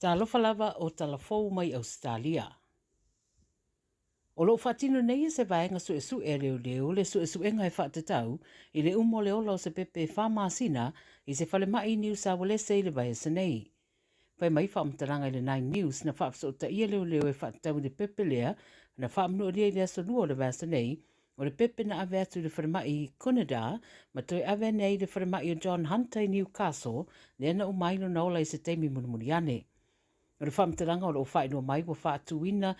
Talofa lava o Talafou mai Ausetalia. O lo o faatino nei e se vaega suesue a leoleo le suesuega e faatatau i le uma o le ola o se pepe e fa masina i se falemai i Niu Saualese i le vaiaso nei. Fai mai faamatalaga i le Nine News na faafesootaia leoleo e faatatau i le pepe lea na faamanualia i le aso Lua o le vaiaso nei, o le pepe na ave atu i le falemai i Gunnedah ma toe ave ane ai i le falemai o John Hunter i Newcastle lea na uma ai lona ola i se taimi mulimuli ane. O le faamatalaga o lo o faailoa mai ua faatuina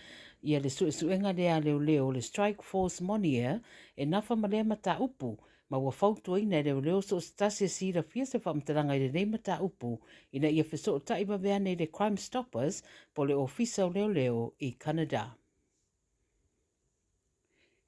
ia le suesuega lea a leoleo o le Strike Force Monier e nafa ma lea mataupu ma ua fautuaina e leoleo so o se tasi e silafia se faamatalaga i lenei mataupu ina ia fesootai vave ane i le Crime Stoppers po o le Ofisa o Leoleo i Canada.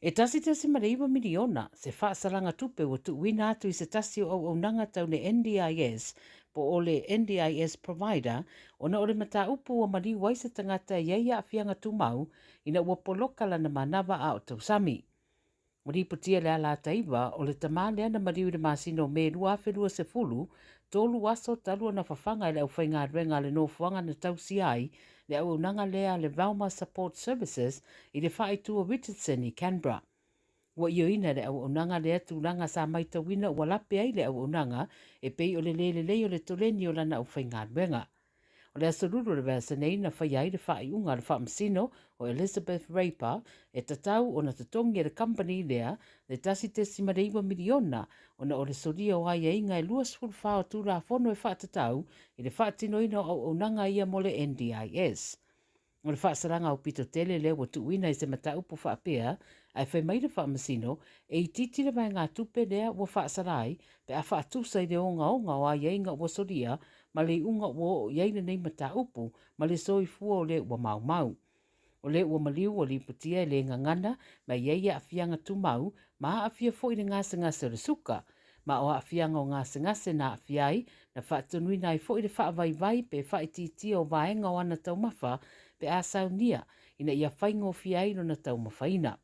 E 1.9 miliona se faasalaga tupe ua tuuina atu i se tasi o auaunaga tau le NDIS po o le NDIS Provider ona o le mataupu ua maliu ai se tagata e i ai aafiaga tumau ina ua poloka lana manava a o tausami. Ua lipotia le Alataiva o le tamā lea na maliu i le masina o Me 2020, tolu aso talu ona fafaga e le aufaigaluega a le nofoaga na tausia ai le auaunaga lea a le Valma Support Services i le faaitu o Richardson i Canberra. Ua ioeina e le auaunaga lea tulaga sa maitauina ua lape ai le auaunaga e pei o le le lelei o le toleni o lana aufaigaluega. O le Aso Lulu o le vaiaso nei na faia ai le faaiuga a le Faamasino o Elizabeth Raper e tatau ona totogi e le kamupani lea le 1.9 miliona ona o le solia o aiaiga e 24 o Tulafono e faatatau i le faatinoina o auaunaga ia mo le NDIS. O le faasalaga aupito tele lea ua tuuina i se mataupu faapea, ae fai mai le Faamasino, e itiiti le vaegatupe lea ua faasala ai pe a faatusa i le ogaoga o aiaiga ua solia ma le iuga ua oo i ai lenei mataupu ma le soifua o le ua maumau. O le ua maliu ua lipotia e le gagana ma e i ai aafiaga tumau ma aafia foi i le gasegase o le suka, ma o aafiaga o gasegase na aafia ai, na faatonuina ai foi le faavaivai pe faaitiitia o vaega o ana taumafa pe a saunia ina ia faigofie ai lona taumafaina.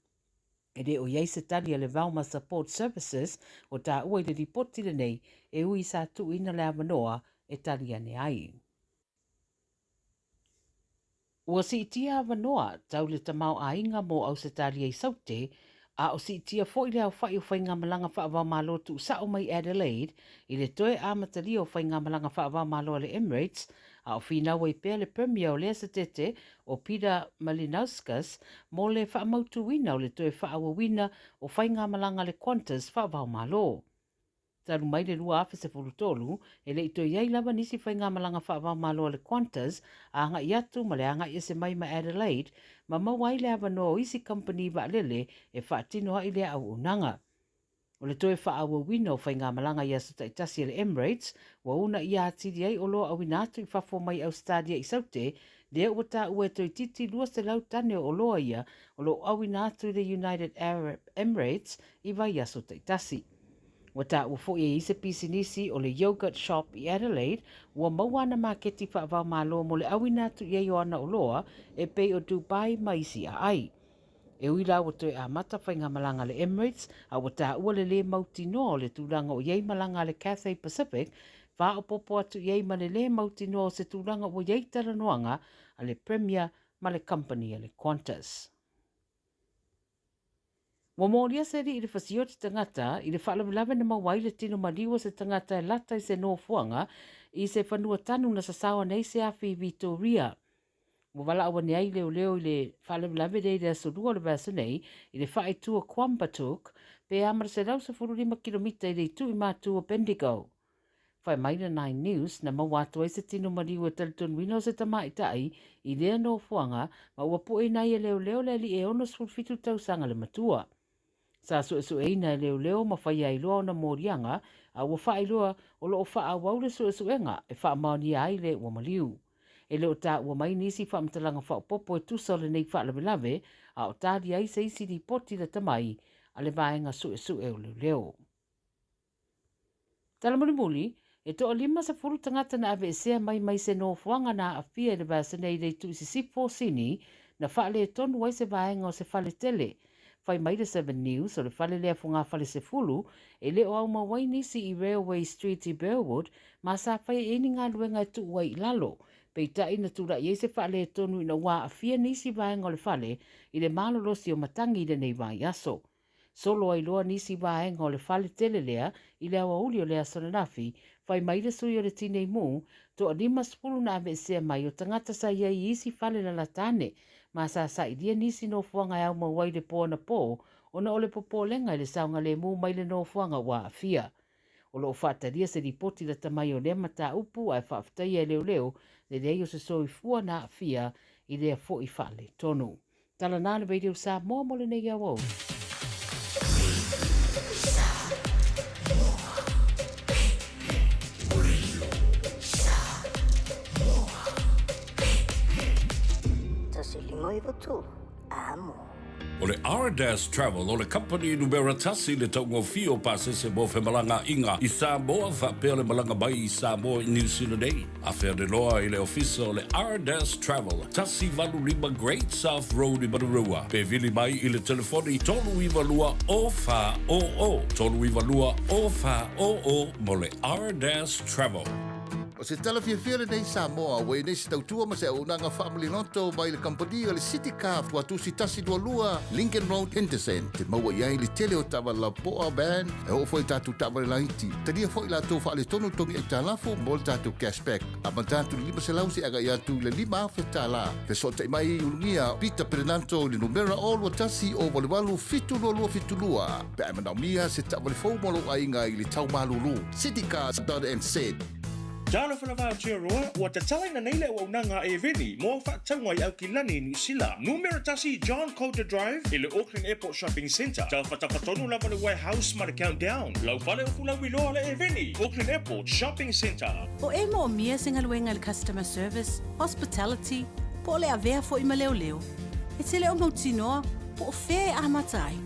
E le o i ai se tali a le Valma Support Services o taua i le lipoti lenei e ui sa tuuina le avanoa e tali ane ai. Ua siitia avanoa tau le tamaoaiga mo Ausetalia i Saute, a o siitia foi le aofai o faigamalaga faava-o-Malo tuusao mai Adelaide i le toe amatalia o faigamalaga faava-o-Malo a le Emirates, a o finau ai pea le Premier o lea setete o Peter Malinauskas mo le faamautuina o le toe faaauauina o faigamalaga a le Qantas faava-o-Malo. Talu mai le 2013, e le i toe i ai lava nisi faigamalaga faava-o-Malo a le Qantas a agai atu ma le agai ese mai ma Adelaide ma maua ai le avanoa o isi kamupani vaalele e faatino ai lea auaunaga. O le toe faaauauina o faigamalaga i aso taitasi a le Emirates ua uunaia atili ai oloa auina atu i fafo mai Ausetalia i Saute lea ua taua e toeitiiti 200 tane o oloa ia o lo o auina atu i le United Arab Emirates i vaiaso taitasi. Ua taua foi e i ai se pisinisi o le Yogurt Shop i Adelaide ua maua ana maketi faava-o-Malo mo le auina atu i ai o ana oloa e pei o Dubai ma isi aai. E ui la ua toe amata faigamalaga a le Emirates a ua taua le lē mautinoa o le tulaga o i ai malaga a le Cathay Pacific, faaopoopo atu i ai ma le lē mautinoa o se tulaga ua i ai talanoaga a le Premier ma le kamupani a le Qantas. Ua molia se alii i le fasioti tagata i le faalavelave na maua ai le tino maliu o se tagata e lata i se nofoaga i se fanua tanu na sasao ane ai se afi i Vitoria. Ua valaau ane ai leoleo i le faalavelave lea i le aso Lua o le vaiaso nei i le faaitu o Quambatook pe a ma le 115 kilomita i le itu i matu o Bendigo. Fai mai le Nine News, na maua atu ai se tino maliu e talitonuina o se tamaitai i lea nofoaga ma ua pueina ai e leoleo le alii e 67 tausaga le matua. Sa suesueina e leoleo ma faia ai loa ona moliaga a ua faailoa o lo o faaauau le suesuega e faamaonia ai le ua maliu. E le o taua mai nisi faamatalaga faaopoopo e tusa o lenei faalavelave a o talia ai se isi lipoti lata mai a le vaega suesue o leoleo. Tala mulimuli, e toalima sefulu tagata na aveesea mai mai se nofoaga na aafia i le vaiaso nei i le itu i sisifo o Sini, na faaletonu ai se vaega o se fale tele. Fai mai le Seven News, o le fale lea fogafale sefulu, e le o aumau ai nisi i Railway Street i Burwood, ma sa faia i ai ni galuega e tuu ai i lalo. Peitai na tulai ai se faaletonu ina ua aafia nisi vaega o le fale i le malolosi o matagi i lenei vaiaso. Solo ai loa nisi vaega o le fale tele lea i le aoauli o le aso ananafi, fai mai le sui o le Tinei Mu, toa 50 na aveesea mai o tagata sa i ai i isi fale lalata ane, ma sa sailia nisi nofoaga e aumau ai le po anapo ona o le popolega i le saogalemu mai le nofoaga ua aafia. O lo o faatalia se lipoti lata mai o lea mataupu ae faafetaia e leoleo le leai o se soifua na aafia i lea foi faaletonu. Tala na le Radio Samoa mo lenei aoauli. Tasi lima iwa tolu, amo. O le Ardas Travel o le kamupani numera tasi i le taugofie o pasese mo femalagaaiga i Samoa faapea le malaga mai i Samoa i Niu Sila nei. Afea le loa i le ofisa o le Ardas Travel, 185 Great South Road i Manurewa, pe vili mai i le telefoni 392 0400, 392 0400 mo le Ardas Travel. O se tala fiafia lenei Samoa ua i nei se tautua ma se auaunaga faamaliloto mai le kamupani o le City Car Tuatusi 122 Lincoln Road Henderson te maua i ai le tele o taavale lapoa, van, e oo foi i tatou taavale laiti. Talia foi latou faaletonu togi aitalafu mo le tatou cash back. Amata atu i le 500 seia agai atu i le $5,000. Fesootai mai i Ulugia Peter Perenanto i le numera 021 088 72272 pe a e manaomia se taavale fou mo lou aiga i le tau malulu. Citycars.nz. Talofa lava Aotearoa, ua tatalaina nei le auaunaga a Eveni mo au faatauga i Aukilani i Niu Sila. Numera tasi John Coulter Drive i le Auckland Airport Shopping Centre. Tafatafa tonu lava le Warehouse ma le Countdown. Lau fale ufu lauiloa le Eveni, Auckland Airport Shopping Centre. O e moomia se galuega i le customer service, hospitality, po o le avea foi ma leoleo, e te le o mautinoa po o fea e amata ai.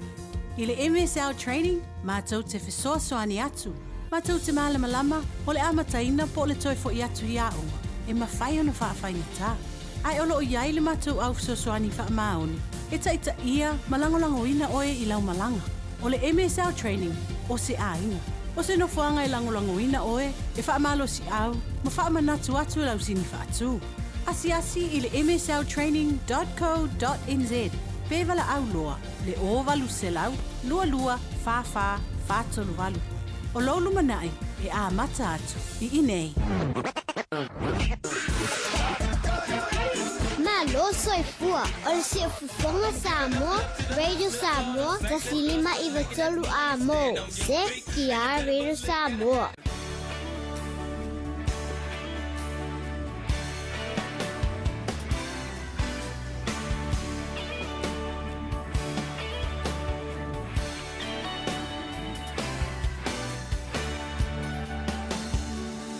I le MSL Training, matou te fesoasoani atu, matou te malamalama o le amataina po o le toe foi atu i aoga, e mafai ona faafaigata. Ae o lo o i ai le matou au fesoasoani faamaoni e taitaia ma lagolagoina oe i lau malaga. O le MSL Training, o se aiga. O se nofoaga e lagolagoina oe, e faamalosiau ma faamanatu atu lau sini faatu. Asiasi i le msltraining dot co dot nz pe valaau loa le 0800 22 44 438. O lou lumanai e amata atu i inei. Malo soifua, o le Siufofoga Samoa, Radio Samoa, 105 93 A mo, CKR Radio Samoa.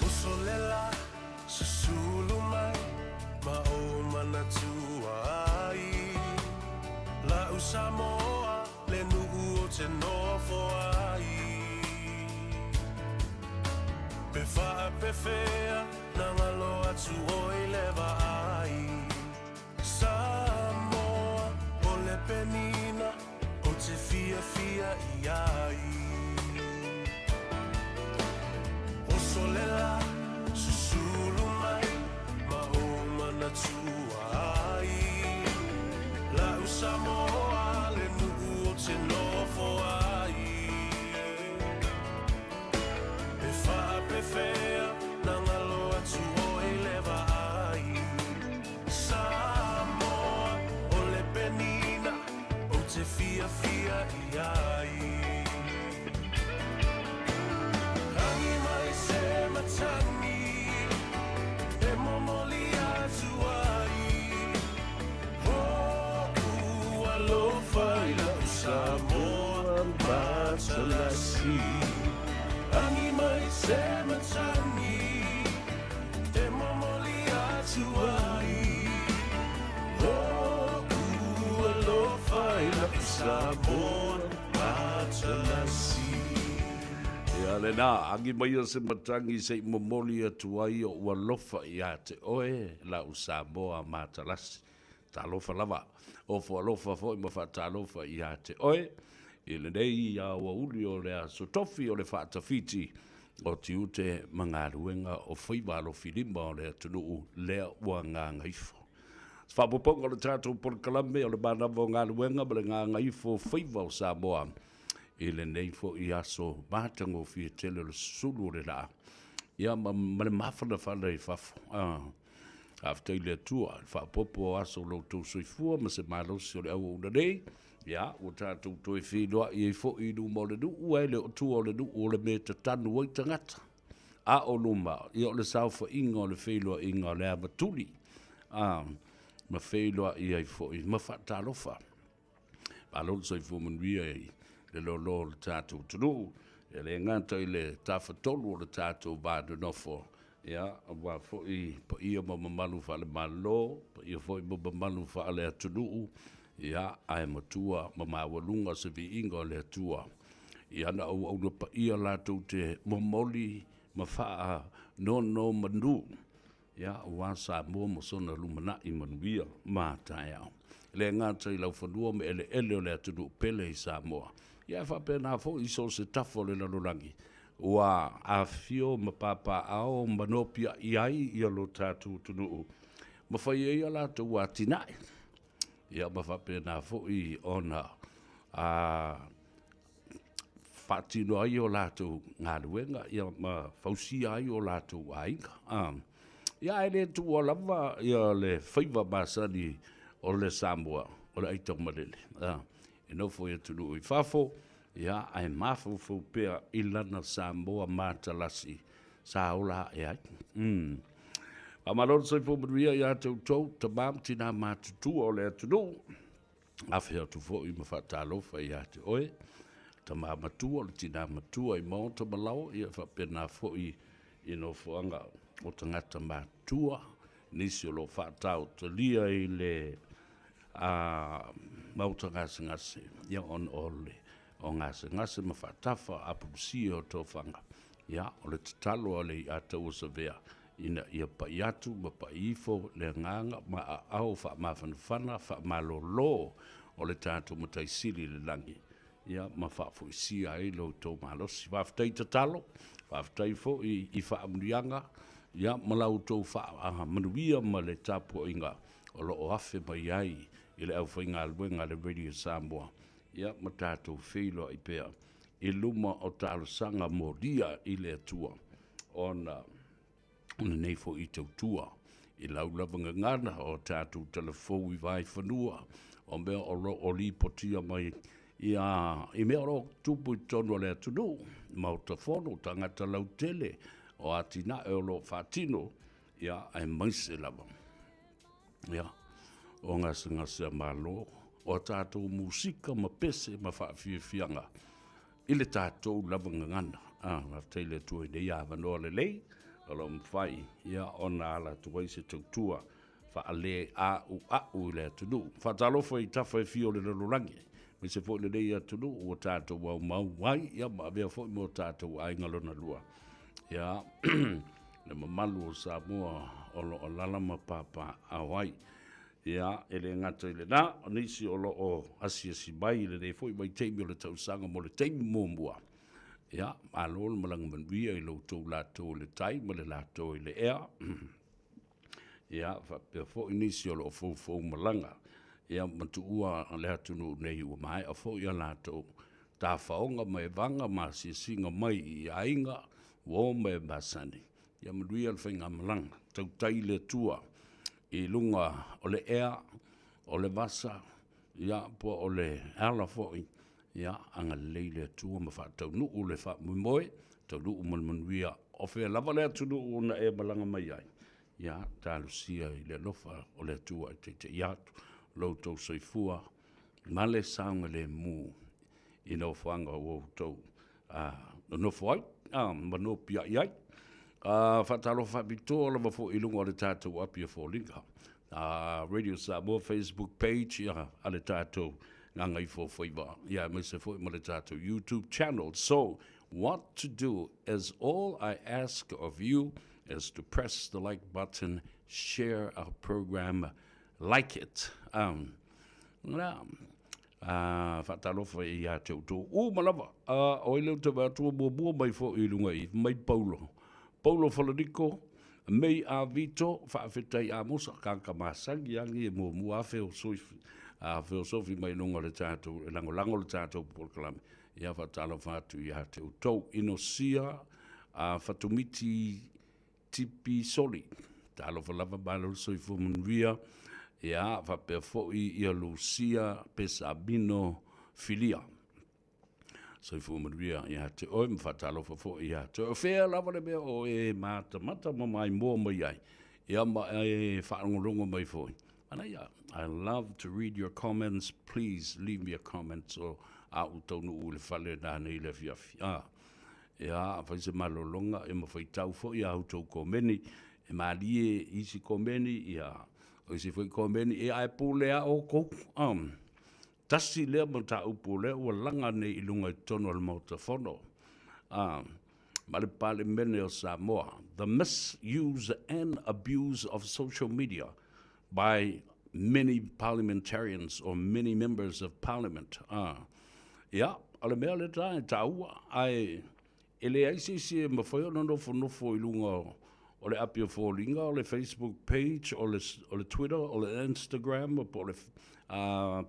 Uso lela, susulu mai, ma ou manatua ai. La'u Samoa, le nu'u o te nofo ai. Pe faapefea, na ngalo atu oi le vaai. Samoa, o le penina, o te fiafia i ai. Oso le la, susulu mai, ma ou manatua ai. La'u Samoa, le nu'u o te nofo ai. E faapefea, na ngalo atu oi le vaai. Samoa, o le penina, ou te fiafia i ai. Rangi mai se matani, e momoli atu ai. Hoku alofa i lau Samoa matalasi. Rangi mai se matani, e momoli atu ai. Hoku alofa i lau Samoa matalasi. Ia lena, agi maia se matagi se i momoli atu ai oʻu alofa iā te oe, la'u Samoa matalasi. Talofa lava. Ofo alofa foi ma faatalofa iā te oe, i lenei aoauli o le Aso Tofi o le Faatafiti. o tiute ma galuega o faiva alofilima o le atunuu lea ua gagaifo. Se faaopoopoga o le tatou polokalame o le manava o galuega ma le gagaifo o faiva o Samoa i lenei foi aso matagofie tele o le sulu o le laa, ia ma, ma le mafanafana i fafo. Ah, faafetai i le Atua i le faaopoopo o aso o lo outou soifua ma se malosi o le auauna nei. Ia, ua tatou toe feiloai ai foi i luma o le nuu, ae le o tua o le nuu o le mea e tatanu ai tagata. A o luma, ia o le saofaiga o le feiloaiga o le ava tuli, a, ma feiloai ai foi ma faatalofa. Malo le soifua manuia i le loaloa o le tatou atunuu, e le gata i le tafatolu o le tatou va nonofo, ia, aua foi paia ma mamalu faale-Malo, paia foi ma mamalu faale-atunuu, ia, ae matua ma maualuga se viiga o le Atua i ana auauna paia latou te momoli ma faanonomanu, ia, aua Samoa ma sona lumanai manuia ma taeao. E le gata i laufanua ma eleele o le atunuu pele i Samoa, ia ae faapena foi i so o se tafa o le lalolagi ua afifio ma papaaao ma nopiai ai ia lo tatou atunuu ma fai ai a latou atinae. Ia ma faapena foi ona faatino ai o latou galuega ia ma fausia ai o latou aiga. Ia ae le tuua lava ia le faiva masani o le Samoa o le aitaumalele. E nofo i atunuu i fafo, ia ae mafaufau pea i lana Samoa matalasi sa ola ae ai. Faamalo le soifua manuia ia te outou, tama ma tina matutua o le atunuu. Afe atu foi ma faatalofa ia te oe, tama matua, le tina matua i maota ma laoa, ia faapena foi i nofoaga o tagata matutua, nisi o lo o faataotolia i le a maota gasegase, ia ona o le o gasegase ma faatafa apulusia o tofaga. Ia, o le tatalo a le iatauasavea ina ia pai atu ma pai ifo le agaga ma aao faamafanafana faamalolo o le tatou Matai Sili i le lagi, ia ma faafoisia ai lo outou malosi. Faafetai tatalo, faafetai foi i faamanuiaga, ia ma la outou faamanuia ma le tapuaiga o lo o afe mai ai i le aufaigaluega a le Radio Samoa, ia ma tatou feiloai pea i luma o talosaga molia i le Atua ona o lenei foi tautua i lau lava gagana o tatou talafou i Vaefanua o mea o lo o lipotia mai ia i mea o lo o tupu i totonu o le atunuu, Maota Fono, tagata lautele o atinae o lo o faatino, ia aemaise lava ia o gasegase a Malo, o a tatou musika ma pese ma faafiafiaga i le tatou lava gagana. Ah, faafetai i le Atua i nei avanoa lelei o lo o mafai ia ona ala atu ai se tautua faaleauau i le atunuu. Faatalofa i tafa e fia o le lalolagi, aemaise foi lenei atunuu ua tatou aumau ai ia ma avea foi mo tatou aiga lona lua. Ia, le mamalu o Samoa o lo o alala ma papaaao ai. Ia, e le gata i lena, o nisi o lo o asiasi mai i lenei foi vaitaimi o le tausaga mo le taimi muamua. Ia, malo le malaga manuia i lo outou latou i le tai ma le latou i le ea. Ia, faapea foi nisi o lo o foufou malaga, ia ma tuua le atunuu nei ua maea foi a latou tafaoga ma evaga ma asiasiga mai i aiga, uo ma e masani. Ia manuia le faigamalaga, tautai le Atua i luga o le ea, o le vasa, ia, po o le ala foi, ia, agalelei le Atua ma faataunuu le faamoemoe, taunuu ma le manuia o fea lava le atunuu na e malaga mai ai, ia, talosia i le alofa o le Atua e taitaia atu lo outou soifua ma le saogalemu i nofoaga ua outou nonofo ai ma nopiai ai. Faatalofa faapitoa lava foi i luga o le tatou api o foliga. Radio Samoa Facebook page ia, a le tatou Gagaifo Faiva, ia aemaise foi ma le tatou YouTube channel. So, what to do is all I ask of you is to press the like button, share our program, like it. Um, Faatalofa ia te outou uma lava. O ai lea ou te vaai atu ua muamua mai foi i luga i mai Paulo. Paulo Falaniko, Mei A Vito, faafetai Amosa, tagata masani lava nei e muamua lava feosofi, feosofi mai luga o le tatou, e lagolago le tatou polokalame. Ia faatalofa atu ia te outou. Inosia Fatumiti Tipi Soli, talofa lava malo le soifua manuia, ia faapea foi ia Lucia Pesabino Filia. Soifua manuia ia te oe ma faatalofa foi ia te oe. O fea lava le mea o e matamata ma maimoa mai ai, ia ma e faalogologo mai foi. Manaia, I love to read your comments, please leave me a comment so a ou taunuu i le fale nanei i le afiafi. Ah, ia, fai se malologa, ia ma faitau foi a outou komeni, e malie isi komeni, ia, o isi foi komeni, ia ae pule a outou. Tasi lea mataupu o lea ua laga nei i luga i totonu o le Maota Fono ma le Palemene o Samoa, the misuse and abuse of social media by many parliamentarians or many members of parliament. Ia, o le mea lea ta e taua, ae e leai se isi e mafai ona nofonofo i luga o le api o foliga, o le Facebook page, o le, o le Twitter, o le Instagram, po o le,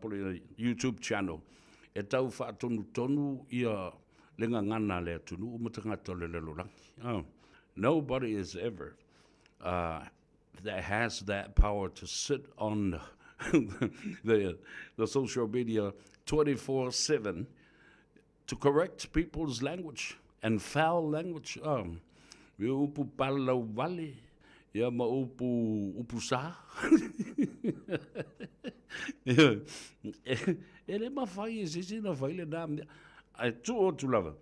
po o le YouTube channel, e tau faatonutonu ia le gagana a le atunuu ma tagata o le lalolagi. Oh, nobody is ever that has that power to sit on the social media 24/7 to correct people's language and foul language. Me upu palau wale, ia ma upu, upu sa. E le mafai e se isi ona fai lena mea. Ae tuu atu lava.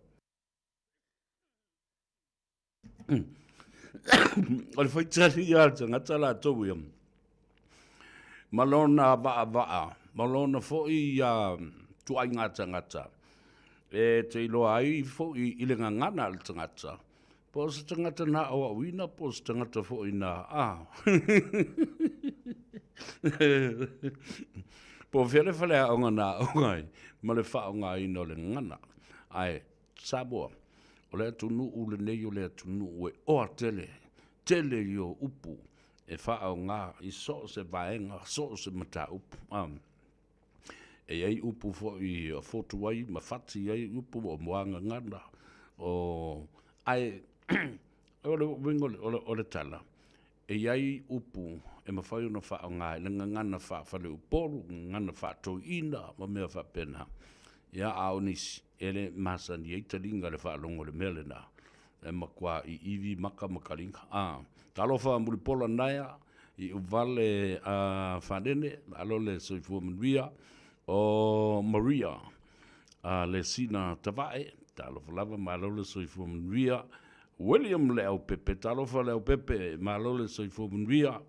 O le faitali ia a le tagata latou ia, ma lona vaavaa, ma lona foi ituaiga tagata, e te iloa ai foi i le gagana a le tagata, po o se tagata na aoaoina, po o se tagata foi na, a, po o fea le faleaoga na aoga ai, ma le faaaogaina o le gagana. Ae Samoa, o le atunuu lenei o le atunuu e oa tele, tele i o upu e faaaoga i so o se vaega, so o se mataupu. E i ai upu foi e fotu ai ma fati ai upu o muagagana, o, ae o le uiga o le tala, E i ai upu e mafai ona faaaoga i le gagana faa-faleupolu, gagana faa-toeaina ma mea faapena. Ia, a o nisi, e le masani ai taliga i le faalogo i le mea lena, e matua iivi maka ma taliga. A, talofa Mulipola Naea, Iuvale a Fanene, malo le soifua manuia, o Maria a Lesina Tavae, talofa lava, malo le soifua manuia, William Leaupepe, talofa Leaupepe, malo le soifua manuia,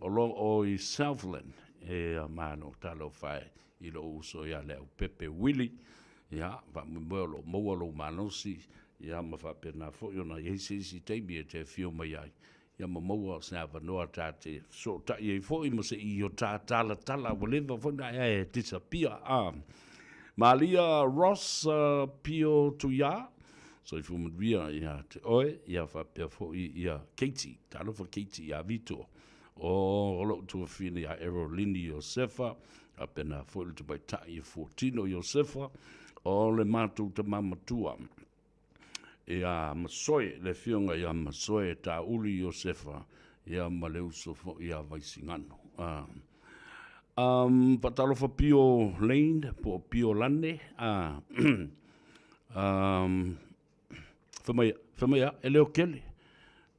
o lo o i Southland, e malo talofa e i lou uso ia Leaupepe Willie, ia, faamoemoe o lo o maua lou malosi, ia ma faapena foi ona i ai se isi taimi e te afio mai ai, ia ma maua se avanoa ta te fesootai ai foi ma se i o ta talatala ua leva foi na ea e disappear a. Malia Ross Pio Tuia, soifua manuia ia te oe, ia faapea foi ia Katie, talofa Katie ia Vito, o lou tuafine ia Erolini Iosefa, faapena foi le tamaitai ia Fuatino Iosefa, o le matou tama matua. Ia Masoe, le afioga ia Masoe Tauli Iosefa, ia ma le uso foi ia Vaisigano. Faatalofa Pio Lane, po o Pio Lane, fai mai, fai mai a, e leo kele.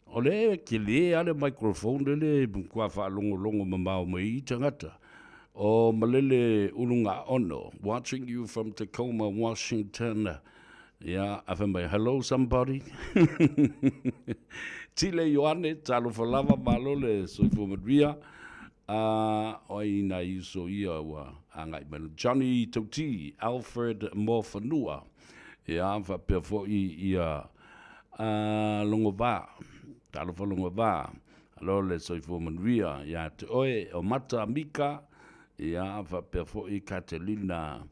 O le tele lava le microphone lele e matua faalogologo mamao mai ai tagata. O Malele Ulugaono, watching you from Tacoma, Washington. Ia, a fai mai, hello somebody. Tile Ioane, talofa lava, malo le soifua manuia. O ai nai uso ia ua agai mai. Johnny Tauti, Alfred Moafanua. Ia, faapea foi ia A Logova, talofa Logova, alo le soifua manuia ia te oe, o Mata Mika, Ia, faapea foi Katelina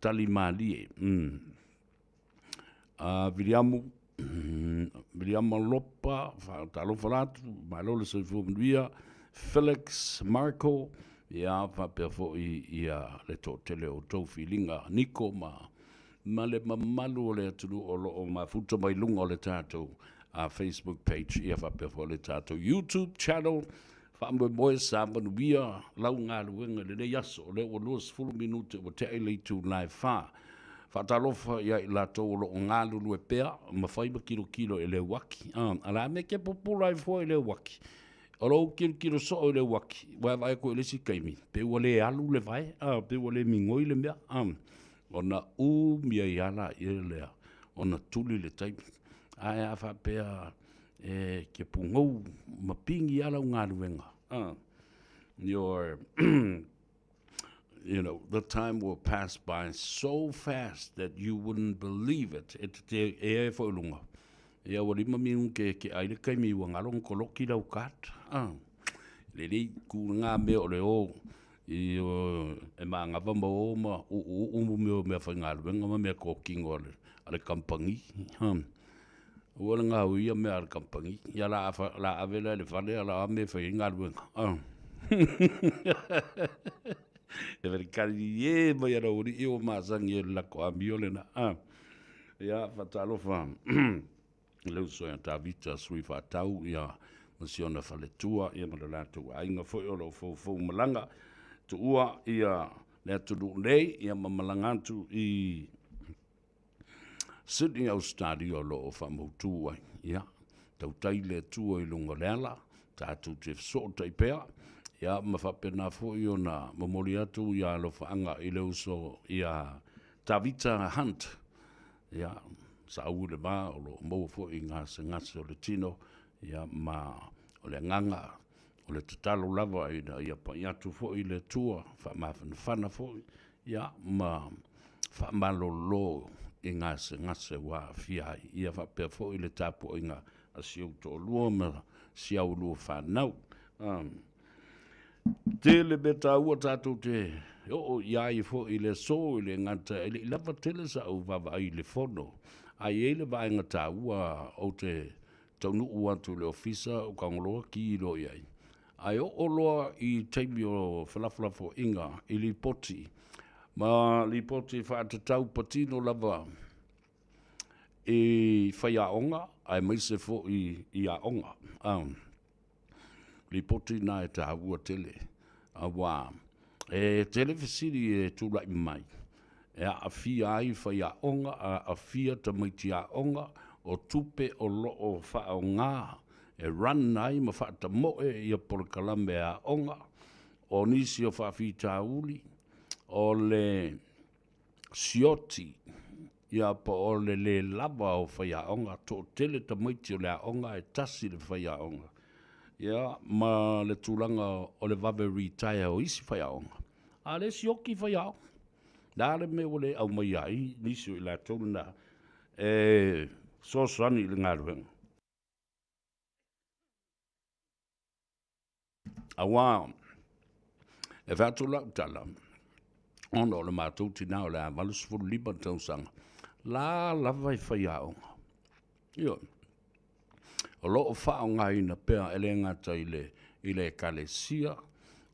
Talimalie. Viliamu, Viliama Lopa, faatalofa la atu, malo le soifua manuia. Felix Marco, ia, faapea foi ia le toatele o outou filiga, Niko ma ma le mamalu o le atunuu o lo o mafuta mai luga o le tatou Facebook page, ia faapea foi le tatou YouTube channel. Faamoemoe sa manuia lau galuega i lenei aso, o lea ua 20 minute ua tea i le itula e 4. Faatalofa ia i latou o lo o galulue pea ma fai ma kilokilo i le uaki. A la me ke pupula ai fua i le uaki. O lou kilokilo soo i le uaki, ua e vaai atu i le isi taimi, pe ua le alu le vae, pe ua le migoi le mea. Ona umi ai lava laia lea ona tuli le taimi. Ae a faapea e te pugou ma pigi lava lau galuega, your you know, the time will pass by so fast that you wouldn't believe it. E te e e foi lunga. Ia ua lima minute ke ai le taimi ua ngalo na koloki lau card. Lelei ku ngā mea o le o i o e manava ma o ma uuuu mo mea o meafaigaluega ma meatotino a le kamupani. Aua le gaoia mea a le kamupani. Ia la la ave la i le fale a o a mea e fai ai galuega. E felikali mai ana ualii ua masani ai i le latou amio lena. Ia, faatalofa le uso ia Tavita sui faatau ia ma si ona faletua ia ma le latou aiga foi o lo o foufou malaga tuua ia le atunuu nei ia ma malaga atu i Sydney Australia o lo o faamautu ai. Ia tautai le Atua i luga o le ala tatou te fesootai pea ia ma faapena foi ona momoli atu ia alofaaga i le uso ia Tavita Hunt. Ia, sauu i le va o lo o maua foi i gasegase o le tino, ia, ma o le agaga o le tatalo lava ina ia pai atu foi le Atua, faamafanafana foi, ia, ma faamalolo i gasegase ua aafia ai. Ia faapea foi le tapuaiga a si ou toalua ma si au lua fanau. Tele mea taua tatou te oo i ai foi i le aso i le gata e le i lava tele sa'u vaavaai i le fono, ae i ai le vaega taua ou te taunuu atu i le ofisa ou tago loa ki loa i ai. Ae oo loa i taimi o felafolafoaiga i lipoti ma lipoti faatatau patino lava i faiaoga aemaise foi i aoga. Lipoti na e taua tele, auā e tele fesili e tulai mai e aafia ai faiaoga, aafia tamaiti aoga, o tupe o lo o faaaoga e run ai ma faatamoe ia polokalame a aoga, o nisi o faafitauli, o le sioti Ia, po o le lē lava o faiaoga, toatele tamaiti o le aoga ae tasi le faiaoga. Ia, ma le tulaga o le vave retire o isi faiaoga, a o lea e sioki faiaoga. O le a le mea ua le aumaia ai nisi o i latou lena e fesoasoani i le galuega? Aua e fai atu lau tala, ona o le matou tinā o le a 85 tausaga, la lava e faiaoga. Ioe. O lo o faaaogaina pea e le gata i le i le ekalesia,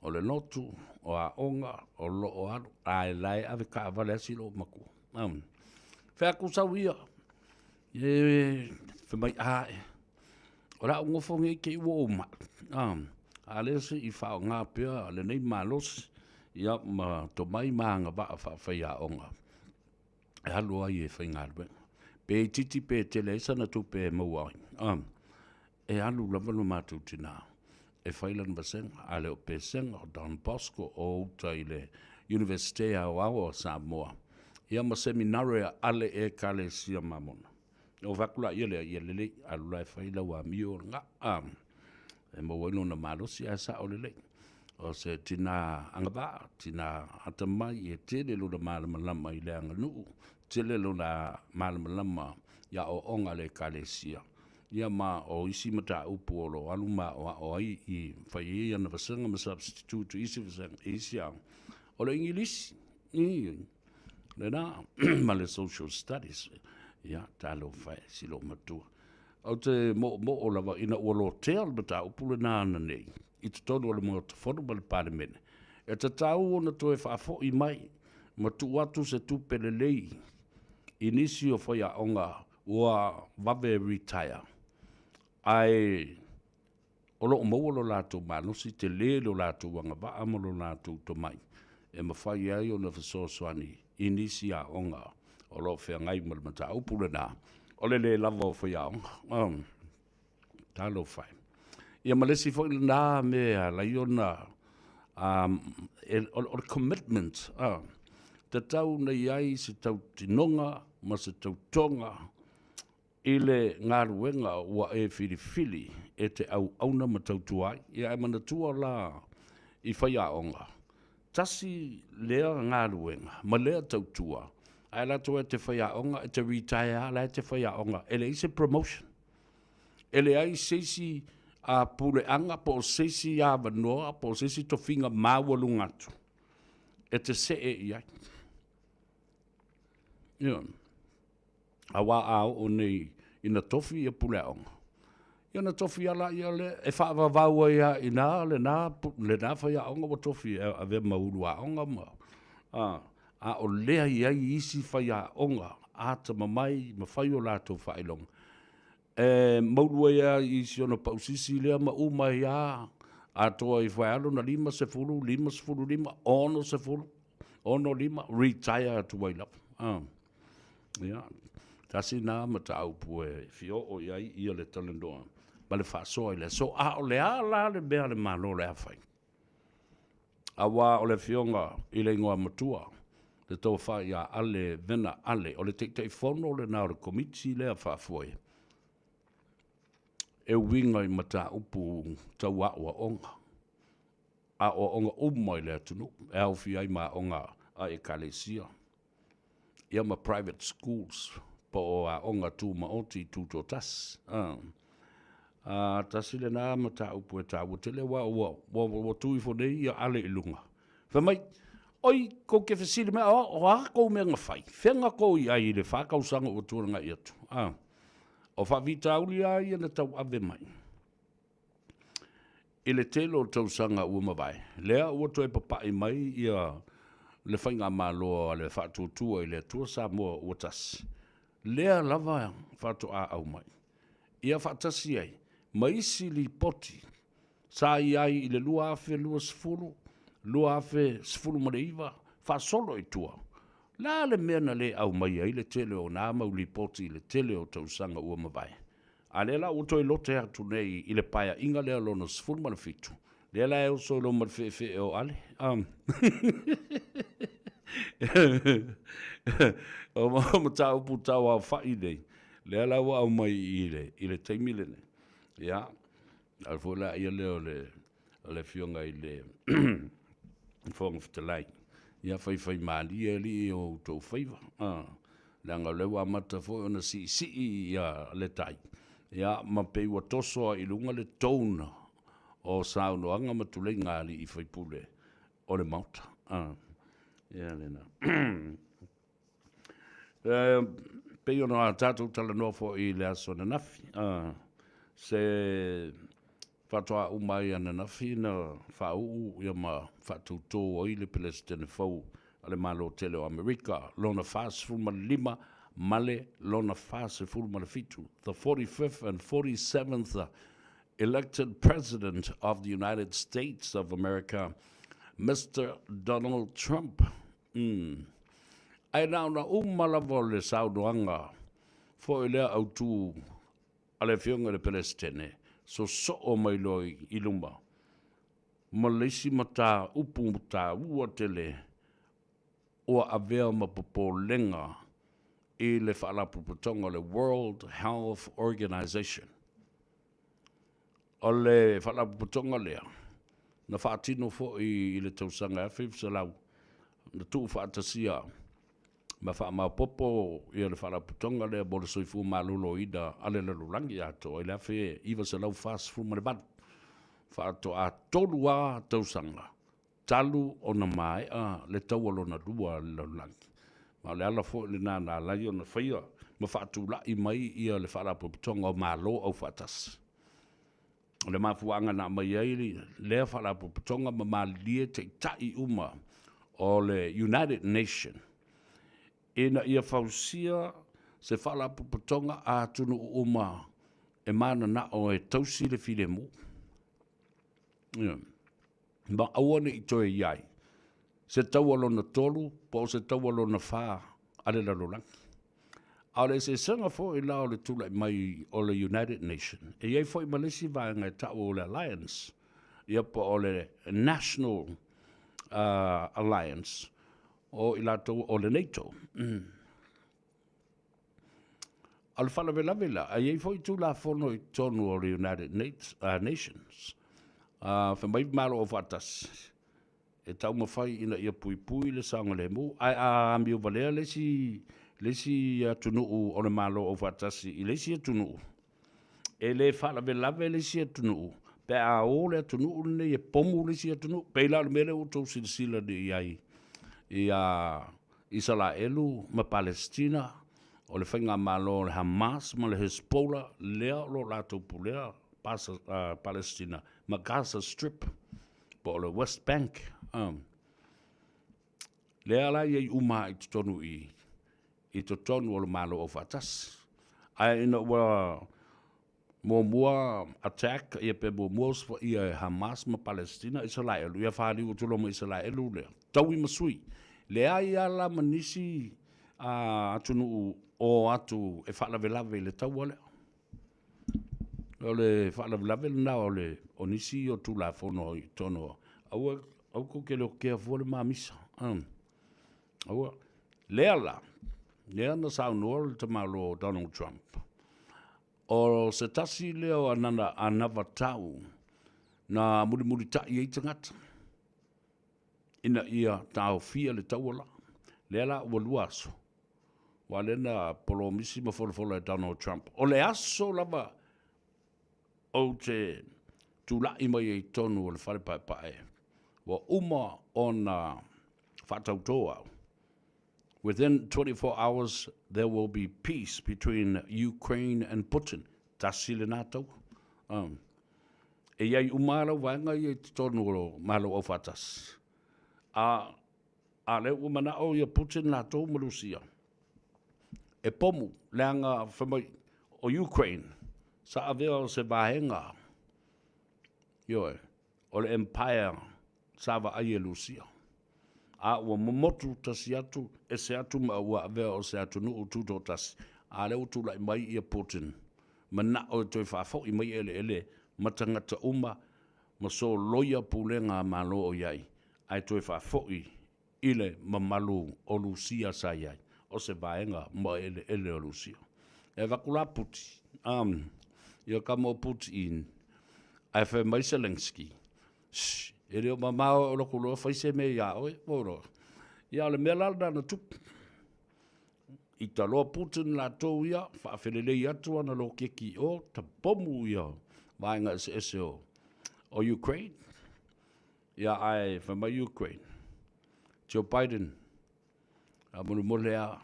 o le lotu, o aoga, o lo o alu, ae la e ave taavale a si lou matua. Fai atu sau ia, e fai mai, a e, o le a ou nofo nei te i ua ou mai. A lea se i faaaoga pea lenei malosi, ia, ma tomai ma agavaa faafaiaoga e alu ai e faigaluega. Pe itiiti pe tele ai sana tupe e maua ai, e alu lava lo matou tinā e fai lana vasega, a le o Pesega, o Don Bosco, o uta i le Iunivesite Aoao o Samoa, ia ma Seminare a Ale Ekalesia Mamona. Ona fai atu laia lea, ia lelei, alu la e fai lau amio lena, e maua ai lona malosi ae sao lelei. O se tinā agavaa, tinā atamai, e tele lona malamalama i le aganuu, tele lona malamalama i aoaoga a le Ekalesia. Ia ma o isi mataupu o lo o alu ma aoao ai i fai ai ana vasega ma substitute i isi vasega, i isi aoga, o le Igilisi, i, lena, ma le Social Studies. Ia, talofa e, si loomatua. Ou te moomoo lava ina ua lotea le mataupu lena ananei i totonu o le Maota Fono ma le Palemene, e tatau ona toe faafoi mai ma tuu atu se tupe lelei i nisi o faiaoga ua vave retire, ae o lo o maua lo latou malosi, tele lo latou agavaa ma lo latou tomai e mafai ai ona fesoasoani i nisi aoga o lo o feagai ma le mataupu lena o le le lava o faiaoga. Talofa e. Ia ma le isi foi lena mea e ala ai ona o le commitment, tatau ona i ai se tautinoga ma se tautoga i le galuega ua e filifili e te auauna ma tautua ai. Ia ae manatua la i faiaoga, tasi lea galuega ma lea tautua, ae latou e te faiaoga, e te retire lava, la e te faiaoga, e leai se promotion. E leai se isi puleaga po o se isi avanoa po o se isi tofiga maualuga atu e te see i ai. Ioe. Aua a oo nei ina tofi ia puleaoga, ia ona tofi lava laia lea e faavavau ai lava i ina lena, lena faiaoga ua tofi e avea ma ulu aoga ma, a, a o lea e i ai isi faiaoga atamamai ma fai o latou faailoga, e maulu ai lava i si ona pausisi lea ma uma ai lava atoa ifo ai lava lona 50, 55, 60, 65, retire atu ai lava. A. Ia, tasi lena mataupu e fia oo i ai ia le talanoa ma le faasoa i le aso. A o le a la le mea a le Malo o le a fai? Aua o le Afioga i le Igoamatua, le Tofa ia Ale Vena Ale, o le Taitaifono lena o le Komiti lea Faafoe e uiga i mataupu tau aoaoga, aoaoga uma i le atunuu, e aofia ai ma aoga a Ekalesia, ia ma private schools po o aoga tumaoti tutoatasi. A, tasi lena mataupu e taua tele aua ua, ua, ua tu ifo nei ia Ale i luga. Fai mai, oi, kou te fesili mai, o, o a kou mea na fai? Fea na kou i ai i le fa tausaga ua tuanai atu? A, o faafitauli lava ia na tauave mai. I le tele o tausaga ua mavae, lea ua toe papai mai ia le Faigamalo a le Faatuatua i le Atua Samoa ua Tasi, lea lava faatoa aumai ia faatasi ai ma isi lipoti sa i ai i le 2020, 2019 faasolo i tua. O le a le mea na le aumaia ai le tele o na mau lipoti i le tele o tausaga ua mavae? A lea la ua toe lote atu nei i le Paeaiga lea lona 17, lea la e oso i loma le feefee o Ale. O mataupu tauaofa'i nei, lea la ua aumai i le, i le taimi lenei. Ia, a o le foi la ia lea o le, o le Afioga i le Fofoga Fetalai, ia faifaimalie alii o outou faiva, leaga o lea ua amata foi ona siisii ia le tai, ia ma pei ua toso lava i luga le tone o saunoaga ma tuleiga a alii faipule o le Maota. Ia lena. E pei ona tatou talanoa foi i le aso ananafi, se faatoa uma ai ananafi na faauu ia ma faatoutou ai le Peresetene fou a le Malo tele o Amerika, lona 45 ma le lona 47, the 45th and 47th elected President of the United States of America, Mister Donald Trump. Umm. Ae na ona uma lava o le saunoaga foi lea autu a le Afioga i le Peresetene, sosoo mai loa i luma ma le isi mataupu taua tele ua avea ma popolega i le Faalapotopotoga o le World Health Organization. O le Faalapotopotoga lea, na faatino foi i le tausaga 1900, na tuufaatasia Ma faamaopoopo ia le Faalapotopotoga lea mo le Soifua Maloloina a le Lalolagi atoa i le 1948, faatoa tolu lava tausaga talu ona maea le Taua Lona Lua a le Lalolagi. Ma o le ala foi lena na ala ai ona faia ma faatulai mai ia le Faalapotopotoga o Malo Aufaatasi. O le mafuaaga na aumai ai lea Faalapotopotoga ma malilie taitai uma o le United Nation ina ia fausia se Faalapotopotoga a atunuu uma e mananao e tausi le filemu. Ia. Ma aua ne i toe i ai se taua lona tolu po o se taua lona fa a le lalolagi. A o le eseesega foi la o le tulai mai o le United Nation, e i ai foi ma le isi vaega e tau o le Alliance, ia po o le National Alliance o i latou o le NATO. A o le faalavelave la, a i ai foi Tulafono i totonu o le United Nations, fai mai Malo Aufaatasi, e taumafai ina ia puipui le saogalemu, ae a amio valea le isi, le isi atunuu o le Malo Aufaatasi i le isi atunuu, e le faalavelave le isi atunuu pe a o le atunuu lenei e pomu le isi atunuu. Pei la o le mea lea ua outou silasila nei i ai ia Isalaelu ma Palesitina, o le faigamalo o le Hamas ma le Hezbollah lea o lo o latou pulea Palesitina ma Gaza Strip po o le West Bank. Lea la e i ai uma i totonu i i totonu o le Malo Aufaatasi. Ae ina ua muamua attack ia pe muamua osofaia e Hamas ma Palestina Isalaelu, ia faliu atu loa ma Isalaelu lea, taui ma sui. Leai lava la ma nisi atunuu o atu e faalavelave i le taua lea. O le faalavelave lena o le o nisi o Tulafono i totonu o aua aua tou te leotea fua le ma misa. Aua. Lea la, lea na saunoa le tamaloa o Donald Trump, o se tasi lea o anana anavatau na mulimulitai ai tagata ina ia taofia le taua la. Lea la ua lua aso, aua lea na polomisi ma folafola e Donald Trump, o le aso lava ou te tulai mai ai i totonu o le fale paepae, ua uma ona faatauto au. Within 24 hours there will be peace between Ukraine and Putin. Tasi lena taua. Um, e i ai uma lau vaega ia i totonu o Malo Aufaatasi. A, a lea ua manao ia Putin latou ma Lusia e pomu, leaga fai mai o Ukraine sa avea o se vaega, ioe, o le empire sa vaai e Lusia. A ua momotu tasi atu, ese atu ma ua avea o se atunuu tutoatasi, a lea ua tulai mai ia Putin, manao e toe faafoi mai eleele ma tagata uma ma soloia pulega a Malo o i ai, ae toe faafoi i le mamalu o Lusia sa i ai, o se vaega ma eleele o Lusia. E avatu la Puti, um, ia kama o Putin, ae fai mai Zelensky, Shh, e le o mamao o loku loa fai se mea iā oe, po loa. Ia o le mea la lena na tupu. I taloa Putin latou ia, faafelelei atu ana loketi i o, tapomu ia vaega eseese o, o Ukraine. Ia ae fai mai Ukraine, Joe Biden, faamolemole a,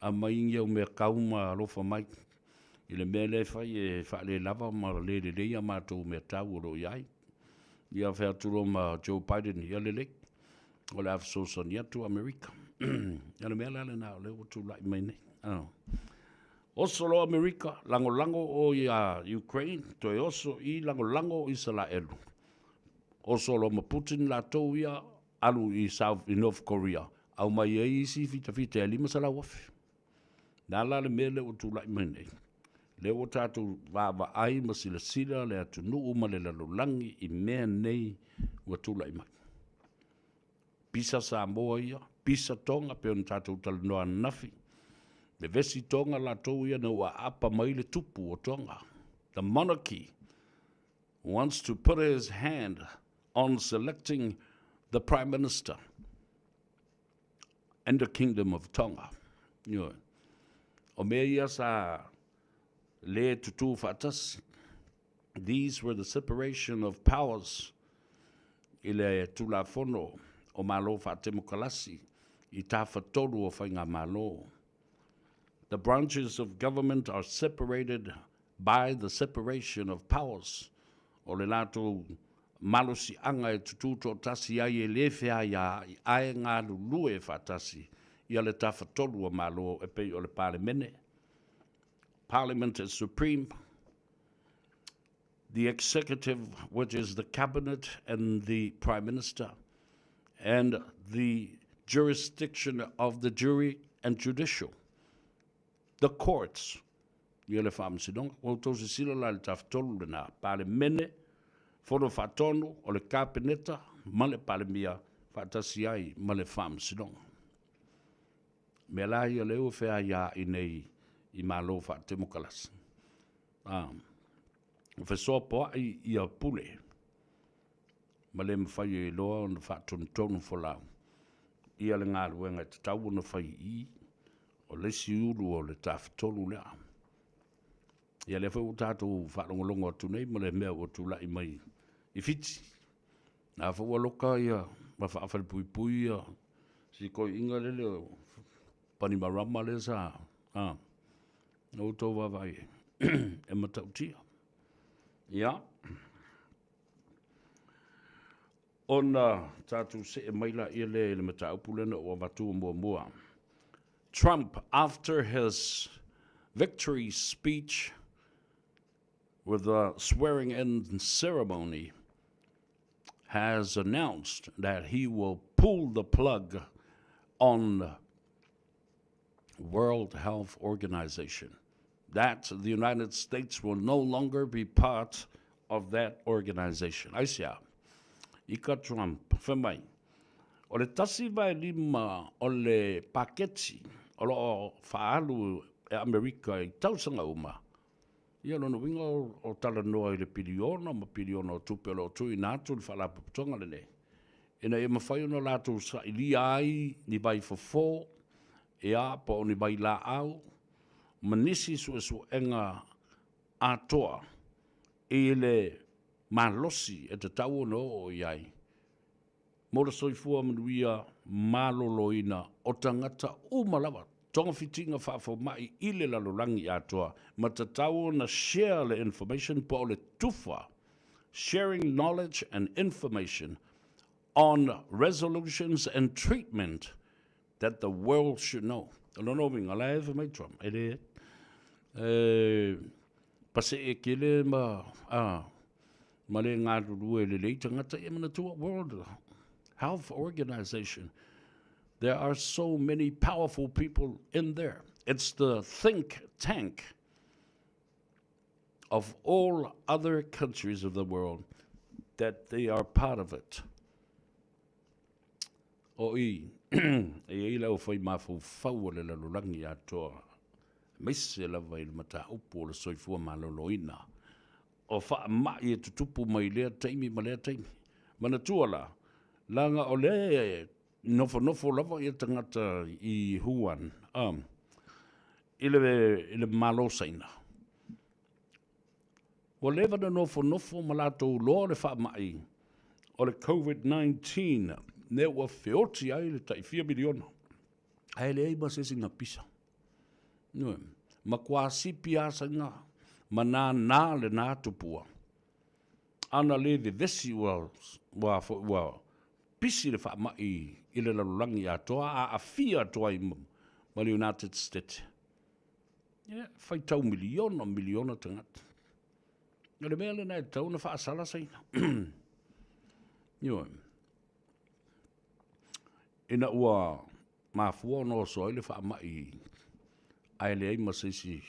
aumai ni au mea kau ma alofa mai i le mea lea e fai e faalelava ma le lelei a matou mea tau o lo o i ai. Ia fai atu loa ma Joe Biden, ia lelei, o le a fesoasoani atu Amerika. Ia le mea la lena o lea ua tulai mai nei. Oh. Oso loa Amerika, lagolago o ia Ukraine, toe oso i lagolago Isalaelu. Oso loa ma Putin latou ia, alu i South, i North Korea, aumai ai isi fitafita e 500,000. Na la le mea lea ua tulai mai nei, lea ua tatou vaavaai ma silasila le atunuu ma le lalolagi i mea nei ua tulai mai. Pisa Samoa ia, pisa Tonga, pei ona tatou talanoa ananafi, vevesi Tonga latou ia na ua aapa mai le tupu o Tonga. The monarchy wants to put his hand on selecting the Prime Minister and the Kingdom of Tonga. Ioe. O mea ia sa lē tutū faatasi. These were the separation of powers i le Tulafono o Malo Faatemokalasi i tafatolu o Faigamalo. The branches of government are separated by the separation of powers, o le latou malosiaga e tutū toatasi ai e lē feaiaa'i ae galulue faatasi ia le tafatolu o Malo e pei o le Palemene, Parliament is supreme, the executive, which is the cabinet and the prime minister, and the jurisdiction of the jury and judicial, the courts, ia le faamasinoga. Ua outou sisila la i le Tafatolu lena, Palemene, Fono Faatonu o le Kapeneta ma le Palemia faatasi ai ma le Faamasinoga. Mea la ia lea ua feaiaai nei i Malo faatemokalasi. A, ua fesoapoai ia pule ma le mafai ai loa ona faatonutonu folau ia le galuega e tatau ona fai i i, o le isi ulu o le Tafatolu lea. Ia lea foi ua tatou faalogologo atu nei ma le mea ua tulai mai i Fiti. Na foi ua loka ia ma faafalepuipui ia si toeaina lele o Panimarama lea sa a na outou vaavaai ai e matautia. Ia, ona tatou see mai laia lea i le mataupu lea na ou avatua muamua. Trump after his victory speech with the swearing in ceremony has announced that he will pull the plug on World Health Organization. That the United States will no longer be part of that organization. Aisea? I ka Trump, fai mai, o le tasi vae lima o le paketi o lo o faaalu e Amerika i tausaga uma, Ia, lona uiga o talanoa i le piliona ma piliona o tupe o lo o tuuina atu i le Faalapotopotoga lenei, ina ia mafai ona latou sailia ai ni vaifofo, ia, po o ni vailaau ma nisi suesuega atoa i le malosi e tatau ona oo i ai mo le soifua manuia maloloina o tagata uma lava, togafitiga faafomai i le lalolagi atoa, ma tatau ona share le information po o le tufa, sharing knowledge and information on resolutions and treatment that the world should know. O lona uiga, la e fai mai Trump, e le e pasee tele ma, a, ma le galulue lelei tagata ia manatua World Health Organization. There are so many powerful people in there. It's the think tank of all other countries of the world that they are part of it. O i, e i ai le aufai mafaufau o le lalolagi atoa, aemaise lava i le mataupu o le soifua maloloina, o faamai e tutupu mai lea taimi ma lea taimi. Manatua la, leaga o lea e nofonofo lava ia tagata i Wuhan, um, i le, i le Malo Saina. Ua leva na nofonofo ma latou loa le faamai o le COVID-19 lea ua feoti ai le tai fia miliona, ae leai ma se isi na pisa. Ioe, matua sipi lava saina ma nānā lena tupua. Ana le vevesi ua, ua, ua pisi le faamai i le lalolagi atoa, aafia atu ai ma le United States. Ia, faitau miliona, miliona tagata. O le mea lena e tatau ona faasala Saina. Ioe. Ina ua mafua ona oso ai le faamai ae leai ma se isi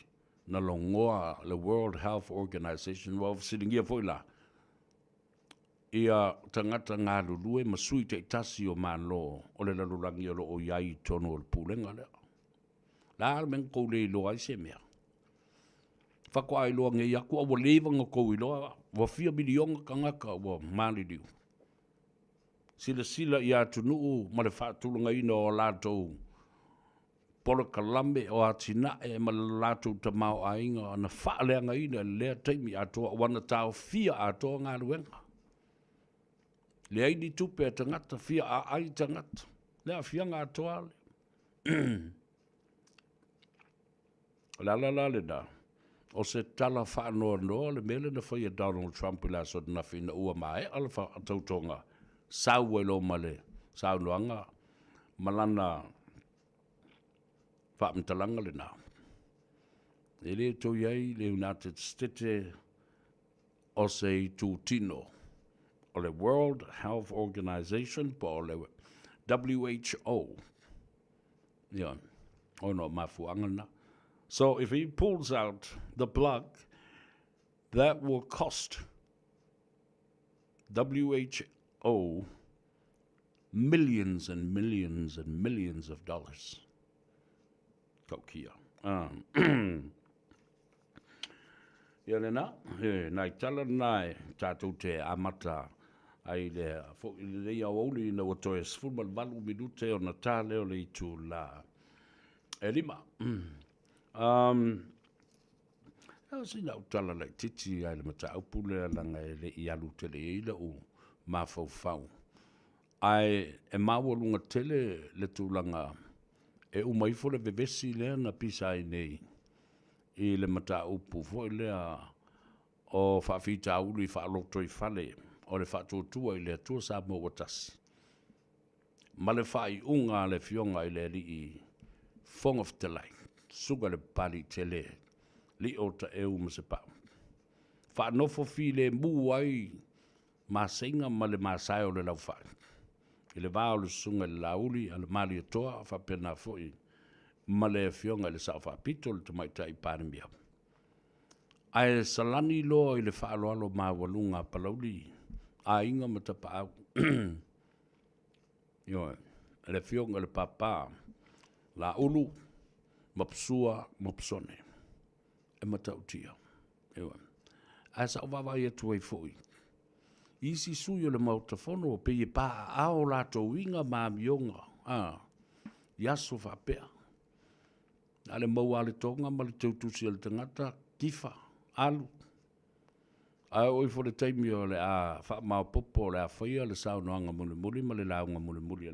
na logoa le World Health Organization, ua fesiligia foi la ia tagata galulue ma sui taitasi o Malo o le lalolagi o lo o i ai i totonu o le pulega lea. La le mea na tou le iloa ai se mea. Faatoa iloa nei atu a ua leva ona tou iloa ua fia miliona tagata ua maliliu. Silasila i atunuu ma le faatulagaina o latou. polokalame, o atinae ma le latou tamaoaiga na faaleagaina i lea taimi atoa ua na taofia atoa galuega. Leai ni tupe a tagata, fia aai tagata, le aafiaga atoa lea. O le ala la lena, o se tala faanoanoa le mea lea na fai e Donald Trump i le aso ananafi ina ua maea le faatautoga, sau ai loa ma le saunoaga ma lana faamatalaga lena. E le toe i ai le United States o se itutino o le World Health Organization po o le WHO. Ioe, ona o mafuaaga na. So if he pulls out the plug, that will cost WHO millions and millions and millions of dollars. Taukia. Ia lena, he nai tala na e tātou te amata ai le fo'i i lenei aoauli ina ua toe 18 minute ona tā lea o le itulā e 5. Um, o sina au tala laitiiti ai le mataupu lea leaga e le i alu tele i ai la'u mafaufau. Ae e maualuga tele le tulaga e uma ifo le vevesi lea na pisa ai nei i le mataupu foi lea o faafitauli faalotoifale o le Faatuatua i le Atua Samoa ua Tasi ma le faaiuga a le Afioga i le Alii Fofoga Fetalai, Susuga i le Papaliitele Lio Taeu ma Sapau, faanofo filemu ai maseiga ma le masae o le laufai i le va o le Susuga i le Laauli a le Malietoa faapena foi ma le Afioga i le Sao Faapito le Tamaitai Palemia. Ae salani loa i le faaaloalo maualuga a Palauli, aiga ma Tapaau. Ioe, le Afioga i le Papa Laulu ma Psua ma Psone. E matautia. Ioe. Ae sa ou vaavaai atu ai foi i isi sui o le Maota Fono pei e paaaao latou uiga ma amioga a i aso faapea. Na o le maua lava le toga ma le teutusi a le tagata, tifa, alu. Ae oo ifo i le taimi o le a faamaopoopo o le a faia le saunoaga mulimuli ma le lauga mulimuli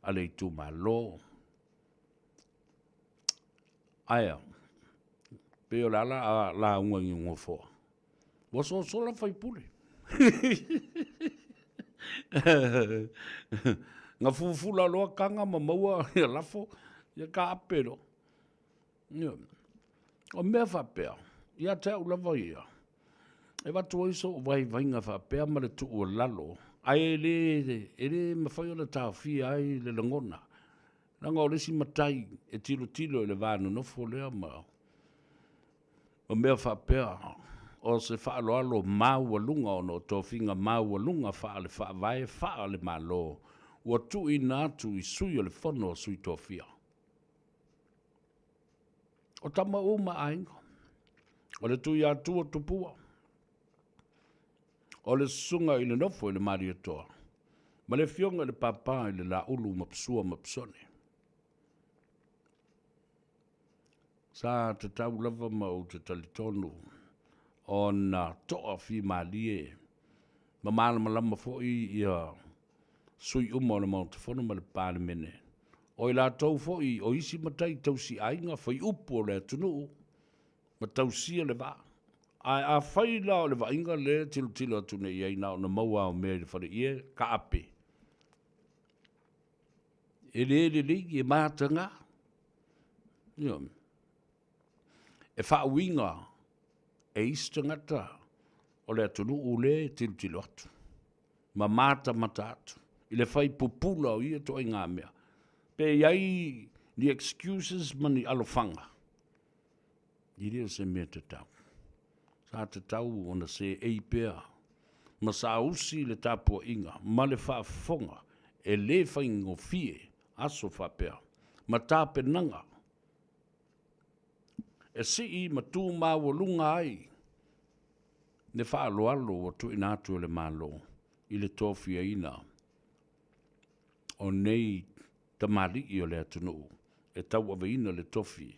a le itumalo. Ae a? Pei o le a la a lauga i Nofoa? Ua sosola faipule. Na fufula loa taga ma maua ia lafo, ia taape loa. O mea faapea, ia te au lava ia, e avatu ai sou vaivaiga faapea ma le tuualalo, ae e le, e le mafai ona taofia ai le lagona. Leaga o le isi matai e tilotilo i le va nonofo lea ma o mea faapea, o se faaaloalo maualuga ona o tofiga maualuga faale-Faavae faale-Malo ua tuuina atu i Sui o le Fono a Sui Tofia. O tama uma a aiga, o le Tuiatua Tupua, o le Susuga i le Nofo i le Malietoa, ma le Afioga i le Papa i le Laulu ma Psua ma Psone. Sa tatau lava ma ou te talitonu ona toafimalie ma malamalama foi ia sui uma o le Maota Fono ma le Palemene, o i latou foi o isi matai tausi aiga, faiupu o le atunuu ma tausia le vaa. Ae afai la o le vaaiga lea e tilotilo atu nei i ai na ona maua lava o mea i le faleie, taape, e le lelei, e mataga. Ioe. E faauiga e isi tagata o le atunuu le tilotilo atu ma matamata atu i le fai pupula o ia ituaiga mea. Pe i ai ni excuses ma ni alofaga, e le o se mea tatau. Sa tatau ona seei pea ma saausi le tapuaiga ma le faafofoga e le faigofie aso faapea ma tapenaga e sii ma tu maualuga ai le faaaloalo ua tuuina atu e le Malo i le tofiaina o nei tamalii o le atunuu. e tauaveina le tofi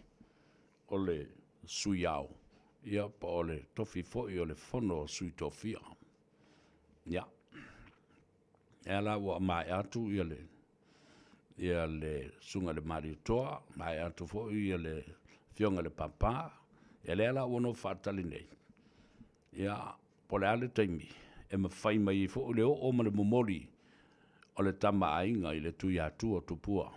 o le Sui Ao, ia, po o le tofi foi o le Fono a Sui Tofia. Ia, lea la ua maea atu ia le ia le Susuga i le Malietoa, maea atu foi ia le Afioga i le Papa, ia lea la ua nofo faatali nei, ia, po o le a le taimi e mafai mai ai foi le oo ma le momoli o le Tama a Aiga i le Tuiatua Tupua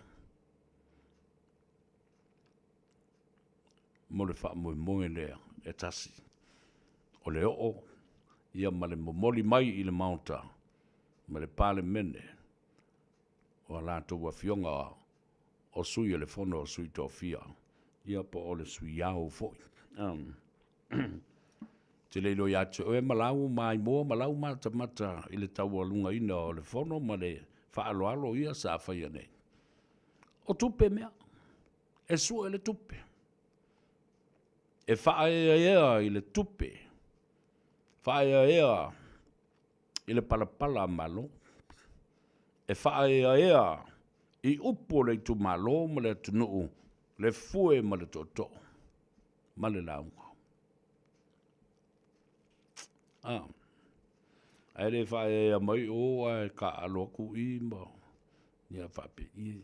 mo le faamoemoe lea e tasi, o le oo ia ma le momoli mai i le Maota ma le Palemene o a latou afioga o sui o le Fono a Sui Tofia, ia po o le Sui Ao foi. Te le iloa ia te oe ma lau maimoa ma lau matamata i le taualugaina o le Fono ma le faaaloalo ia sa faia nei. O tupe mea, e sue le tupe, e faaeaea i le tupe, faaeaea i le palapala a Malo, e faaeaea i upu o le itumalo ma le atunuu, le fue ma le tootoo ma le lauga. A, ae le faaeaea mai o ae taaalo atu i ma ia faapei,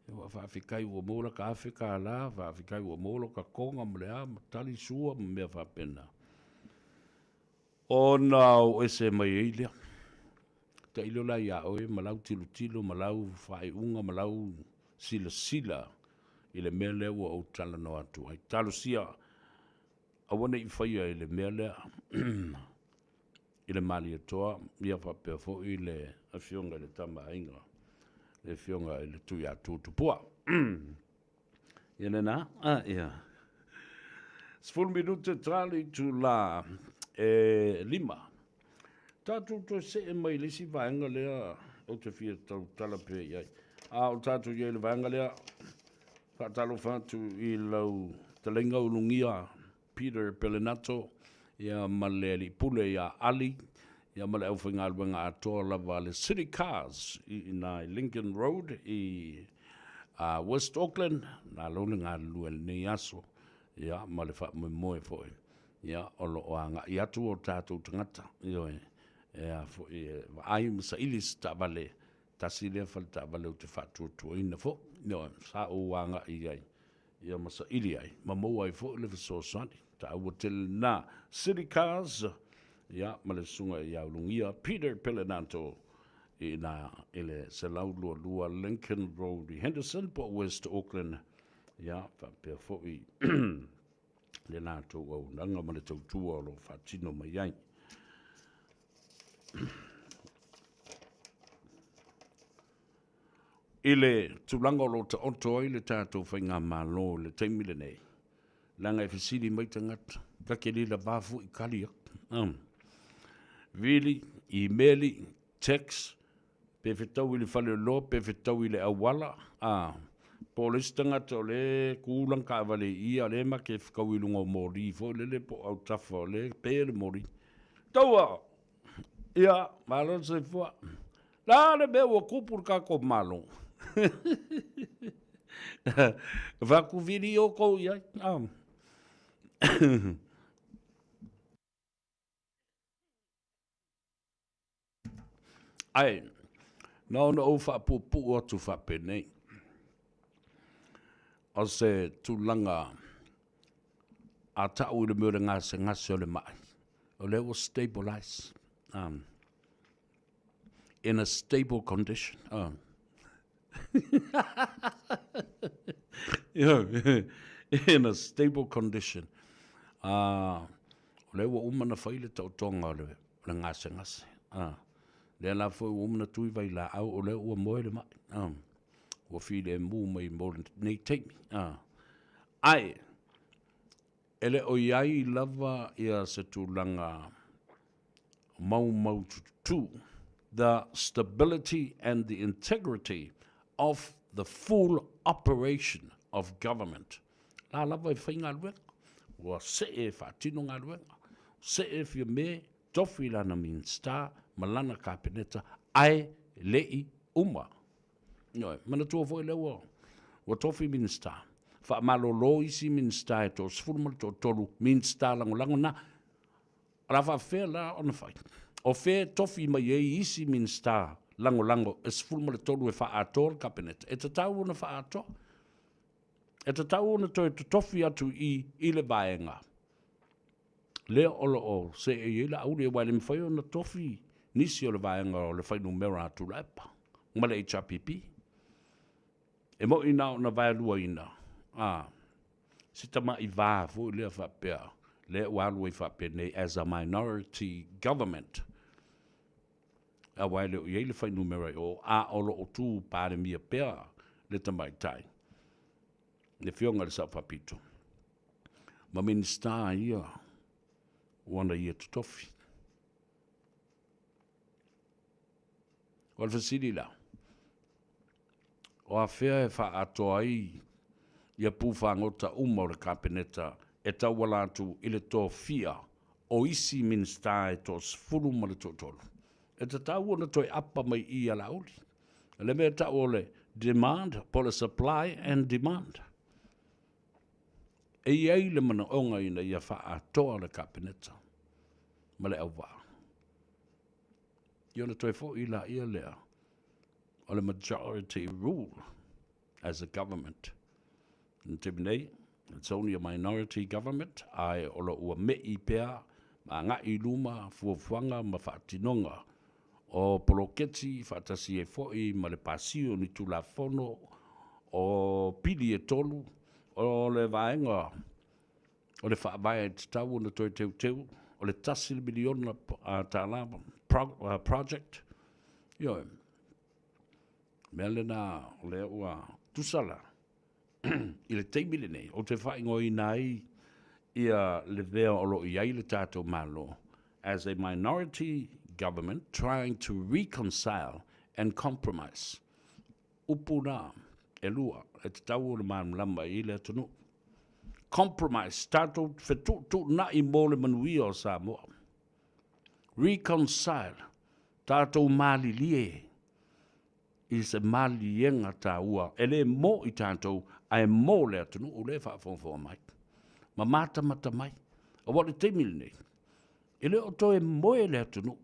ua faafetai ua maua lata $1000, faafetai ua maua lota toga ma le a ma tali sua ma mea faapena. Ona o ese mai ai lea. Tailo la ia oe ma lau tilotilo ma lau faaiuga ma lau silasila i le mea lea ua ou talanoa atu ai. Talosia, aua ne i faia i le mea lea i le Malietoa, ia faapea foi le Afioga i le Tama a Aiga, le Afioga i le Tuiatua Tupua. Ia lena, a ia. 10 minute ta le itula e 5. Tatou toe see mai i le isi vaega lea ou te fia tautala pea i ai. A o tatou i ai i le vaega lea, faatalofa atu i lau fetalaiga Ulugia Peter Pelenato, ia ma le alii pule ia Ali, ia ma le aufaigaluega atoa lava a le City Cars i ina i Lincoln Road i West Auckland. Malo le galulue i lenei aso, ia ma le faamoemoe foi, ia o lo o agai atu o tatou tagata, ioe, e a foi e vaai ma saili se taavale, tasi lea fale taavale ou te faatuatuaina foi, ioe, sa ou agai i ai ia ma saili ai ma maua ai foi le fesoasoani taua tele lena. City Cars, ia, ma le susuga ia Ulugia Peter Pelenato i ina i le 122 Lincoln Road i Henderson po o West Auckland, ia, faapea foi le latou auaunaga ma le tautua o lo o faatino mai ai. I le tulaga o lo o taoto ai le tatou faigamalo i le taimi lenei, leaga e fesili mai tagata, ta te le lavā foi tali atu. Um, vili, imeli, text, pe fetau i le faleoloa, pe fetau i le auala, a, po o le isi tagata o le tu lana taavale i i, a o lea ma te fetau i luga o moli foi lele po o autafa o lea e pe le moli. Taua! Ia, malo le soifua. La le mea ua tupu le tatou Malo. Fatu vili outou i ai. Ae, na ona ou faapuupuu atu faapenei. O se tulaga a tau i le mea o le gasegase o le mai, o lea ua stabilize. In a stable condition. Oh. In a stable condition. O lea ua uma ona fai le taotoga o le, o le gasegase. Lea la foi ua uma ona tui vailaau, o lea ua moe le mai. Ua filemu mai mo lenei taimi. Ae, e le o i ai lava ia se tulaga maumautututu, the stability and the integrity of the full operation of government. La lava e fai galuega, ua see e faatino galuega, see e Fiame tofi lana Minista ma lana Kapeneta, ae le i uma. Ioe, manatua foi lea ua, Ua tofi Minisita. Faamalolo isi Minisita e toasefulu ma le toatolu Minisita Lagolago na. O le a faafefea la ona fai? O fea e tofi mai ai isi Minisita Lagolago e 13 e faaatoa le Kapeneta? E tatau ona faaatoa. E tatau ona toe totofi atu i i le vaega lea o lo o seei ai Laauli, aua e le mafai ona tofi nisi o le vaega o le fuainumera a Tuilaepa ma le HRPP. E moni na ona vaeluaina a si tamai va foi lea faapea, lea ua alu ai faapenei as a minority government, aua e le o i ai le fuainumera i o, a o lo o tu Palemia pea le tamaitai, le Afioga i le Sao Faapito, ma Minisita ia ua na ia totofi. O le fesili la, o afea e faaatoa ai ia pu fagota uma o le Kapeneta e tauala atu i le tofia o isi Minisita e 13? E tatau ona toe apa mai i i a Laauli. O le mea e tau o le demand po o le supply and demand. E i ai le manaoga ina ia faaatoa le Kapeneta ma le auvaa. Ia ona toe foi laia lea o le majority rule as a government. I le taimi nei, it's only a minority government, ae o lo ua me'i pea ma agai i luma fuafuaga ma faatinoga o poloketi faatasi ai foi ma le pasia o ni Tulafono o pili e tolu o le vaega o le Faavae e tatau ona toe teuteu, o le $1 miliona project. Ioe. Mea lena o lea ua tusa la i le taimi lenei, ou te faaigoaina ai ia le mea o lo o i ai le tatou Malo as a minority government trying to reconcile and compromise. Upu na e lua e tatau ona malamalama i ai le atunuu. Compromise, tatou fetuutuunai mo le manuia o Samoa. Reconcile, tatou malilie i se maliega taua e le mo i tatou ae mo le atunuu lea e faafogafoga mai ma matamata mai. Aua o le taimi lenei, e le o toe moe le atunuu.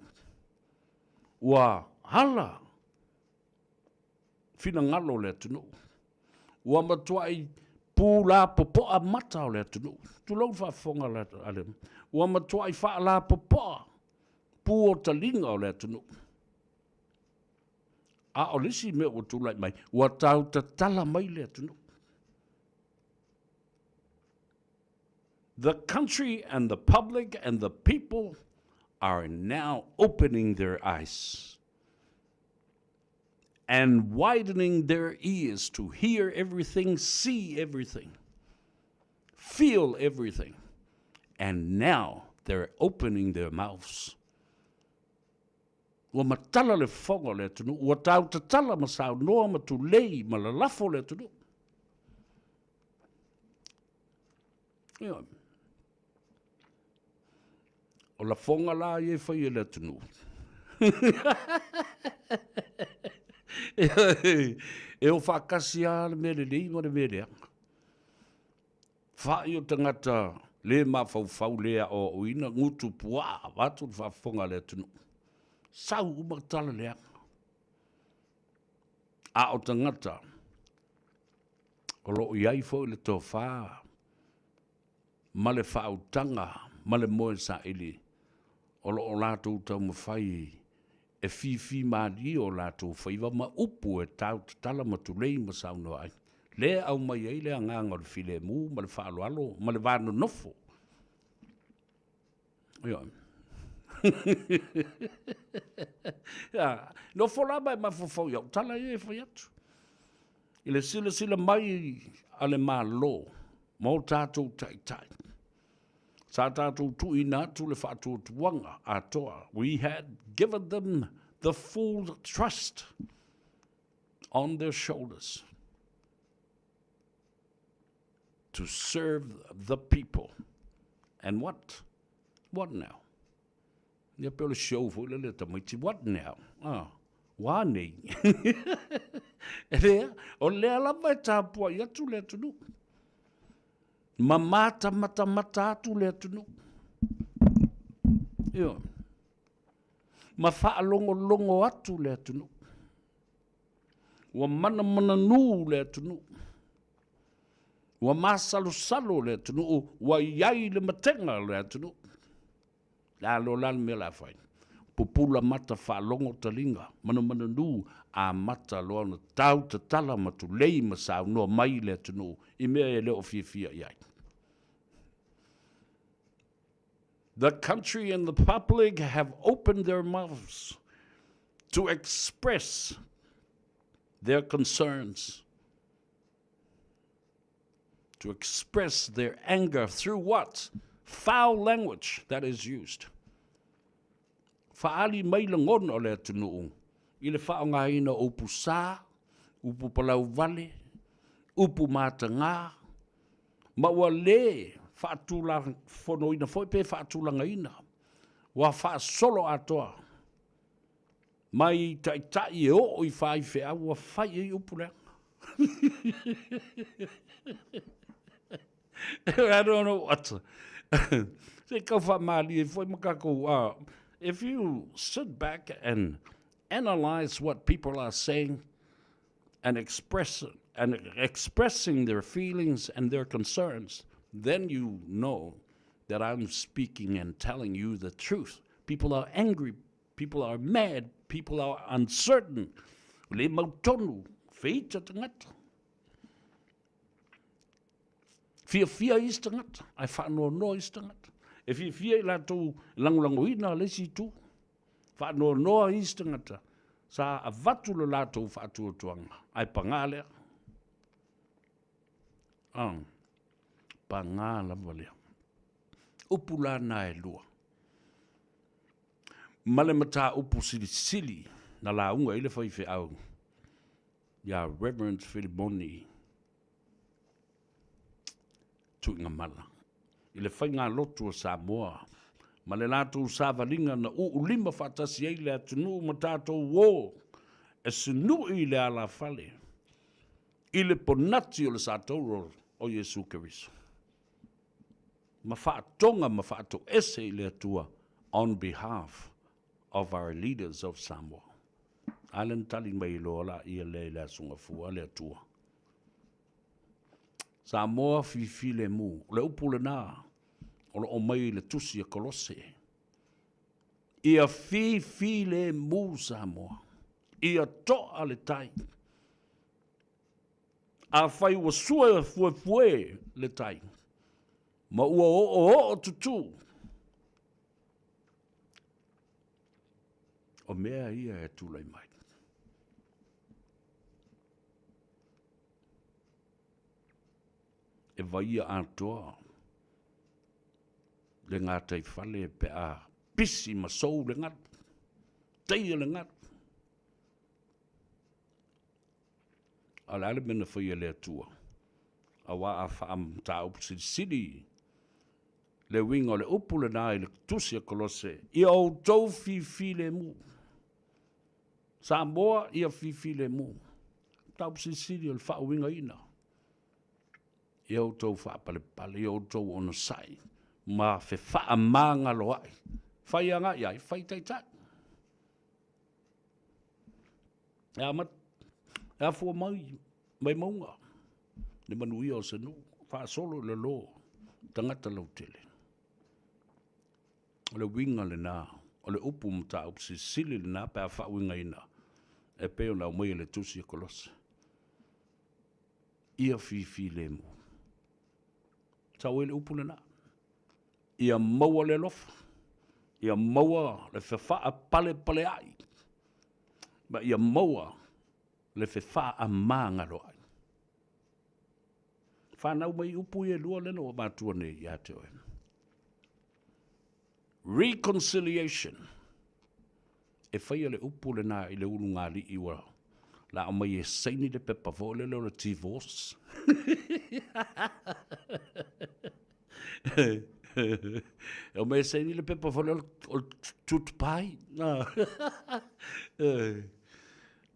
Ua hala finagalo o le atunuu. Ua matuai pulapopoa mata o le atunuu. Tulou le faafofoga a le... Ua matuai faalapopoa pu o taliga o le atunuu. A o le isi mea ua tulai mai, ua tau tatala mai le atunuu. The country and the public and the people are now opening their eyes and widening their ears to hear everything, see everything, feel everything. And now they're opening their mouths. Ua matala le fofoga o le atunuu, ua tau tatala ma saunoa ma tulei ma lalafo le atunuu. Ioe. O lafoga la ia e fai e le atunuu. E o faatasi lava le mea lelei ma le mea leaga. Fai o tagata le mafaufau le aoaoina, gutu puaa, vaeatu le faafofoga a le atunuu. Sau uma tala leaga. A o tagata o lo o i ai foi le tofa ma le faautaga ma le moe saili o lo o latou taumafai e fifi malie o latou faiva ma upu e tau tatala ma tulei ma saunoa ai. Lea e aumai ai le agaga o le filemu ma le faaaloalo ma le va nonofo. Ioe. Nofo la ma e mafaufau i au tala ia e fai atu. I le silasila mai a le Malo ma o tatou taitai, sa tatou tuuina atu le faatuatuaga atoa. We had given them the full trust on their shoulders to serve the people. And what? What now? Ia pei o le show foi lele a tamaiti, what now? Ah, ua a nei? E lea, o lea lava e tapuai atu le atunuu. Ma matamatamata atu le atunuu. Ioe. Ma faalogologo atu le atunuu. Ua manamananū le atunuu. Ua masalosalo le atunuu, ua i ai le matega o le atunuu. Le a loa la le mea o le a fai? Pupula mata faalogo taliga, manumanunu, amata loa ona tau tatala ma tulei ma saunoa mai le atunuu i mea e le o fiafia i ai. The country and the public have opened their mouths to express their concerns, to express their anger through what? Foul language that is used. Faaali mai lagona o le atunuu i le faaaogaina o upu sa, upu palauvale, upu matagā, ma ua le faatulafonoina foi pe faatulagaina, ua faasolo atoa mai taitai e oo i faifeau ua fai i ai upu leaga. I don't know what. Se i tau faamalie foi ma tatou, if you sit back and analyze what people are saying and express and expressing their feelings and their concerns, then you know that I'm speaking and telling you the truth. People are angry, people are mad, people are uncertain. Le mautonu, feita tangata. Fiafia isi tagata, ae faanoanoa isi tagata. E fiafia i latou lagolagoina le isi itu. Faanoanoa isi tagata, sa avatu le latou faatuatuaga, ae pagā lea. Ah, pagā lava lea. Upu la na e lua. Ma le mataupu silisili na lauga i le faifeau iā Reverend Filimoni Tuigamala i le faigalotu a Samoa ma le latou savaliga na uulima faatasi ai le atunuu ma tatou o e sinui i le alafale i le ponati o le satauro o Iesu Keriso ma faatoga ma faatoese i le Atua on behalf of our leaders of Samoa. A lea na tali mai loa laia lea i le Aso Gafua le Atua. Samoa fifilemu. O le upu lena o lo o mai i le tusi a Kolose. Ia fifilemu Samoa. Ia toa le tai. Afai ua sua fuefue le tai, ma ua oooo tutū, o mea ia e tulai mai. E vaia atoa le gataifale pe a pisi ma sou le galu, teia le galu. A o le a le mea na faia e le Atua? Aua a faamataupu silisili le uiga o le upu lena i le Tusi a Kolose, ia outou fifilemu. Samoa, ia fifilemu. Mataupu silisili o le faauigaina. Ia outou faapalepale, ia outou onosai ma fefaamagaloai. Fai agai ai, fai taitai. E amata, e afua mai mai mauga le manuia o se nuu, faasolo i lalo tagata lautele. O le uiga lena, o le upu mataupu silisili lena pe a faauigaina e pei ona aumai e le Tusi a Kolose. Ia fifilemu. Sau ai le upu lena. Ia maua le alofa, ia maua le fefaapalepaleai, ma ia maua le fefaamagaloai. Fanau mai upu ia e lua lea na ou avatua nei ia te oe. Reconciliation. E faia le upu lena i le ulugalii ua la aumai e saini le pepa foi lele o le divorce. E aumai e saini le pepa foi lele o le tutupai.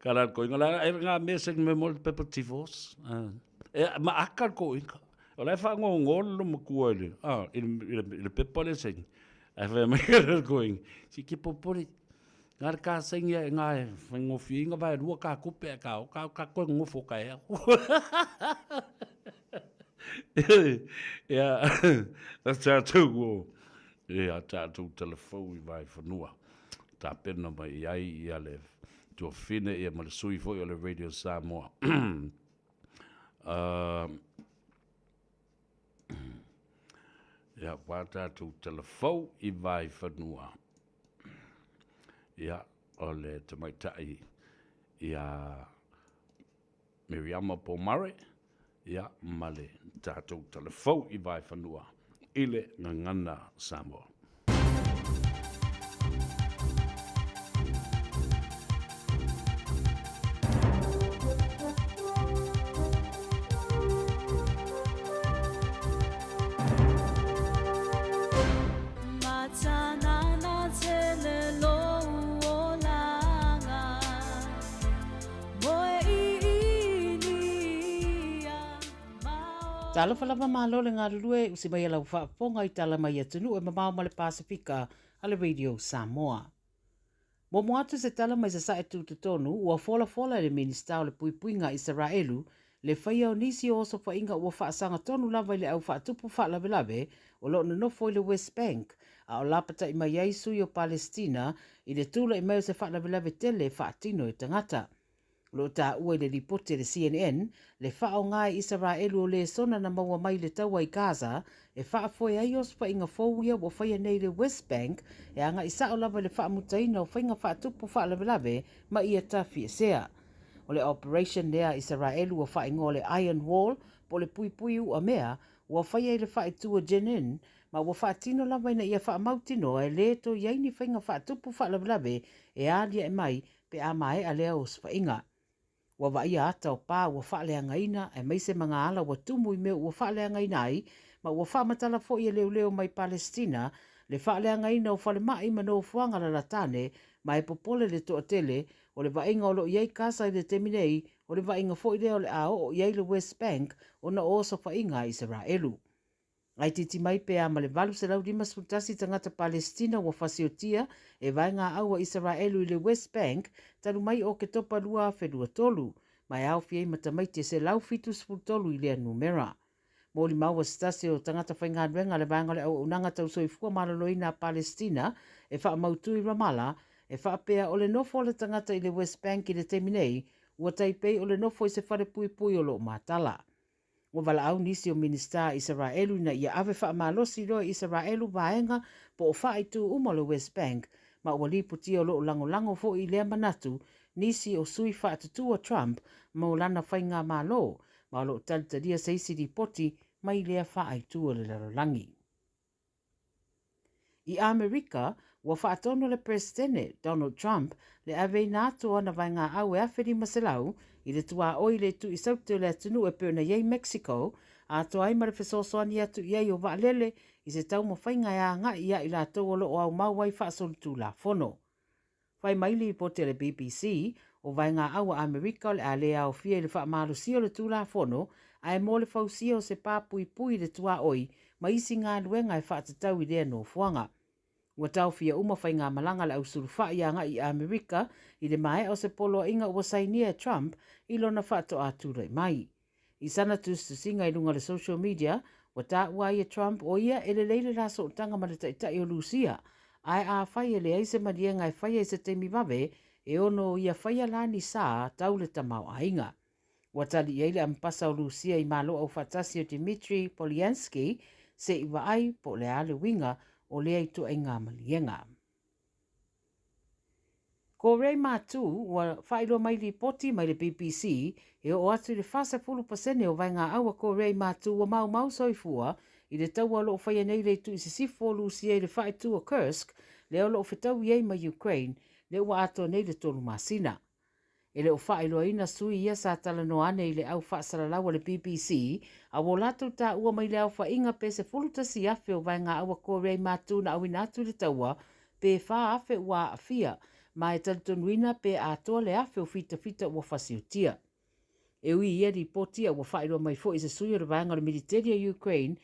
Ka la ko inga la e nga me se me mo pepa divorce. E ma aka ko inga. O la fa ngo ngo lo mo ku le. Ah, i le pepa le se. Ai fa me ko inga. Si ki popori. Nga ka sengi e nga e ngo fi inga vai rua ka kupe ka o ka ka ko ngo fo ka e. Ia, a tātou o, e a tātou telefou i vai whanua. Tāpena mai i ai ia le tuawhine ia ma le sui foi o le Radio Samoa. uh, ia, wā tātou telefou i vai whanua. Ia, o le tamaitai ia Miriama Pomare, ia, ma le tatou talafou i Vaefanua i le Gagana Samoa. Talofa lava malo le galulue usi mai lau faafofoga i tala mai atunuu e mamao ma le Pasefika a le Radio Samoa. Momo atu se tala mai sasae tutotonu ua folafola e le Minista o le Puipuiga Isaraelu le faia o nisi o osofaiga ua faasaga tonu lava i le au faatupu faalavelave o lo o nonofo i le West Bank a o lapata'i mai ai sui o Palestina i le tula'i mai o se faalavelave tele e faatino e tagata. O lo o taua i le lipoti a le CNN le faaaoga e Isaraelu o lesona na maua mai i le taua i Gaza e faafoe ai osofaiga fou ia ua faia nei i le West Bank e aga'i sa'o lava i le faamutaina o faiga faatupu faalavelave ma ia tafiesea. O le operation lea a Isaraelu ua faaigoa o le Iron Wall po o le puipui uamea ua faia i le faaitu o Jenin ma ua faatino lava ina ia faamautinoa e lē toe i ai ni faiga faatupu faalavelave e aliae mai pe a maea lea osofaiga. Ua vaaia ata o pā ua faaleagaina aemaise ma ngā ala ua tumu i mea ua faaleagaina ai ma ua faamatala foi e leoleo mai Palestina le faaleagaina o falema'i ma nofoaga lalatane ma e popole le toatele O le vaaiga o lo o i ai Gaza i le taimi nei, o le vaaiga foi lea o le a oo i ai le West Bank ona o osofaiga a Isaraelu. Itiiti mai pe a ma le 851 tagata Palestina ua fasiotia e vaegaau a Isaraelu i le West Bank talu mai Oketopa 2023, ma e aofia ai ma tamaiti e 173 i lea numera. Molimau a se tasi o tagata faigaluega a le Vaega o le Auaunaga Tau Soifua Maloloina a Palestina e faamautu i Ramallah, e faapea o le nofo a le tagata i le West Bank i le taimi nei, ua tai pei o le nofo i se fale puipui o lo o matala. Ua valaau nisi o Minisita a Isaraelu ina ia ave faamalosi loa i Isaraelu vaega po o faaitu uma o le West Bank, ma ua lipotia o lo o lagolago foi i lea manatu nisi o sui faatutu a Trump mo lana faigamalo ma o lo o talitalia se isi lipoti mai lea faaitu o le lalolagi. I Amerika, ua faatonu le Peresetene, Donald Trump, le aveina atu o ana vaegaau e 1,500 i le tuaoi i le itu i saute o le atunuu e pei ona i ai Mexico, atoa ai ma le fesoasoani atu i ai o vaalele i se taumafaiga e agai ia i latou o lo o aumau ai faasolitulafono. Fai mai le lipoti a le BBC, o vaegaau a Amerika o le a lē aofia i le faamalosia o le Tulafono ae mo le fausia o se pā puipui i le tuaoi ma isi galuega e faatatau i lea nofoaga. Ua taofia uma faigamalaga a le ausulufai agai i Amerika i le maea o se poloaiga ua sainia e Trump i lona faatoa tulai mai. I sana tusitusiga i luga o le social media, ua taua ai e Trump o ia e lelei le la sootaga ma le taitai o Lusia, ae afai e leai se maliega e faia i se taimi vave, e ono ia faia la ni sa tau le tamaoaiga. Ua tali i ai le amepasa o Lusia i Malo Aufaatasi o Dmitry Polyanskiy se i vaai po o le a le uiga o lea ituaiga maliega. Ko Ray Matu, ua faailoa mai lipoti mai le BBC, e oo atu i le 40 pasene o vaegaau a ko Ray Matu ua maumau soifua i le taua o lo o faia nei le itu i sisifo o Lusia i le faaitu o Kursk, lea o lo o fetaui ai ma Ukraine, lea ua atoa nei le tolu masina. E le o faailoaina sui ia sa talanoa ane i le au faasalalau a le BBC, a ua latou taua mai le aofaiga pe 11,000 o vaegaau a Korea i Matu na auina atu i le taua, pe 4,000 ua aafia, ma e talitonuina pe atoa le 1,000 o fitafita ua fasiotia. E ui i ia lipoti a ua faailoa mai foi e se sui o le vaega o le militeli a Ukraine,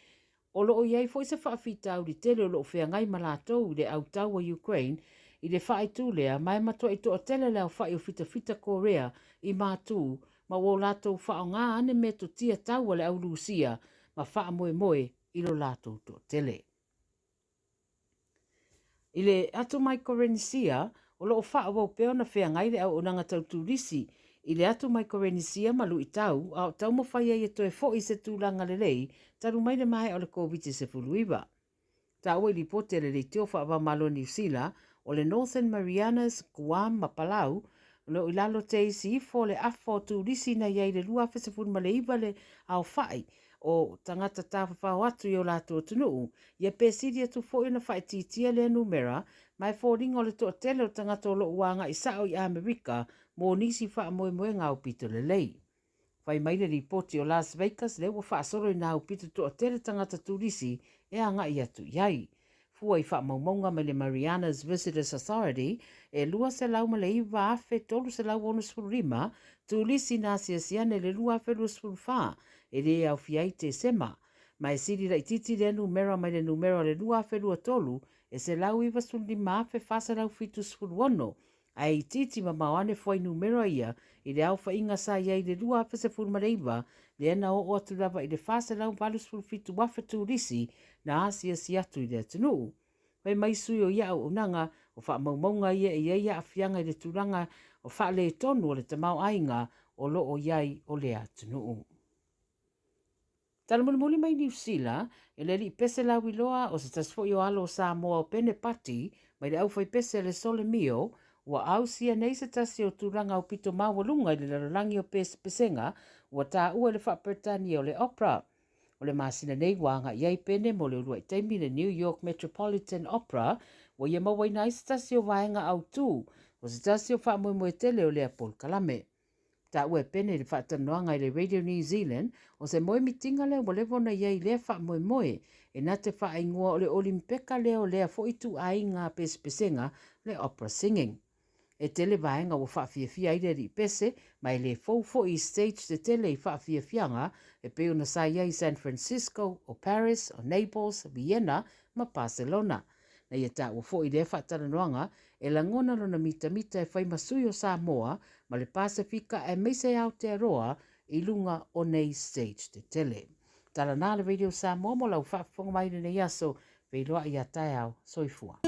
o lo o i ai foi se faafitauli tele o lo o feagai ma latou i le autau a Ukraine i le faaitu lea ma e matuai toatele le aofai o fitafita Korea i matu ma ua o latou faaaoga ane metotia tau a le au Lusia ma faamoemoe i lo latou toatele. I le atu Maikorenisia, o lo o faaauau pea ona feagai le auaunaga tau turisi i le atu Maikorenisia ma luitau a o taumafai ai e toe foi i se tulaga lelei talu mai le maea o le Koviti-19. Taua i lipoti a le Leitio Faava-o-Malo o Niu Sila, o le Northern Marianas, Guam ma Palau, o lo o i lalo te isi ifo o le afa o turisi na i ai i le 2019 le aofai o tagata tafafao atu i o latou atunuu, ia pe sili atu foi ona faaitiitia lea numera, ma e foliga o le toatele o tagata o lo o ua agai sao i Amerika mo nisi faamoemoega aupito lelei. Fai mai le lipoti o Las Vegas lea ua faasolo i nā aupito toatele tagata turisi e agai atu i ai. Fua i faamaumauga mai le Marianas Visitors Authority, e 209,365 turisi na asiasi ane i le 2024, e lē aofia ai Tesema. Ma e sili laitiiti lea numera mai le numera o le 2023 e 195,476, ae itiiti mamao ane fuainumera ia i le aofaiga sa i ai i le 2019, lea na oo atu lava i le 487,000 turisi na asiasi atu i le atunuu. Fai mai sui o ia auaunaga, o faamaumauga ia e i ai aafiaga i le tulaga o faaletonu o le tamaoaiga o lo o i ai o lea atunuu. Tala mulimuli mai Niu Sila, e le alii pese lauiloa o se tasi foi o alo o Samoa o Pene Pati mai le aufaipese a le Sole Mio, ua ausia nei se tasi o tulaga aupito maualuga i le lalolagi o pesepesega ua taua i le faa-Peretania o le Opera. O le masina nei ua agai ai Pene mo le uluai taimi i le New York Metropolitan Opera ua ia mauaina ai se tasi o vaega autū o se tasi o faamoemoe tele o lea polokalame. Taua e Pene i le faatalanoaga i le Radio New Zealand, o se moemitiga lea ua leva ona i ai i lea faamoemoe, e na te faaigoa o le Olimpeka lea o lea foi ituaiga pesepesega, le opera singing. E tele vaega ua faafiafia ai le alii pese, ma e le fou foi i stage tetele i faafiafiaga e pei ona sa i ai i San Francisco, o Paris, o Naples, Vienna ma Barcelona. Na ia taua foi i lea faatalanoaga, e lagona lona mitamita e fai ma sui o Samoa ma le Pasefika aemaise Aotearoa i luga o nei stage tetele. Tala na le Radio Samoa mo lau faafofoga mai i lenei aso. Feiloai ia taeao. Soifua.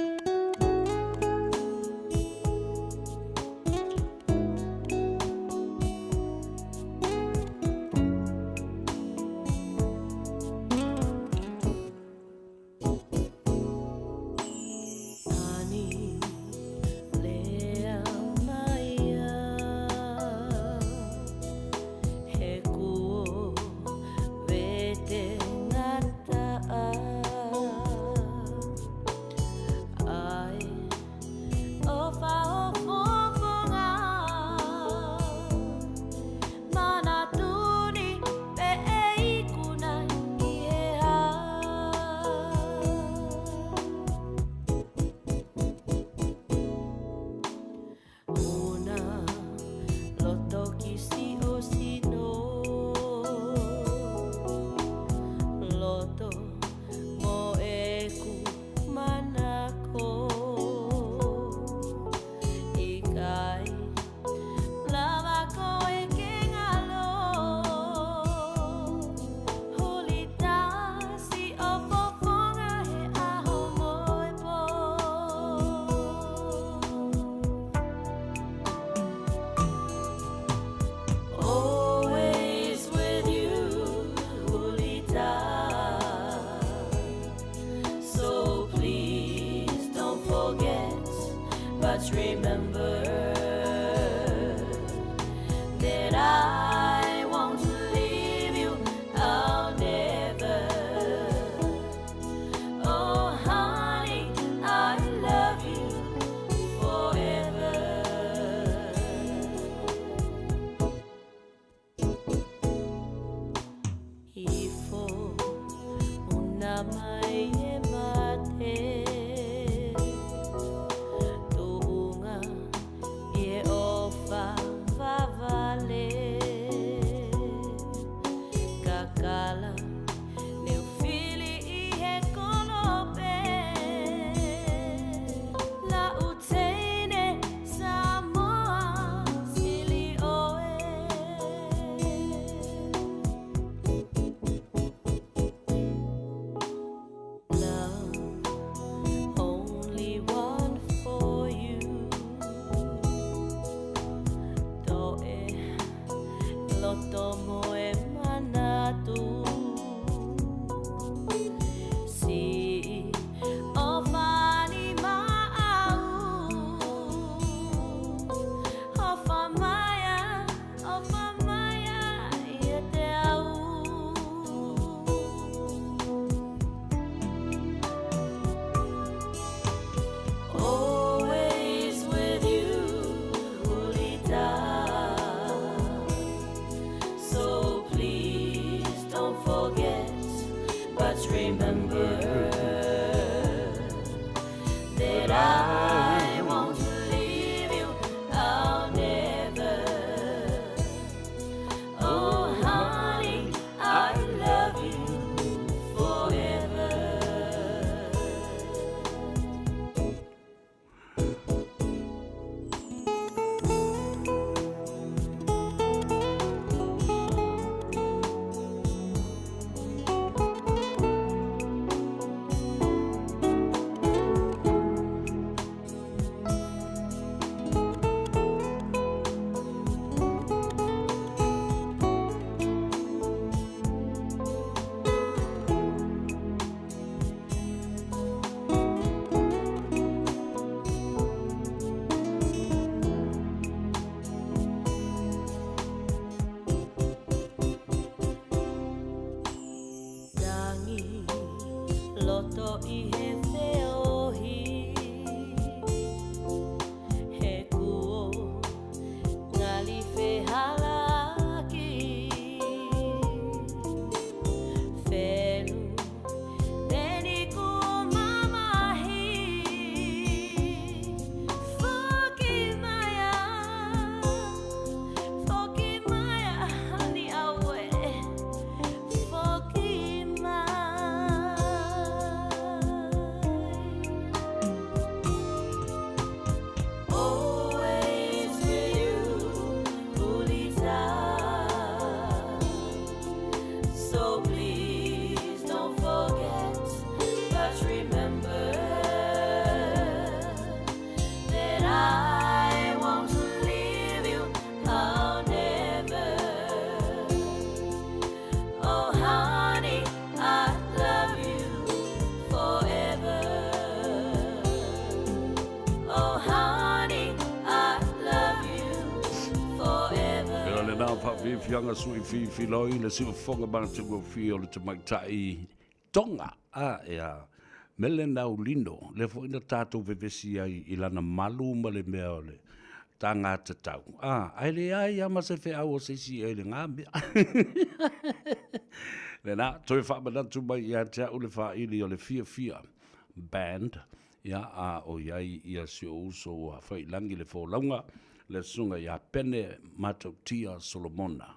Fiafiaga sui fifiloi le siufofoga matagofie o le tamaitai Tonga a ea Mele Naulino, lea foi na tatou vevesi ai i lana malu ma le mea o le taga tatau, a, ae leai lava ma se feau o se isi i ai i lena mea. Lena, toe faamanatu mai ia te au le faili o le Fiafia Band, ia, a o i ai ia si ou uso ua faiilagi le folauga, le susuga ia Pene Matautia Solomona.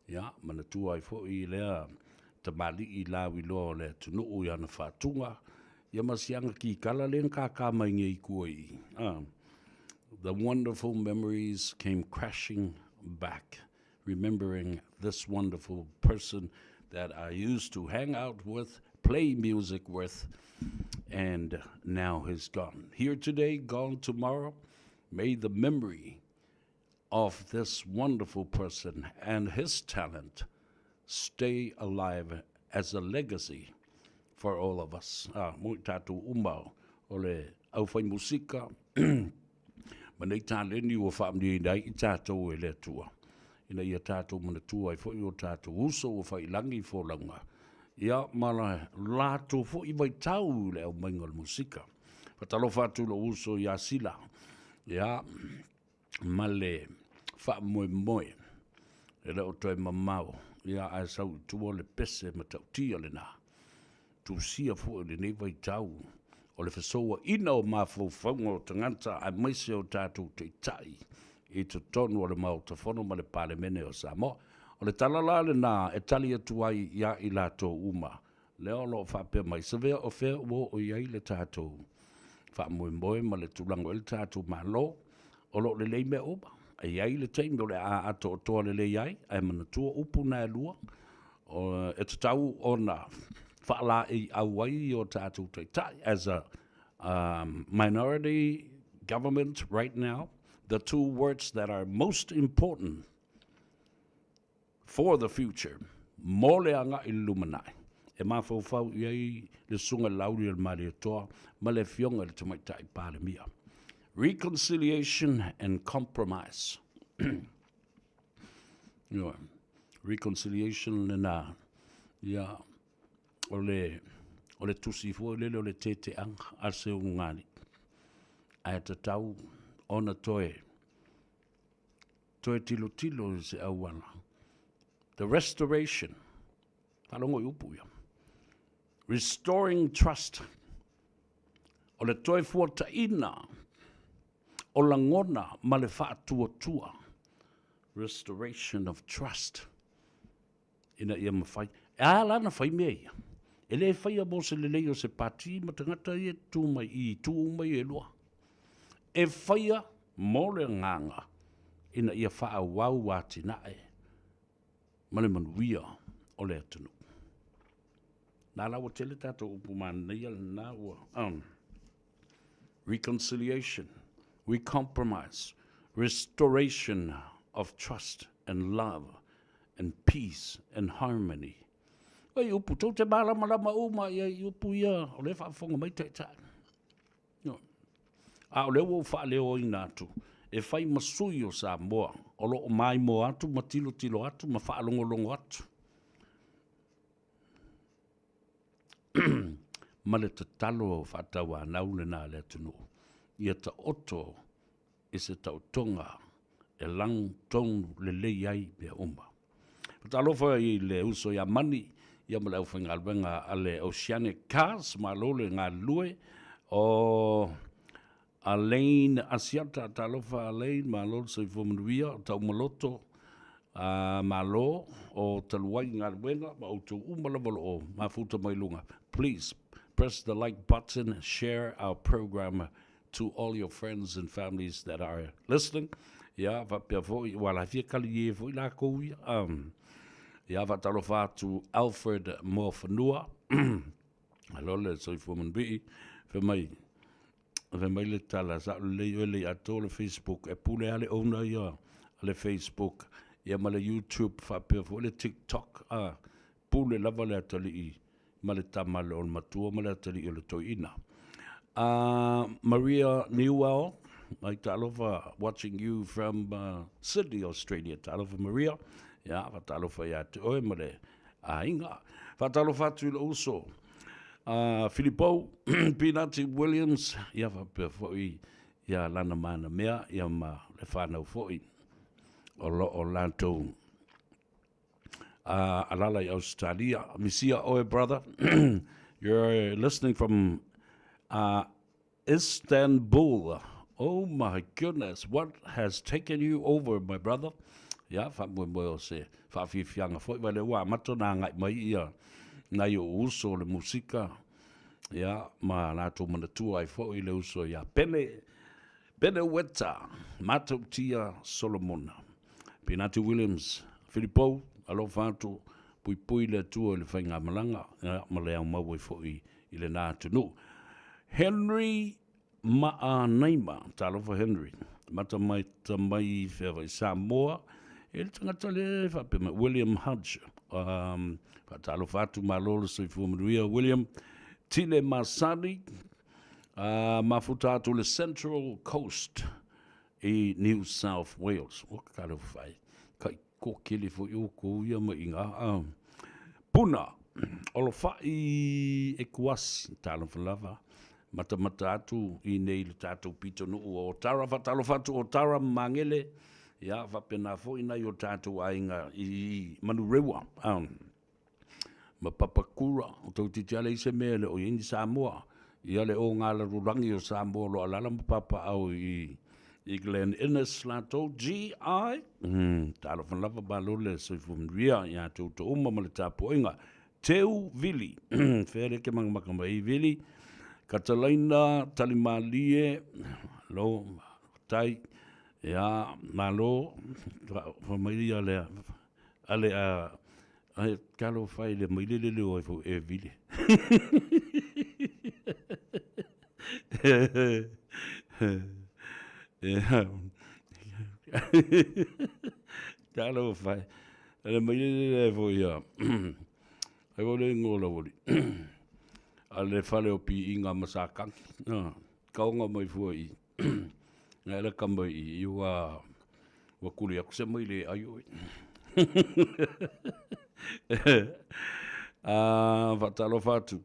Ia, manatua ai foi lea tamalii lauiloa o le atunuu i ana faatuga, ia ma si ana kikala lea na kākā mai nei i tua i i. Ah, the wonderful memories came crashing back, remembering this wonderful person that I used to hang out with, play music with, and now he's gone. Here today, gone tomorrow. May the memory of this wonderful person and his talent stay alive as a legacy for all of us. Ah, mo i tātou uma o le au whai musika, ma nei tāleni ua whaamniina ai i tātou e le Atua. Ina ia tātou manatua ai foi o tātou uso ua whailangi i fōlaunga. Ia, ma la lātou foi vaitau i le aumaiga o le musika. Whatalofa atu lou uso ia Sila. Ia, ma le faamoemoe e le o toe mamao, ia ae sau i tua le pese matautia lena. Tusia foi lenei vaitau o le fesouaina o mafaufauga o tagata aemaise o tatou taitai i totonu o le Maota Fono ma le Palemene o Samoa. O le tala la lena e tali atu ai ia i latou uma lea o lo o faapea mai, Savea o fea ua oo i ai le tatou faamoemoe ma le tulaga o i ai le tatou Malo, o lo o lelei mea uma. E i ai le taimi o le a atoatoa lelei ai, ae manatua upu na e lua, e tatau ona faalaeiau ai o tatou taitai as a minority government right now, the two words that are most important For the future, mo le agai i le lumanai, e mafaufau i ai le Susuga i le Laauli o le Malietoa ma le Afioga i le Tamaitai Palemia. Reconciliation and compromise. Ioe. Reconciliation lena, ia, o le, o le tusi foi lele o le teteaga a se ulugalii. Ae tatau ona toe Toe tilotilo i se auala. The restoration. Faalogo i upu ia. Restoring trust. O le toe fuataina o lagona ma le faatuatua. Restoration of trust. Ina ia mafai. E a la na fai mea ia? E le faia mo se lelei o se pati ma tagata ia e tū mai i itu uma ia e lua. E faia mo le agaga ina ia faaauau atinae ma le manuia o le atunuu. Na la ua tele tatou upu manaia lena ua um, reconciliation, we compromise, restoration of trust and love and peace and harmony. Oi upu, tou te mālamalama uma ia i upu ia, o lea faafofoga mai taitai. No. A o lea ua ou faaleoina atu, e fai ma sui o Samoa, o lo o maimoa atu ma tilotilo atu ma faalogologo atu. ma le tatalo faatauanau lena a le atunuu, ia taoto i se taotoga e lagotonu lelei ai mea uma. Faatalofa i le uso ia Mani ia ma le aufaigaluega a le Oceanic Cars, malo le galulue. O Alain Asiata, talofa Alain, malo le soifua manuia, o Taumaloto, a malo o talu ai i galuega ma outou uma lava o lo o mafuta mai luga. Please press the like button, share our program to all your friends and families that are listening. Ia, faapea foi, ua la fia kali e foi lakou ia. Um, ia, faatalofa atu Alfred Moafanua. Alo le soifua manuia. Fai mai, Fai mai le tala, sao lelei oe le atoa le Facebook, e pule lava le owner ia a le Facebook, ia ma le YouTube faapea foi le TikTok, a, pule lava le atalii ma le tama o le matua ma le atalii o le toeaina. Uh, Maria Newell, mai talofa, watching you from uh, Sydney, Australia. Talofa Maria. Ia, faatalofa ia te oe ma le aiga. Faatalofa atu i lou uso a Filipou Pinati Williams, ia faapea foi ia Lana Manamea, ia ma le fanau foi o lo o latou alala i Ausetalia. Misia oe, brother. You're listening from Istanbul. Oh my goodness, what has taken you over, my brother? Ia, faamoemoe o se faafiafiaga foi, vai lea ua amata ona agai mai ia nai ou uso o le musika, ia, ma latou manatua ai foi le uso ia Pene, Pene Ueta, Matautia Solomona, Pinati Williams, Filipou, alofa atu, puipui le Atua i le faigamalaga, ia, ma le aumau ai foi i lena atunuu. Henry Maanaima, talofa Henry, mata mai ta mai fea i Samoa, e le tagata le faapea mai, William Hudge, faatalofa atu, malo le soifua manuia, William, Tile Masani, mafuta atu le Central Coast i New South Wales. Ua talofa e, kai Kokele foi outou ia ma iga a Puna, Olofa'i Ekuasi, talofa lava, matamata atu i nei le tatou pitonuu o Otara, faatalofa atu Otara ma Magele, ia faapena foi nai o tatou aiga i Manurewa. Ma Papakura, o toeitiiti lava leai se mea e le o i ai ni Samoa. Ia le oga lalolagi o Samoa o lo o alaala ma papaaao i i Glen Innes latou, GI, talofa lava malo le soifua manuia ia te outou uma ma le tapuaiga. Teu Vili, fea lea e te magamaka mai ai Vili, Katalaina Talimalie, malo, faafetai, ia, malo, fai mai ia lea, ale a Ae talofa e le maile le leo ai foi e vile. Talofa e. Le maile le leo ai foi ia. Ai foi le ingoa o lau alii. A le fale o Piiga ma Sakagi. Kaoga mai fua i i. Ngai la kama i i ua Ua kuli aku se maile e ai oe. Faatalofa atu.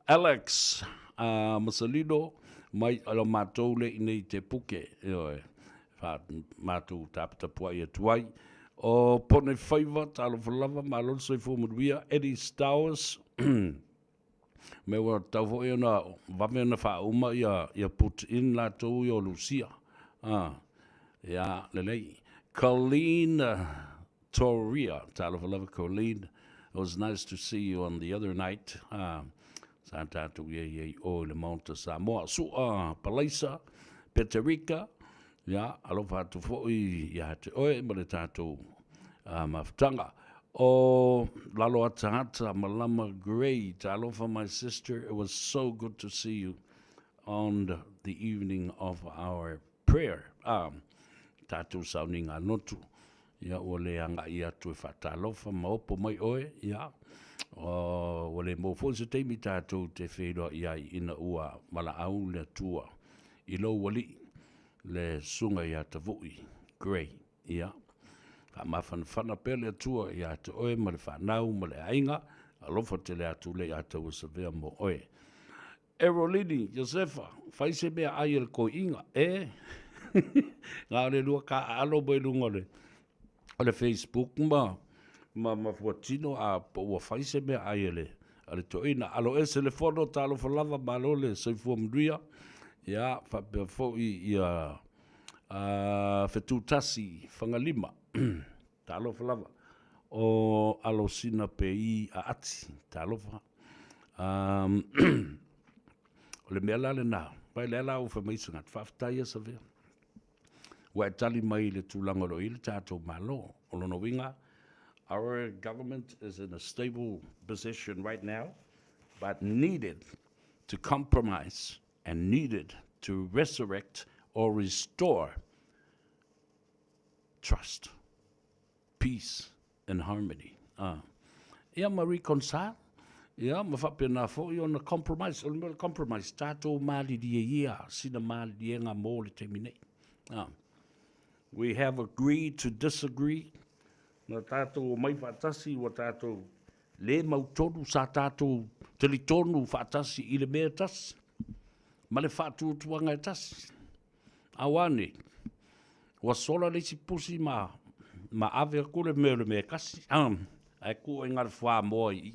Alex Masalino mai ala matou le i nei te puke. Ioe. Fa matou taputapuai atu ai. O Pone Faiva, talofa lava, malo le soifua manuia. Eddie Stowers, Me ua tatau foi ona vave ona faauma ia, ia put in latou ia o Lusia. Ah, ia, lelei. Colleen Toria, talofa lava Colleen. It was nice to see you on the other night. Ah, sa tatou i ai ai o i le Maota Samoa. Sua Palaisa, Peterika, Ia, alofa atu foi ia te oe ma le tatou mafutaga. O lalo ataata Malama Gray, talofa my sister, it was so good to see you on the evening of our prayer. Ah, tatou sauniga lotu. Ia, ua le agai atu e faatalofa ma opo mai oe, ia, o, ua le maua foi se taimi tatou te feiloai ai ina ua valaau le Atua i lou alii, le Susuga ia Tavui Gray. Ia, faamafanafana pea le Atua ia te oe ma le fanau ma le aiga, alofa tele atu le ia tauasavea mo oe. Erolini, Josefa, fai se mea ai a le toeaina, e? Na o le lua taaalo mai luga o le, o le Facebook ma, ma, ma fuatino a po ua fai se mea ai a le, a le toeaina. Alo ese le fono, talofa lava, malo le soifua manuia. Ia, faapea foi ia Fetutasi Fagalima. Talofa lava. O Alosina Pei Aati. Talofa. Um, o le mea la lena, vai lea la ua fai mai se tagata, faafetai ia Savea. Ua e tali mai i le tulaga o lo o i ai le tatou Malo. O lona uiga, our government is in a stable position right now, but needed to compromise and needed to resurrect or restore trust, peace and harmony. Ah. Ia ma reconcile, ia ma faapena foi ona compromise. O le mea o le compromise, tatou malilie ia sina maliliega mo le taimi nei. Ah. We have agreed to disagree. Na tātou omai faatasi ua tātou lē mautonu sa tātou talitonu faatasi i le mea e tasi ma le faatuatuaga e tasi. Auā nei, ua sola le isi pusi ma, ma ave aku le mea o le mea e kasi, ae kua i ngā le fuamoa i i.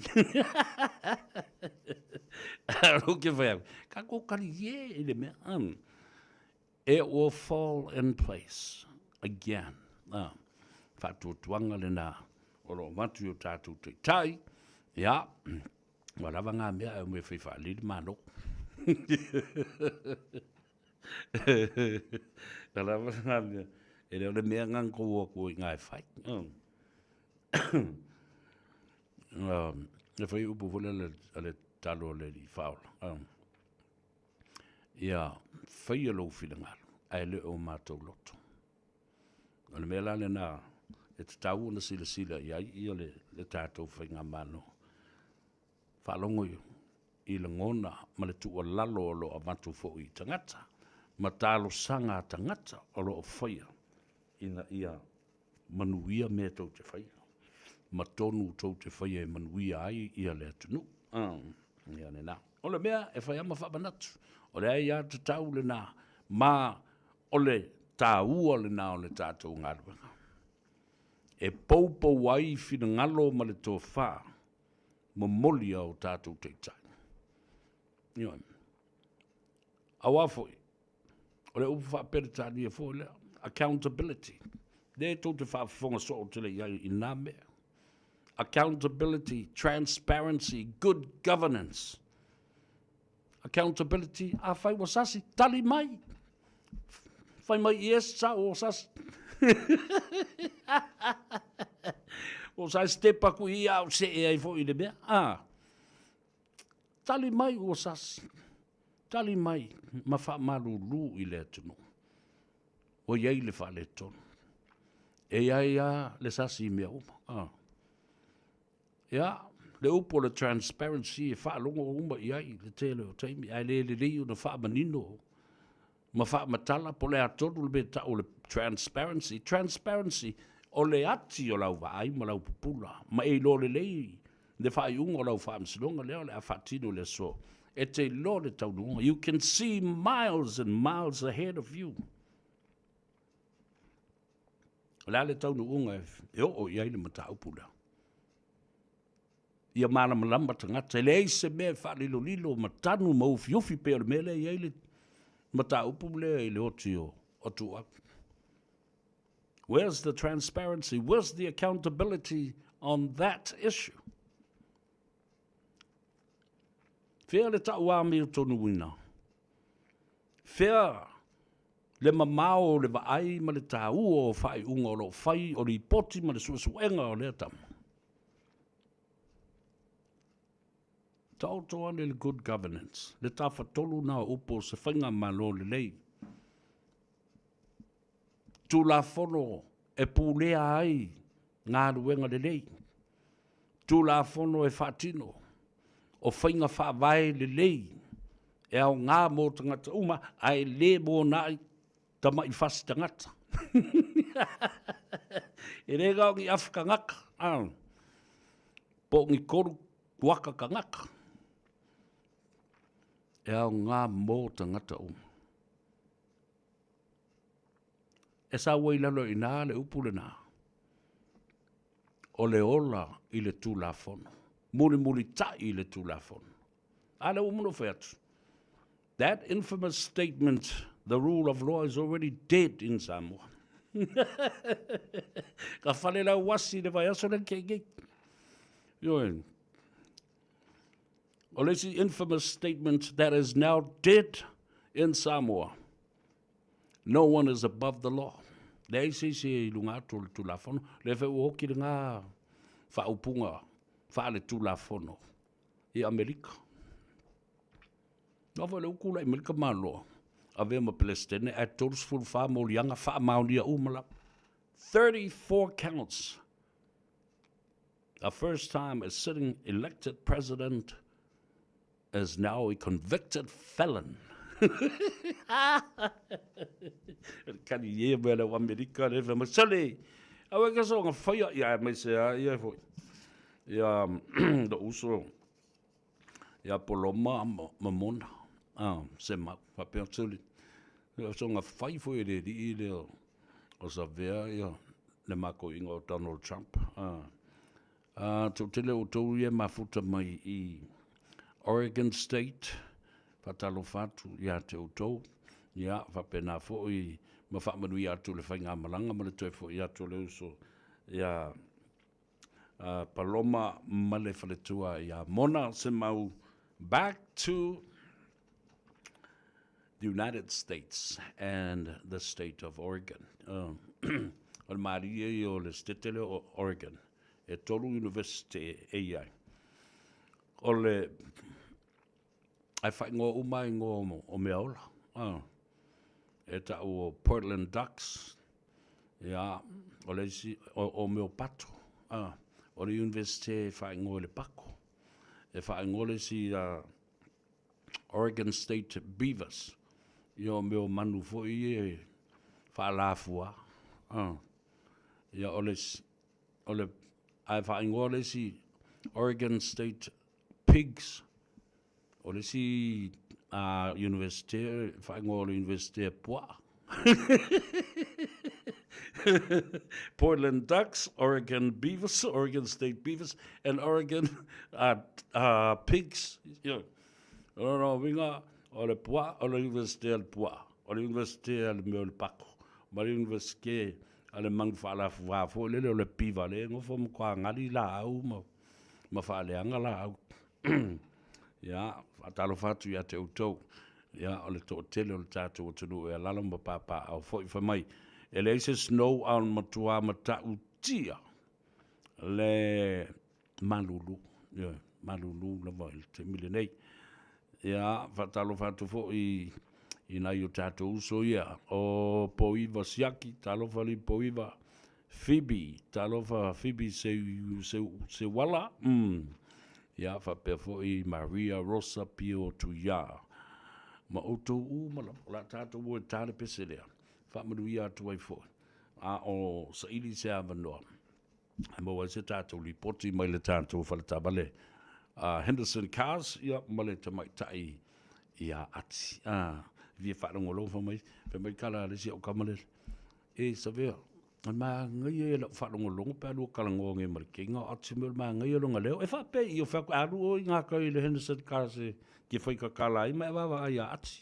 Alu ke whai aku, ka kōkari ie i le mea. It will fall in place again. Ah, whaatuatuanga lena o lo o avatu i o tātou taitai. Ia, ua lava ngā mea e o mea whai whaalili māno. Ka lava ngā mea, e leo le mea ngang kou o koe i ngā e whai. E whai upu fole a le talo a le li whaola. Ia faia lou finagalo, ae le o matou loto. O le mea la lena e tatau ona silasila i ai ia le, le tatou faigamalo. Faalogo i lagona ma le tuualalo o lo o avatu foi i tagata ma talosaga a tagata o lo o faia ina ia manuia mea tou te faia, ma tonu tou te faia e manuia ai ia le atunuu. Ia lena. O le mea e fai ama faamanatu, o le aiatatau lena, ma o le taua lena o le tatou galuega. E poupou ai finagalo ma le tofa momoli a o tatou taitai. Ioe. Auā foi, O le upu faa-Peretania foi lea, accountability. Lea tou te faafofoga soo tele i ai i nā mea. Accountability, transparency, good governance. Accountability, afai ua sasi, tali mai. Fai mai yes, sa ua sasi. Ua sa step aku i au se e ai foi i le mea. Ah. Tali mai ua sasi. Tali mai ma faamalulu i le atunuu. Ua i ai le faaletonu. E i ai lava le sasi i mea uma. Ah. Ia, le upu o le transparency e faalogo uma i ai le tele o taimi, ae le lelei ona faamanino ma faamatala po o le a tonu le mea e tau o le transparency. Transparency, o le ati o lau vaai ma lau pupula, ma e iloa lelei le faaiuga o lau faamasinoga lea o le a faatino i le aso. E te iloa le taunuuga. You can see miles and miles ahead of you. O le a le taunuuga e oo i ai le mataupu lea? Ia malamalama tagata, e leai se mea e faalilolilo ma tanu ma ufiufi pei o le mea lea e i ai le mataupu lea i le oti o Tuuau. Where's the transparency? Where's the accountability on that issue? Whea le tauāmio tonuina? Whea le mamao o le vaai ma le tāua o faaiuga o lo o fai o lipoti ma le suesuega o lea tama? Taoto ane le good governance, le tafatolu na o upu o se faigamalo lelei. Tulafono e pulea ai galuega lelei. Tulafono e faatino o faiga faavae lelei e aoga mo tagata uma ae le mo nai Tama'i fasi tagata. E le gao ni afi kangaka, po o ni kolu kuaka kangaka. E aoga mo tagata uma. E sau ai lalo i ina le upu lena, o le ola i le Tulafono, mulimulita'i i le Tulafono. A lea ua uma ona ou fai atu, that infamous statement, the rule of law is already dead in Samoa. Ka fale lauasi i le vaiaso lea na tea nei. Ioe. O le isi infamous statement that is now dead in Samoa. No one is above the law. Leai se isi e i luga atu o le Tulafono. Lea foi ua oti lena faaupuga faale-Tulafono i Amerika. Aua foi o lea ua tulai mai le tamaloa, avea ma Peresetene ae 34 moliaga faamaonia uma lava. 34 counts. A first time a sitting elected president is now a convicted felon. Kani e mea leo Amerika, le fai mai, sole! Aua e ke soonga faia, ia aemaise lava ia foi ia lou uso ia Poloma ma Mona, Semau, faapea Tuli. O soonga fai foi e le alii lea o Savea ia le makoiga o Donald Trump. Toatele o outou ia e mafuta mai i Oregon State, faatalofa atu ia te outou, ia faapena foi ma faamanuia atu le faigamalaga ma le toe foi atu o le uso ia Paloma ma le faletua ia Mona Semau back to the United States and the state of Oregon. O le malie ia o le state lea o Oregon, e tolu university e i ai. O le, ae faaigoa uma lava igoa o mea ola. E tau o Portland Ducks, ia, o le isi, o mea o pato. O le university e faaigoa i le pako. E faaigoa le isi Oregon State Beavers, ia o mea o manu foi ia e faalafua. Ia o le, o le, ae faaigoa le isi Oregon State Pigs, o le isi Universite, faaigoa o le Universite puaa. Portland Ducks, Oregon Beavers, Oregon State Beavers, and Oregon Pigs. Yeah. O lona uiga, o le puaa, o le Universite a le puaa, o le Universite a le mea o le pako, ma le Universite a le manu faalafua foi lele o le piva lea e nofo ma toagali laau ma faaleaga laau. Ia, faatalofa atu ia te outou. Ia, o le toatele o le tatou atunuu e alala ma papaaao foi. Fai mai, e leai se snow a o le matua matautia le malulu. Ioe, malulu lava i le taimi lenei. Ia, faatalofa atu foi i nai o tatou uso ia, o Poiva Siaki, talofa li Poiva, Phoebe, talofa Phoebe Seuala, ia, faapea foi Maria Rosa Pio Tuia, ma outou uma lava, o le a tatou o e ta le pese lea, faamanuia atu ai foi, a o saili se avanoa e maua ai se tatou lipoti mai le tatou faletaavale a Henderson Cars, ia, ma le tamaitai ia Ati. A, fia faalogologo fai mai, fai mai tala a le isi au tama lele, E Savea, o le manaia ia o lau faalogologo pe a lua talanoa nei ma le teina o Ati mea o le manaia lona leo. E faapei i o fai atu, alu oe i gatai i le Henderson Cars e te fai tatala ai ma e vaavaai ia Ati.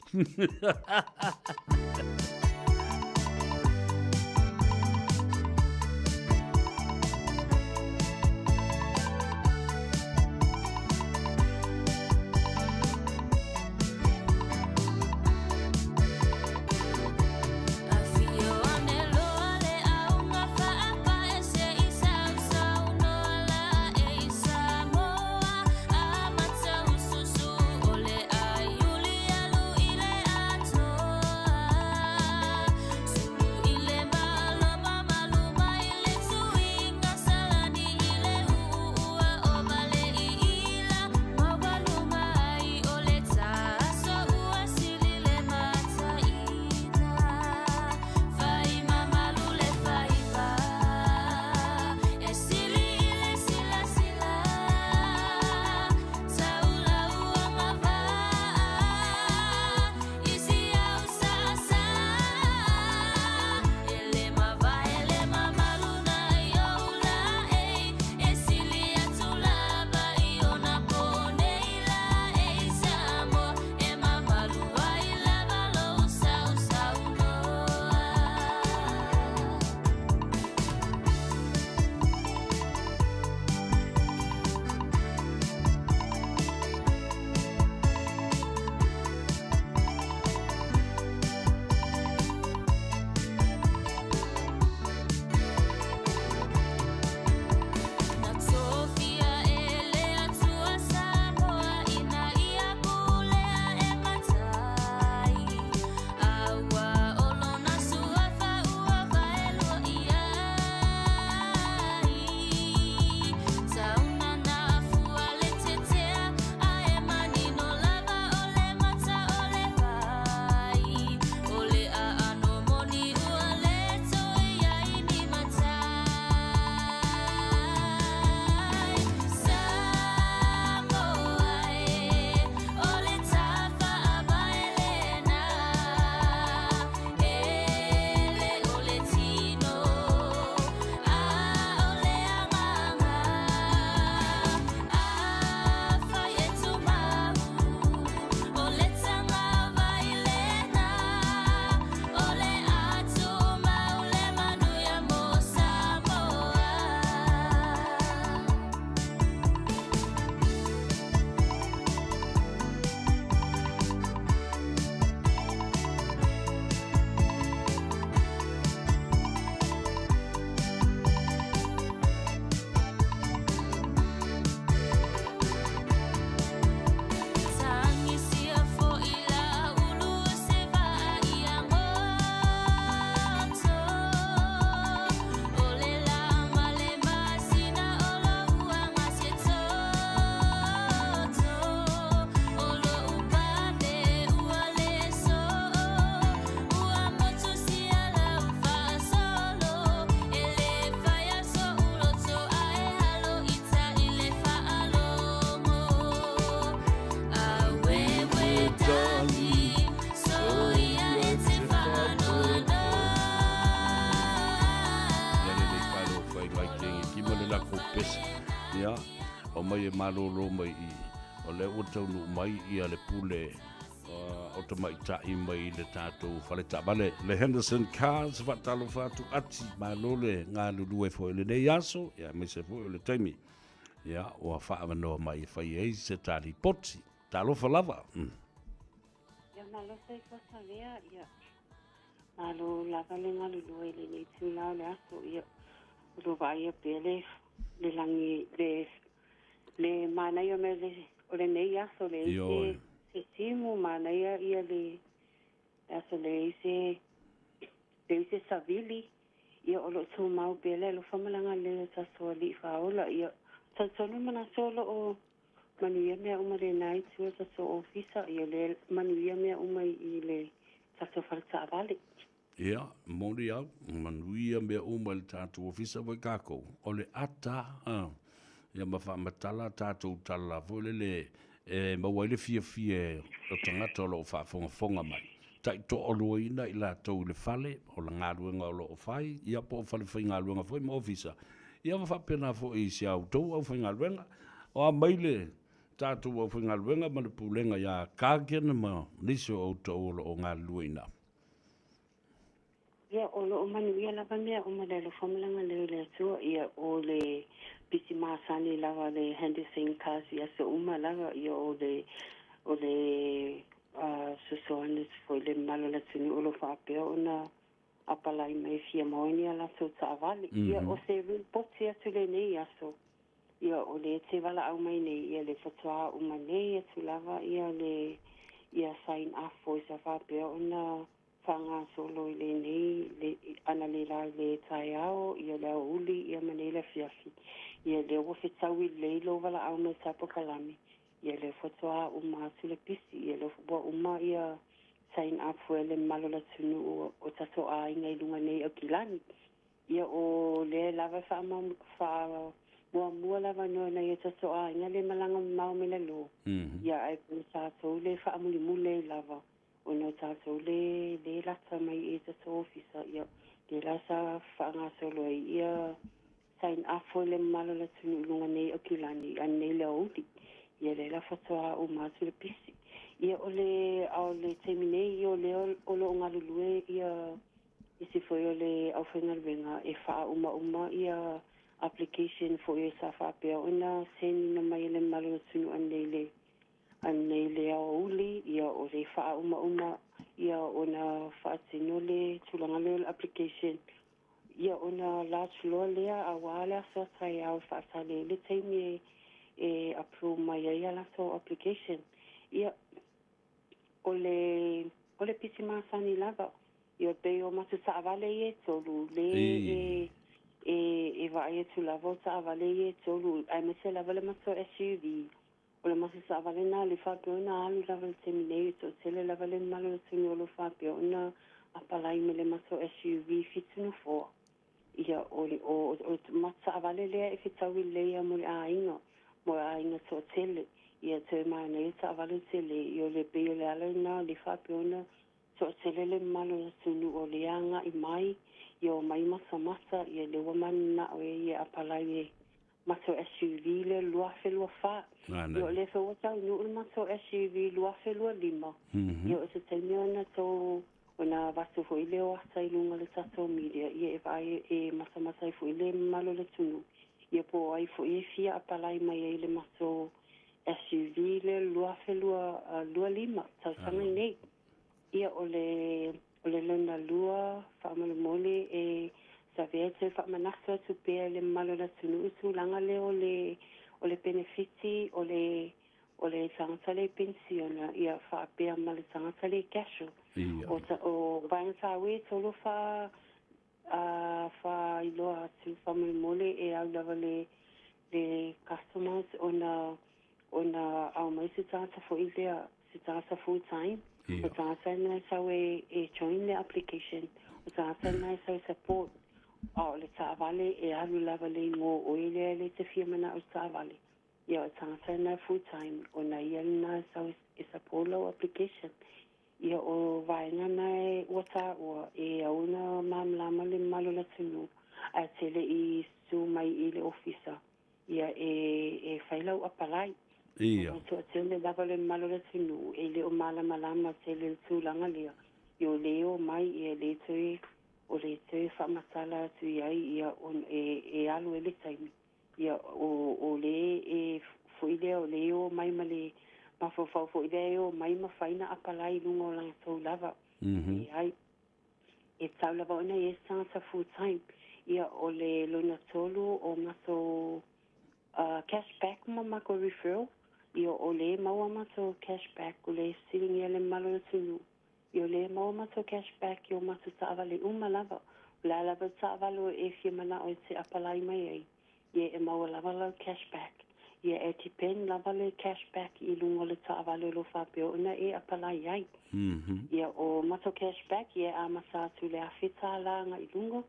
Aumai e malōlō mai i i, o lea ua taunuu mai ia le pule o tamaitai mai le tatou fale taavale, le Henderson Cars. Faatalofa atu Ati, malo le galulue foi i lenei aso, ia aemaise foi o le taimi ia ua faaavanoa mai e fai ai se ta lipoti. Talofa lava. Ia malo soifua Savea, ia malo lava le galulue i lenei itula o le aso, ia o lo o vaaia pea le le lagi le le manaia mea le o lenei aso leai se se timu manaia ia le aso leai se leai se savili ia o lo o tumau pea le alofa ma le agalelei o tatou Alii Faaola ia talitonu manatu o lo o manuia mea uma lena itu o tatou ofisa ia lea manuia mea uma i le tatou fale taavale. Ia, moni au, manuia mea uma i le tatou ofisa foi kākou, o le ata, a, ia ma faamatala a tatou tala foi lele e maua ai le fiafia o tagata o lo o faafogafoga mai. Taitoaluaina i latou i le fale, o le galuega o lo o fai, ia po o fale faigaluega foi ma ofisa, ia ma faapena foi i si a outou aufaigaluega. O a mai le tatou aufaigaluega ma le pulega ia Cargen ma nisi o outou o lo o galulue i ina. Ia, o lo o manuia lava mea uma i le alofa ma le agalelei o le Atua. Ia, o le pisi masani lava le Henderson Cars i aso uma lava. Ia, o le, o le fesoasoani atu foi i le mamalu o le atunuu o lo o faapea ona apalai mai e fia maua ni a latou taavale. Ia, o se lipoti atu lenei aso, ia, o lea e te valaau mai nei, ia, le faatoa uma nei atu lava ia le, ia sign up foi sa faapea ona faagasolo i lenei le analeila i le taeao, ia le aoauli ia ma nei le afiafi. Ia lea ua fetaui lelei lou valaau mai sa polokalame, ia lea faatoa uma atu le pisi, ia lea ua uma ia sign up foi a le mamalu o le atunuu o tatou aiga i luga nei Aukilani. Ia o lea lava e faamuamua lava no nai o tatou aiga le malaga mamao mai lalo, ia ae po tatou le faamulimuli ai lava ona o tatou le le lata mai i tatou ofisa, ia lea la sa faagasolo ai ia sign up foi le mamalu o le atunuu i luga nei Aukilani anei le aoauli. Ia lea la faatoa uma atu le pisi. Ia o le a o le taimi nei ia o lea o lo o galulue ia isi foi o le aufaigaluega e faaumauma ia application foi sa faapea ona send ina mai e le mamalu o le atunuu anei le Anei le aoauli, ia o le faaumauma ia ona faatino le tulaga lea o le application, ia ona lodge loa lea aua le aso a taeao e faatali ai le taimi e approve mai ai a latou application. Ia, o le, o le pisi masani lava, ia pei o matou taavale ia e tolu, le e, e, e vaai atu lava o taavale ia e tolu, aemaise lava le matou SUV, O le matou taavale lena le faapea ona alu lava i le taimi nei, e toatele lava le mamalu o le atunuu o lo o faapea ona apalai mai le matou SUV fitu nofoa. Ia, o le, o, o le matou taavale lea e fetaui lelei lava mo le aiga, mo aiga toatele. Ia, toe manaia le taavale tele, ia o le pei o le ala lena o le faapea ona toatele le mamalu o le atunuu o lea agai mai, ia omai matamata, ia lea ua mananao e ia apalai e matou SUV lea 2024. Ia o lea foi ua taunuu le matou SUV 2025. Ia o se taimi ona tou ona avatu foi lea o ata i luga o le tatou media, ia e vaai e matamata ai foi le mamalu o le atunuu, ia po o ai foi e fia apalai mai ai i le matou SUV lea 2025 tausaga nei. Ia o le o le lona lua faamolemole e Savea e toe faamanatu atu pea i le mamalu o le atunuu i tulaga lea o le o le penefiti o le o le tagata le penisiona ia faapea ma le tagata le casual. O o vaega taua ia e tolu fa a faailoa atu faamolemole e au lava le le customers ona ona aumai se tagata foi lea se tagata full time o tagata na e sau e e join le application o tagata na e sau e support a o le taavale e alu lava le igoa o oe lea e le te fia manao i le taavale ia o le tagata na full time ona ia lena e sau e support lau application. Ia o vaega na e ua taua e au ona malamalama le mamalu o le atunuu ae te le i susu mai i le ofisa ia e e fai lau Ia. O toatele lava le mamalu o le atunuu e le o malamalama tele i le tulaga lea, ia o lea e omai ia e le toe o le toe faamatala atu i ai ia ona e e alu ai le taimi. Ia o o le e foi lea o le e omai ma le mafaufau foi lea e omai ma fai na apalai i luga o latou lava. Leai. E tatau lava ona i ai se tagata full time. Ia o le lona tolu o matou cash back ma matou referral, ia o lea e maua matou cash back o lea e fesiligia le mamalu o le atunuu, ia o lea e maua matou cash back i o matou taavale uma lava. O le a lava le taavale e fia manao e te apalai mai ai, ia e maua lava lau cash back. Ia e depend lava le cash back i luga o le taavale o lo o faapea ona e apalai ai. Ia o matou cash back ia e amata atu i le $1,000 agai i luga,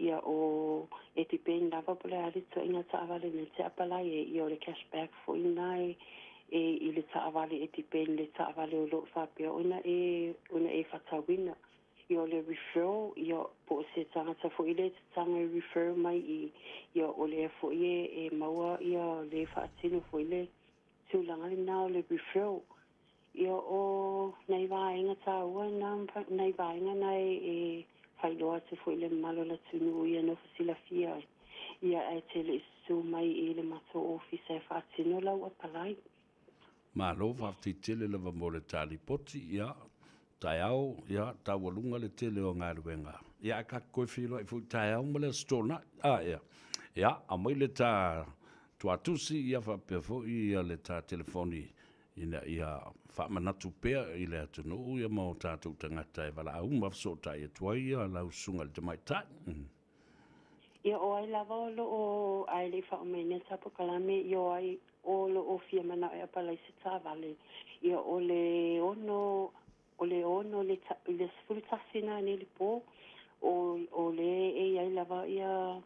ia o e depend lava po o le a le ituaiga taavale na te apalai ai, ia o le cash back foi lena e e i le taavale e depend i le taavale o lo o faapea ona e ona e faatauina. Ia o le referral, ia po o se tagata foi lea e te taga e refer mai i, ia o lea foi e e maua ia le faatino foi le tulaga lena o le referral. Ia o nai vaega taua na, nai vaega na e e faailoa atu foi i le mamalu o le atunuu ia nofo silafia ai, ia ae te le i susu mai i le matou ofisa e faatino lau apalai. Malo, faafetai tele lava mo le ta lipoti, ia, taeao, ia, taualuga le tele o galuega. Ia, ae tatou toe feiloai foi taeao ma le Aso Toonai. A, ia, ia, aumai le ta tuatusi, ia, faapea foi ia le ta telefoni ina ia faamanatu pea i le atunuu ia ma o tatou tagata e valaau ma fesootai atu ai ia lau susuga i le tamaitai. Ia, o ai lava o lo o ae le i faauma nei ta polokalame, ia o ai o lo o fia manao e apalai se taavale, ia o le ono o le ono le i le 11 nanei i le po, o o le e i ai lava ia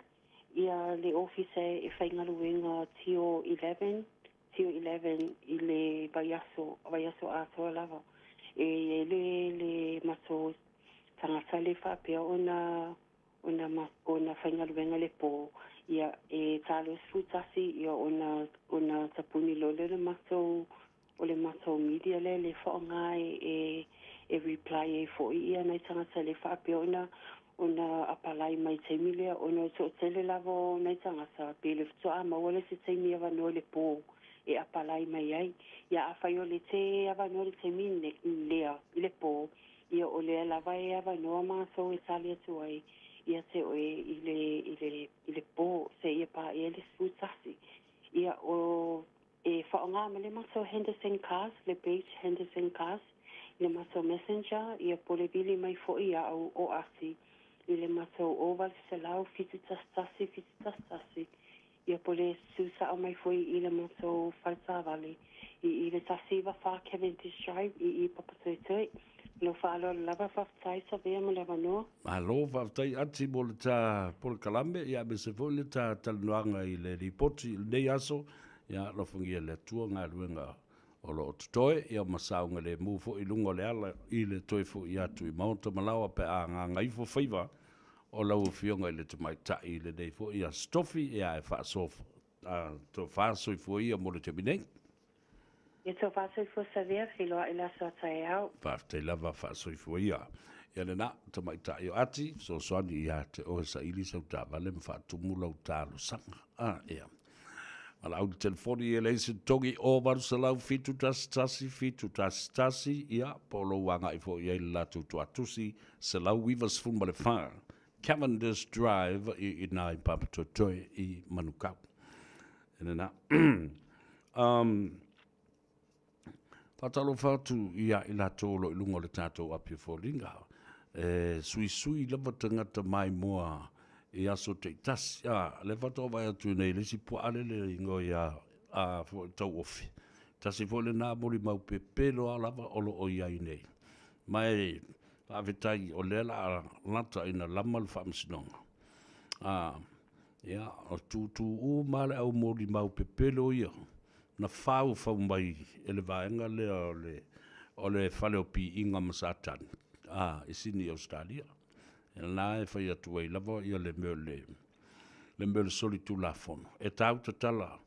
ia le ofisa e faigaluega till 11 till 11 i le vaiaso vaiaso atoa lava. E i ai le le matou tagata le faapea ona ona ma ona faigaluega le po, ia e ta 21 ia ona ona tapuni loa lea o le matou o le matou media lea le faaaoga e e e reply ai foi ia nai tagata le faapea ona ona apalai mai i taimi lea ona o le toatele lava o nai tagata pe le faatoa maua lea se taimi avanoa i le po e apalai mai ai. Ia afai o le te avanoa i le taimi lea i le po, Ia o lea lava e avanoa matou e tali atu ai ia te oe i le, i le, i le po seia paia le 11. Ia o, e faaaoga ma le matou Henderson Cars, le page Henderson Cars, i le matou messenger, ia po o le vili mai foi ia au o Asi i le matou 0800 711 711. Ia po le susu sao mai foi i le matou fale taavale i i le 194 Cavendish Drive i i Papatoetoe. Lou faaaloalo lava, faafetai Savea mo le avanoa. Malo faafetai Ati mo le ta polokalame ia aemaise foi le ta talanoaga i le lipoti i lenei aso. Ia alofagia e le Atua galuega o lo o totoe ia ma saogalemu foi i luga o le ala i le toe foi atu i maota ma laoa pe a gagaifo faiva o lau Afioga i le Tamaitai i lenei foi Aso Tofi, ia e faasoa tofa soifua ia mo le taimi nei. Ia tofa soifua Savea, feiloai le aso a taeao. Faafetai lava faasoifua ia. Ia lena, Tamaitai o Ati, fesoasoani ia te oe saili sau taavale ma faatumu lau talosaga. Ah, ia. Valaau i le telefoni e leai se totogi o 800 711 711, ia, po o lou agai foi i ai i le latou tuatusi 194 Cavendish Drive i ina i Papatoetoe i Manukau. E lena. Faatalofa atu ia i latou o lo o i luga o le tatou api o foliga. E suisui lava tagata maimoa i aso taitasi. A, lea faatoa vaai atu nei i le isi puaa lele e igoa ia a, foi Tauofi. Tasi foi lena molimau pepelo a lava o lo o i ai nei. Ma e faafetai o lea la lata ina lama le faamasinoga. A, ia, o tūtū uma le au molimau pepelo ia na faufau mai e le vaega lea o le, o le fale o piiga ma Satani, a, i Sini Ausetalia. Na e fai atu ai lava ia le mea o le, le mea o le solitulafono. E tau tatala.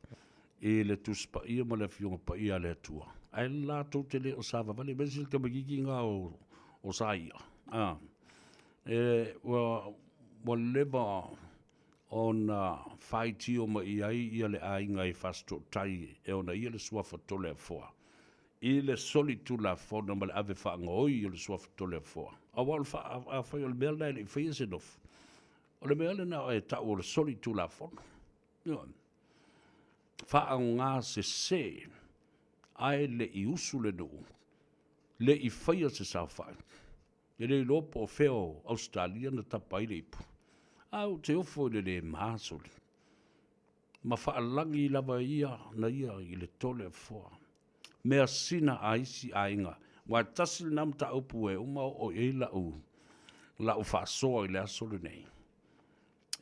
I le Tusi Paia ma le Afioga Paia a le Atua, ae latou te le o savavali, aemaise le tamaitiiti lena o, o Saia, a, e, ua, ua leva ona faitio mai i ai ia le aiga i Fasitootai e ona ia le suafa Toleafoa i le solitulafono ma le ave faagaoi o le suafa Toleafoa. Aua o le fa, afai o le mea lena e le i faia se nofo, o le mea lena e tau o le solitulafono. Ioe. Faaaoga sese ae le i usu le nuu, le i faia se saofai. E le iloa po o fea o Ausetalia na tapa ai le ipu, ae ou te ofo i le le ma soli. Ma faalagi lava ia na ia i le Toleafoa. Measina a isi aiga, aua e tasi lena mataupu e uma oo i ai lau, lau faasoa i le aso lenei.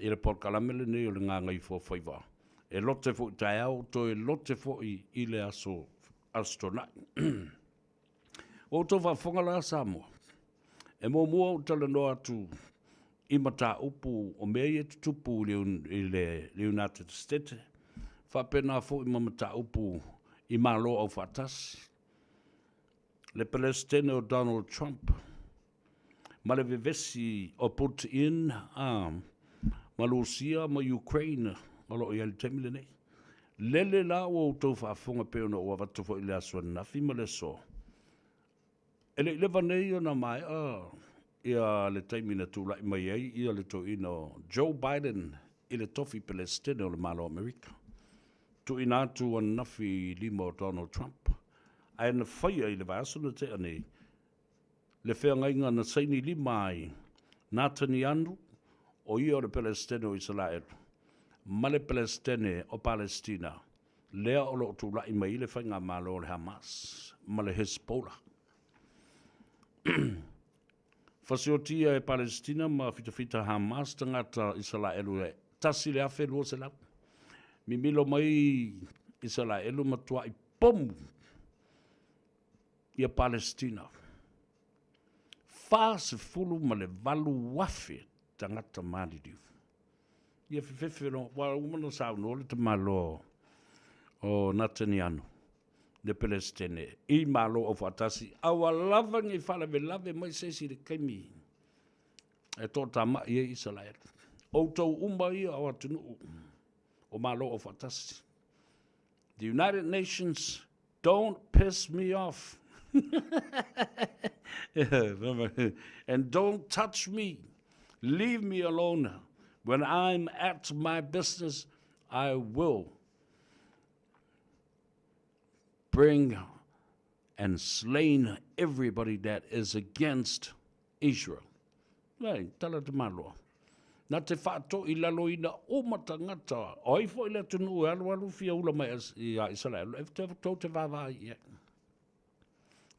I le polokalame lenei o le Gagaifoafaiva, e lote foi taeao, toe lote foi i le aso, Aso Toonai. Ua outou faafofoga la Samoa, e muamua ou talanoa atu i mataupu o mea ia e tutupu i le United States, faapena foi ma mataupu i Malo Aufaatasi, le Peresetene o Donald Trump, ma le vevesi o Putin a, ma Lusia ma Ukraine o lo o i ai i le taimi lenei. Lele la ua outou faafofoga pei ona ou avatu foi i le aso ananafi ma le aso. E le i leva nei ona maea ia le taimi na tulai mai ai ia le toeaina o Joe Biden i le tofi Peresetene o le Malo o Amerika. Tuuina atu ananafi i lima o Donald Trump, ae na faia i le vaiaso na tea nei le feagaiga na saini lima ai Natanianu, o ia o le Peresetene o Isaraelu, ma le Peresetene o Palesitina, lea o lo o tulai mai ai le faigamalo o le Hamas ma le Hezbollah. Fasiotia e Palesitina ma fitafita Hamas tagata Isaraelu e 1,200. Mimilo mai Isaraelu matuai pomu ia Palesitina. 48,000 tagata maliliu. Ia fefefe loa, ua uma ona saunoa le tamaloa o Nataniano, le Peresetene, i Malo Aufaatasi, a ua lava nei faalavelave mai se isi i le taimi e toatamai ai Isaraelu. Outou uma ia o atunuu o Malo Aufaatasi. The United Nations Don't piss me off. And don't touch me. Leave me alone. When I'm at my business, I will bring and slain everybody that is against Israel. Nei, tala te maloa. Na te whaatoilaloina uma tagata, o ai foi le atunuu e alualu fia ula mai ia Isaraelu, e te tou te vaavaai i ai.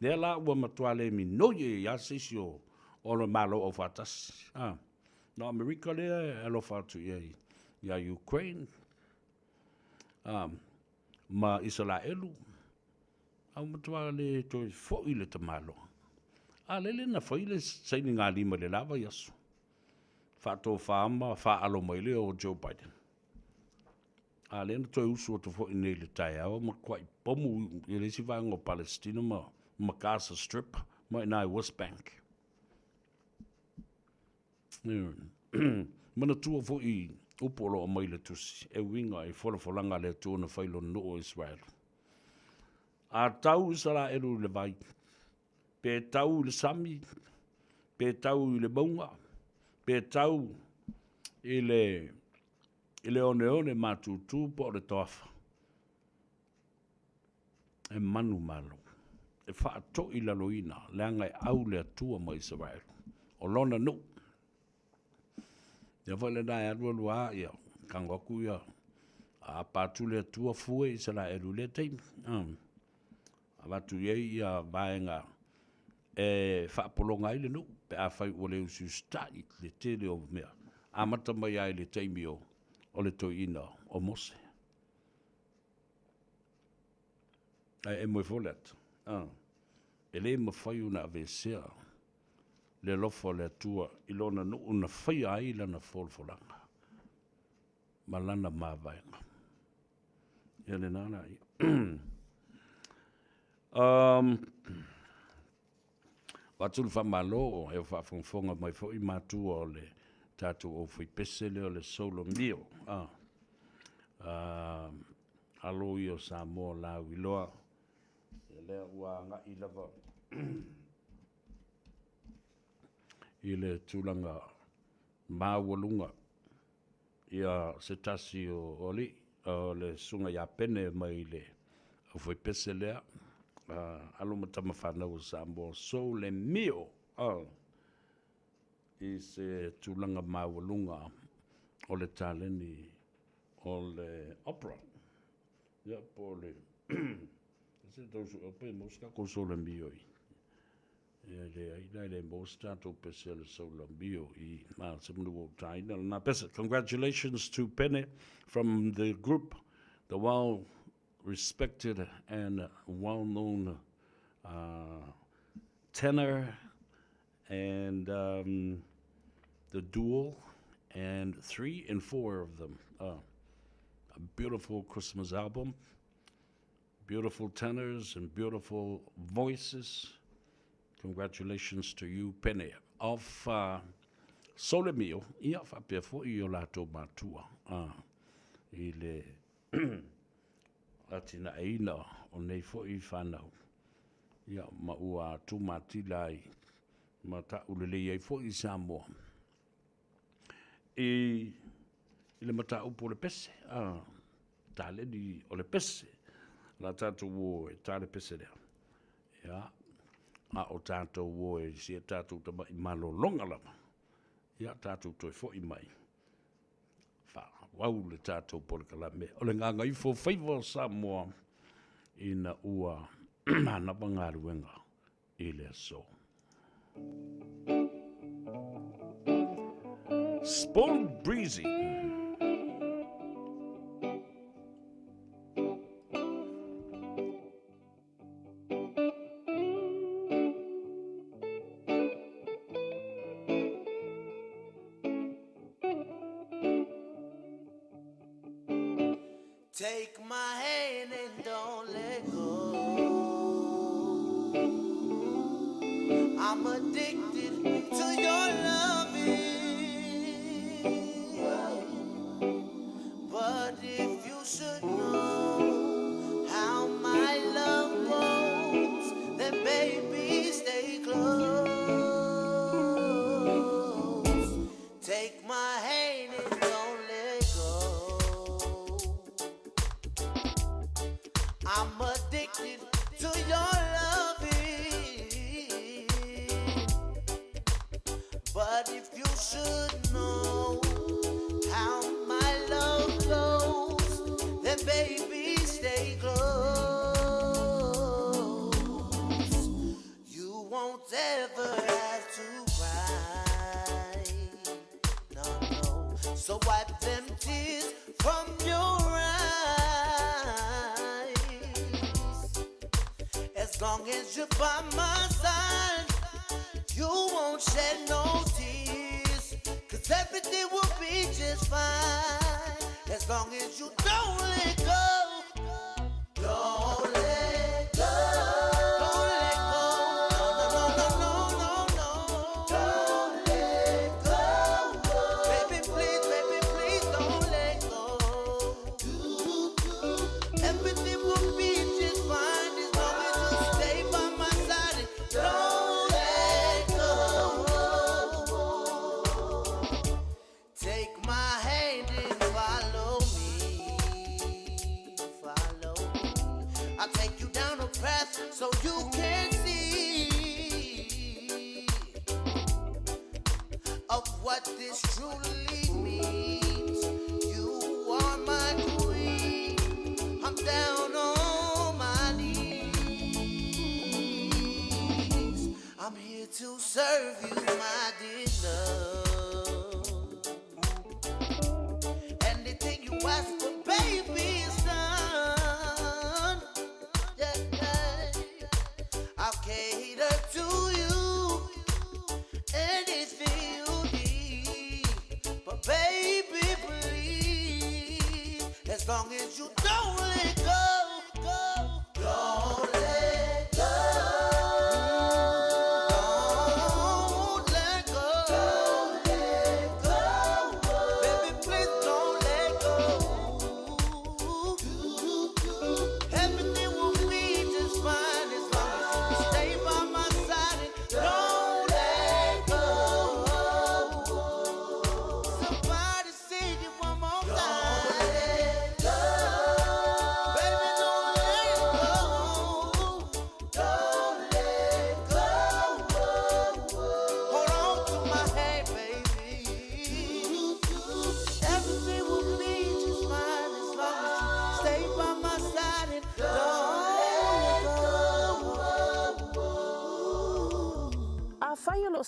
Lea la ua matua le minoi e ia se isi o, o le Malo Aufaatasi. Ah, no Amerika lea e alofa atu i ai ia Ukraine ah, ma Isaraelu, A ua matua le toe foi le tamaloa. A lele na fai le sainigalima i le la vaiaso. Faatofa ma faaalo mai lea o Joe Biden. A lea na toe usu atu foi nei i le taeao ma matuai pomu i le isi vaega o Palestina ma, ma Gaza Strip ma i ina i West Bank. Manatua foi upu o lo o aumai i le tusi e uiga i folafolaga a le Atua na fai i lona nuu o Isaraelu. A tau Isaraelu i le vai, pe tau i le sami, pe tau i le mauga, pe tau i le, i le oneone matutu po o le toafa, e manumalo, e faatoilaloina, leaga e au le Atua ma Isaraelu, o lona nuu. Ia foi lena e alu alu lava, ia, tago atu ia, apa atu le Atua fue Isaraelu i lea taimi. Avatu i ai ia vaega e faapologa ai le nuu, pe afai ua le usiusitai le tele o mea, amata mai lava i le taimi o, o le toeaina o Mose. Ae emo ifo le ata. Ah. E le mafai ona aveesea le alofa o le Atua i lona nuu na faia ai lana folafolaga ma lana mavaega. Ia lena la ia. Um, Avatu le faamalo e o faafogafoga mai foi matua o le tatou aufaipese lea o le Solo Mio. Ah. Uh, alo ia o Samoa lauiloa. Ia lea ua agai lava i le tulaga maualuga ia se tasi o alii, o le Susuga ia Pene mai le aufaipese lea, alo ma tama fanau o Samoa, Sole Mio, i se tulaga maualuga o le taleni o le opera. Ia, po o le, se tau sue pe maua se tatou Sole Mio i Ia e leai la e le maua se tatou pese a le Saulamio i a se manu ua utaina lena pese. Congratulations to Pene from the group, the well respected and well known uh, tenor and um, the duel and three and four of them. Uh, a beautiful Christmas album Beautiful tenors and beautiful voices. Congratulations to you, Pene, of uh, Sole Mio, ia faapea foi i o latou matua uh, i le atinaeina o nei foi whanau. Ia, ma ua tūmatila ai, ma taʻulelei ai foi i Samoa. I, i le mataupu o le pese, a, taleni o le pese, la tātou o e tā le pese lea. Ia, a o tātou o e si e tātou tama'i malologa lava, ia tātou toe fo'i mai. Whāwau le tātou polokalame. O le gagaifo faiva o Samoa ina ua manava galuega i le aso. Spoon Breezy. Take my hand and don't let go. I'm addicted to your loving. But if you should know how my love goes, then baby stay close. Take my hand and don't let go. I'm addicted to your loving. But if you should know how my love flows, then baby stay close. You won't ever have to cry. No, no. So wipe them tears from your eyes. As long as you're by my side, you won't shed no tears. Cause everything will be just fine. As long as you don't let go. Don't let go. Don't let go. No, no, no, no, no, no. Don't let go. Baby, please, baby, please don't let go. Everything will be just fine as long as you stay by my side and don't let go. Take my hand and follow me. Follow me. I'll take you down a path so you can see of what this truly means. You are my queen. I'm down on my knees. I'm here to serve you, my dear love. Anything you ask for, baby, is done. Yeah, yeah. I'll cater to you. Anything you need. But baby, please, as long as you don't let go.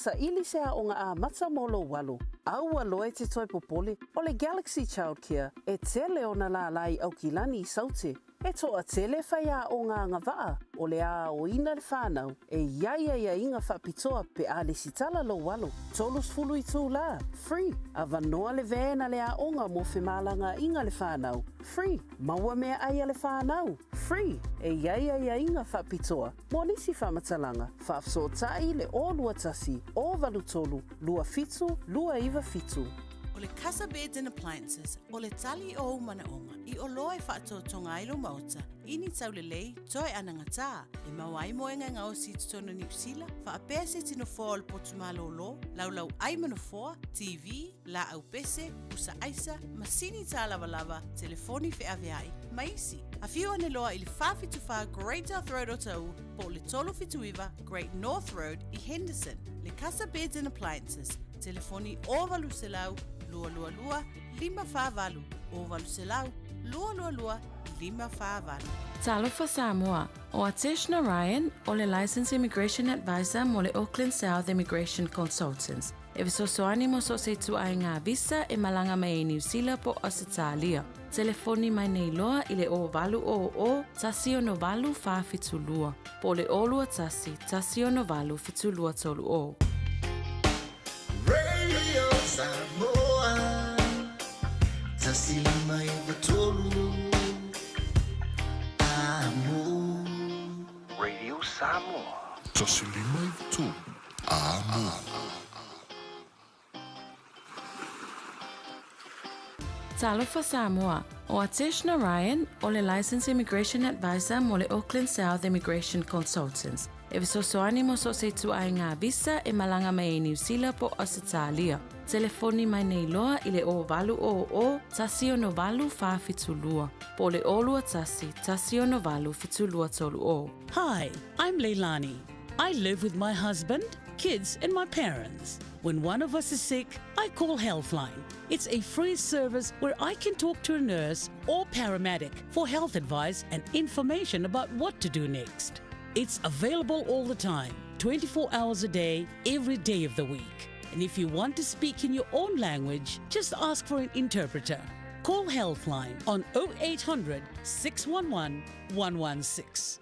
saili se aoga amata mo lou alo, aua loa e te toe popole, o le Galaxy Childcare e tele ona lālā i Aukilani i Saute. E toatele faiaoga agavaa o le aoina le fanau e i ai aiaiga faapitoa pe a lesitala lou alo. 30 itulā, free, avanoa le van a le aoga mo femalagaaiga le fanau, free, maua meaai a le fanau, free, e i ai aiaiga faapitoa mo nisi faamatalaga, faafesootai le 021 083 27 297. O le Casa Beds and Appliances, o le tali o ou manaoga i oloa e faatotoga ai lou maota i ni taulelei toe anagatā e maua ai moega e gaosi i totonu o Niu Sila, faapea se tino foa o le potu malōlō, laulau ai ma nofoa, TV, laau pese, pusa aisa, masini tālavalava, telefoni feaveai, ma isi. Afio ane loa i le 474 Great South Road o Taū po o le 379 Great North Road i Henderson. Le Casa Beds and Appliances, telefoni 0800 222 548, 0800 222 548. Talofa Samoa, ʻO Atesh Narayan, ʻo le Licensed Immigration Advisor mo le Auckland South Immigration Consultants. E fesoasoani mo so o se ituaiga visa e malaga mai ai Niu Sila po o Ausetalia. Telefoni mai nei loa i le 0800 168 472 po o le 021 168 7230. Radio Samoa 153 Amo. Radio Samoa. 153 Amo. Talofa Samoa, ʻO Atesh Narayan, ʻo le Licensed Immigration Advisor mo le Auckland South Immigration Consultants, e fesoasoani mo so o se ituaiga visa e malaga mai ai Niu Sila po o Ausetalia. Telefoni mai nei loa i le 0800 168 472 po o le 021 168 7230. Hi, I'm Leilani. I live with my husband, kids and my parents. When one of us is sick, I call Healthline. It's a free service where I can talk to a nurse or paramedic for health advice and information about what to do next. It's available all the time, 24 hours a day, every day of the week. And if you want to speak in your own language, just ask for an interpreter. Call Healthline on 0800 611 116.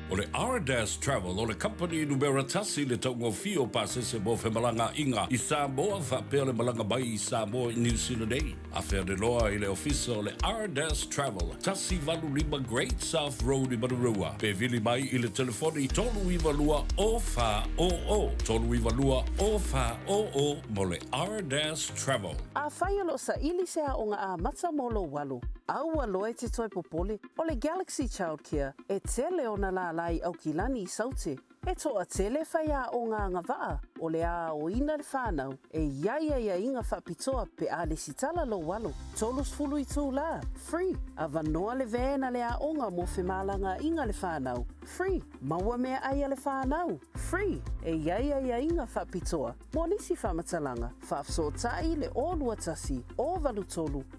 O le Ardas Travel o le kamupani numera tasi i le taugofie o pasese mo femalagaaiga i Samoa faapea le malaga mai i Samoa i Niu Sila nei. Afe ane loa i le ofisa o le Ardas Travel, 185 Great South Road i Manurewa, pe vili mai i le telefoni 392 0400, 392 0400 mo le Ardas Travel. Afai o lo o saili se aoga amata mo lou alo, aua loa e te toe popole, O le Galaxy Childcare e tele ona lālā i Aukilani i Saute. E toatele faiaoga agavaa o le aoina le fanau e i ai aiaiga faapitoa pe a lesitala lou alo. 30 itulā, free, avanoa le van a le aoga mo femalagaaiga le fanau, free, maua meaai a le fanau, free, e i ai aiaiga faapitoa mo nisi faamatalaga, faafesootai le 021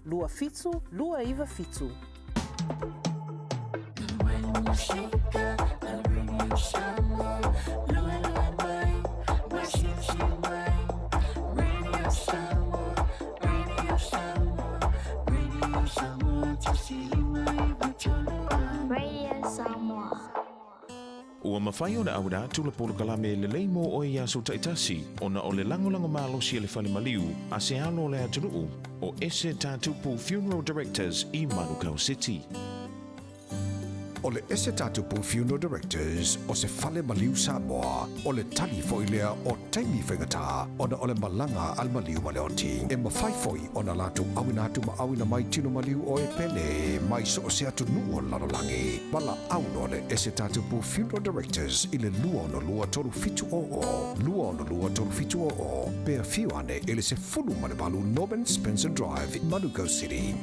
083 27 297. Radio Samoa. Ua mafai ona auina atu le polokalame lelei mo oe i aso taitasi ona o le lagolago malosi a le fale maliu a se alo o le atunuu o Ese Tatupu Funeral Directors i Manukau City. O le Ese Tatupu Funeral Directors o se fale maliu Samoa, o le tali foi lea o taimi faigata ona o le malaga a le maliu ma le oti. E mafai foi ona latou auina atu ma auina mai tino maliu o e pele mai so o se atunuu o le lalolagi. Valaau loa le Ese Tatupu Funeral Directors i le 262 3700, 262 3700, pe afio ane i le 18 Norman Spencer Drive, Manukau City.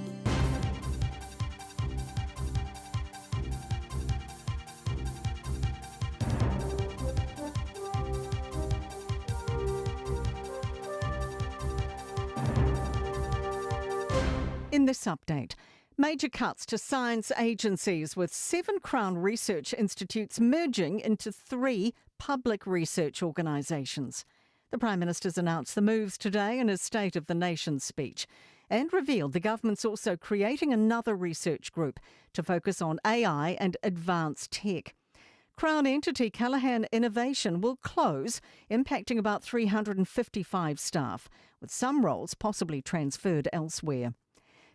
In this update, major cuts to science agencies with seven Crown Research Institutes merging into three public research organisations. The Prime Minister's announced the moves today in his State of the Nation speech and revealed the government's also creating another research group to focus on AI and advanced tech. Crown entity Callaghan Innovation will close, impacting about 355 staff, with some roles possibly transferred elsewhere.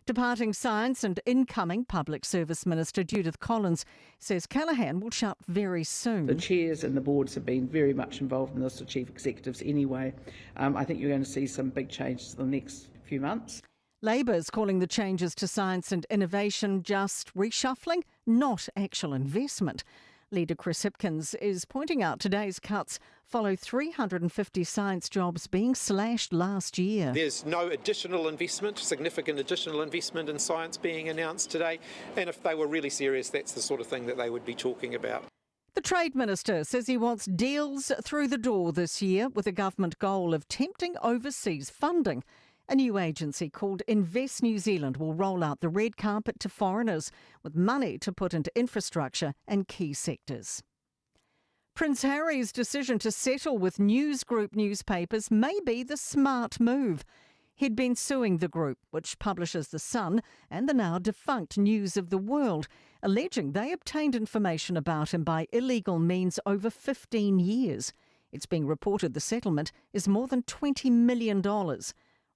Departing Science and incoming Public Service Minister Judith Collins says Callaghan will shut very soon. The chairs and the boards have been very much involved in this, the chief executives anyway. Um, I think you're going to see some big changes in the next few months. Labour's calling the changes to science and innovation just reshuffling, not actual investment. Leader Chris Hipkins is pointing out today's cuts follow 350 science jobs being slashed last year. There's no additional investment, significant additional investment in science being announced today. And if they were really serious, that's the sort of thing that they would be talking about. The Trade Minister says he wants deals through the door this year with a government goal of tempting overseas funding. A new agency called Invest New Zealand will roll out the red carpet to foreigners with money to put into infrastructure and key sectors. Prince Harry's decision to settle with News Group newspapers may be the smart move. He'd been suing the group, which publishes The Sun and the now defunct News of the World, alleging they obtained information about him by illegal means over 15 years. It's being reported the settlement is more than $20 million.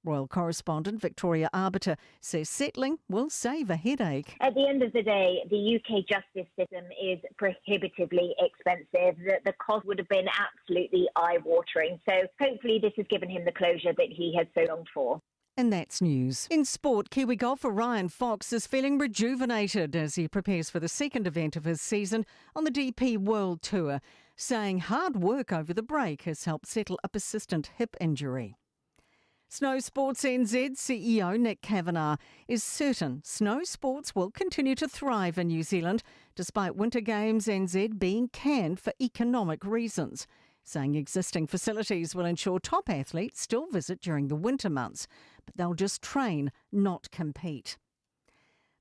Royal correspondent Victoria Arbiter says settling will save a headache. At the end of the day, the UK justice system is prohibitively expensive. The, the cost would have been absolutely eye watering. So hopefully, this has given him the closure that he has so longed for. And that's news. In sport, Kiwi golfer Ryan Fox is feeling rejuvenated as he prepares for the second event of his season on the DP World Tour, saying hard work over the break has helped settle a persistent hip injury. Snow Sports NZ CEO Nick Kavanagh is certain snow sports will continue to thrive in New Zealand despite Winter Games NZ being canned for economic reasons, saying existing facilities will ensure top athletes still visit during the winter months, but they'll just train, not compete.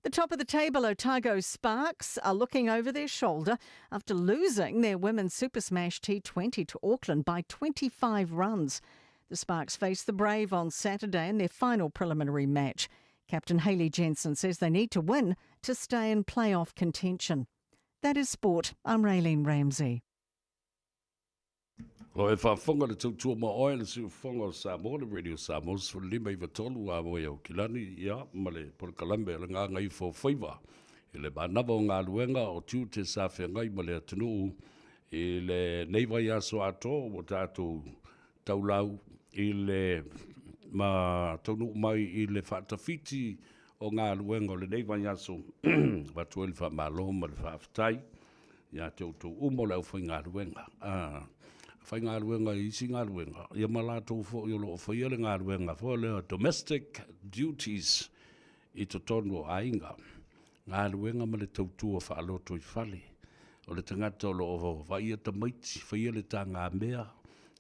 The top of the table, Otago Sparks are looking over their shoulder after losing their Women's Super Smash T20 to Auckland by 25 runs. The Sparks face the Brave on Saturday in their final preliminary match. Captain Hayley Jensen says they need to win to stay in playoff contention. That is sport. I'm Raylene Ramsey. Lo e faafofoga le tautua ma oe le siufofoga o Samoa le Radio Samoa 15 93 a moe Aukilani ia ma le polokalame o le Gagaifo o Faiva i le manava o galuega o tiute sa feagai ma le atunuu i lenei vaiaso atoa ua tatou taulau i le ma taunuu mai i le faatafiti o galuega o lenei vaiaso avatu ai le faamalo ma le faafetai ia te outou uma o le aufaigaluega. A faigaluega i isi galuega, ia ma latou foi o lo o faia le galuega foi lea domestic duties i totonu o aiga. Galuega ma le tautua faalotoifale. O le tagata o lo o vaaia tamaiti, faia le tagamea,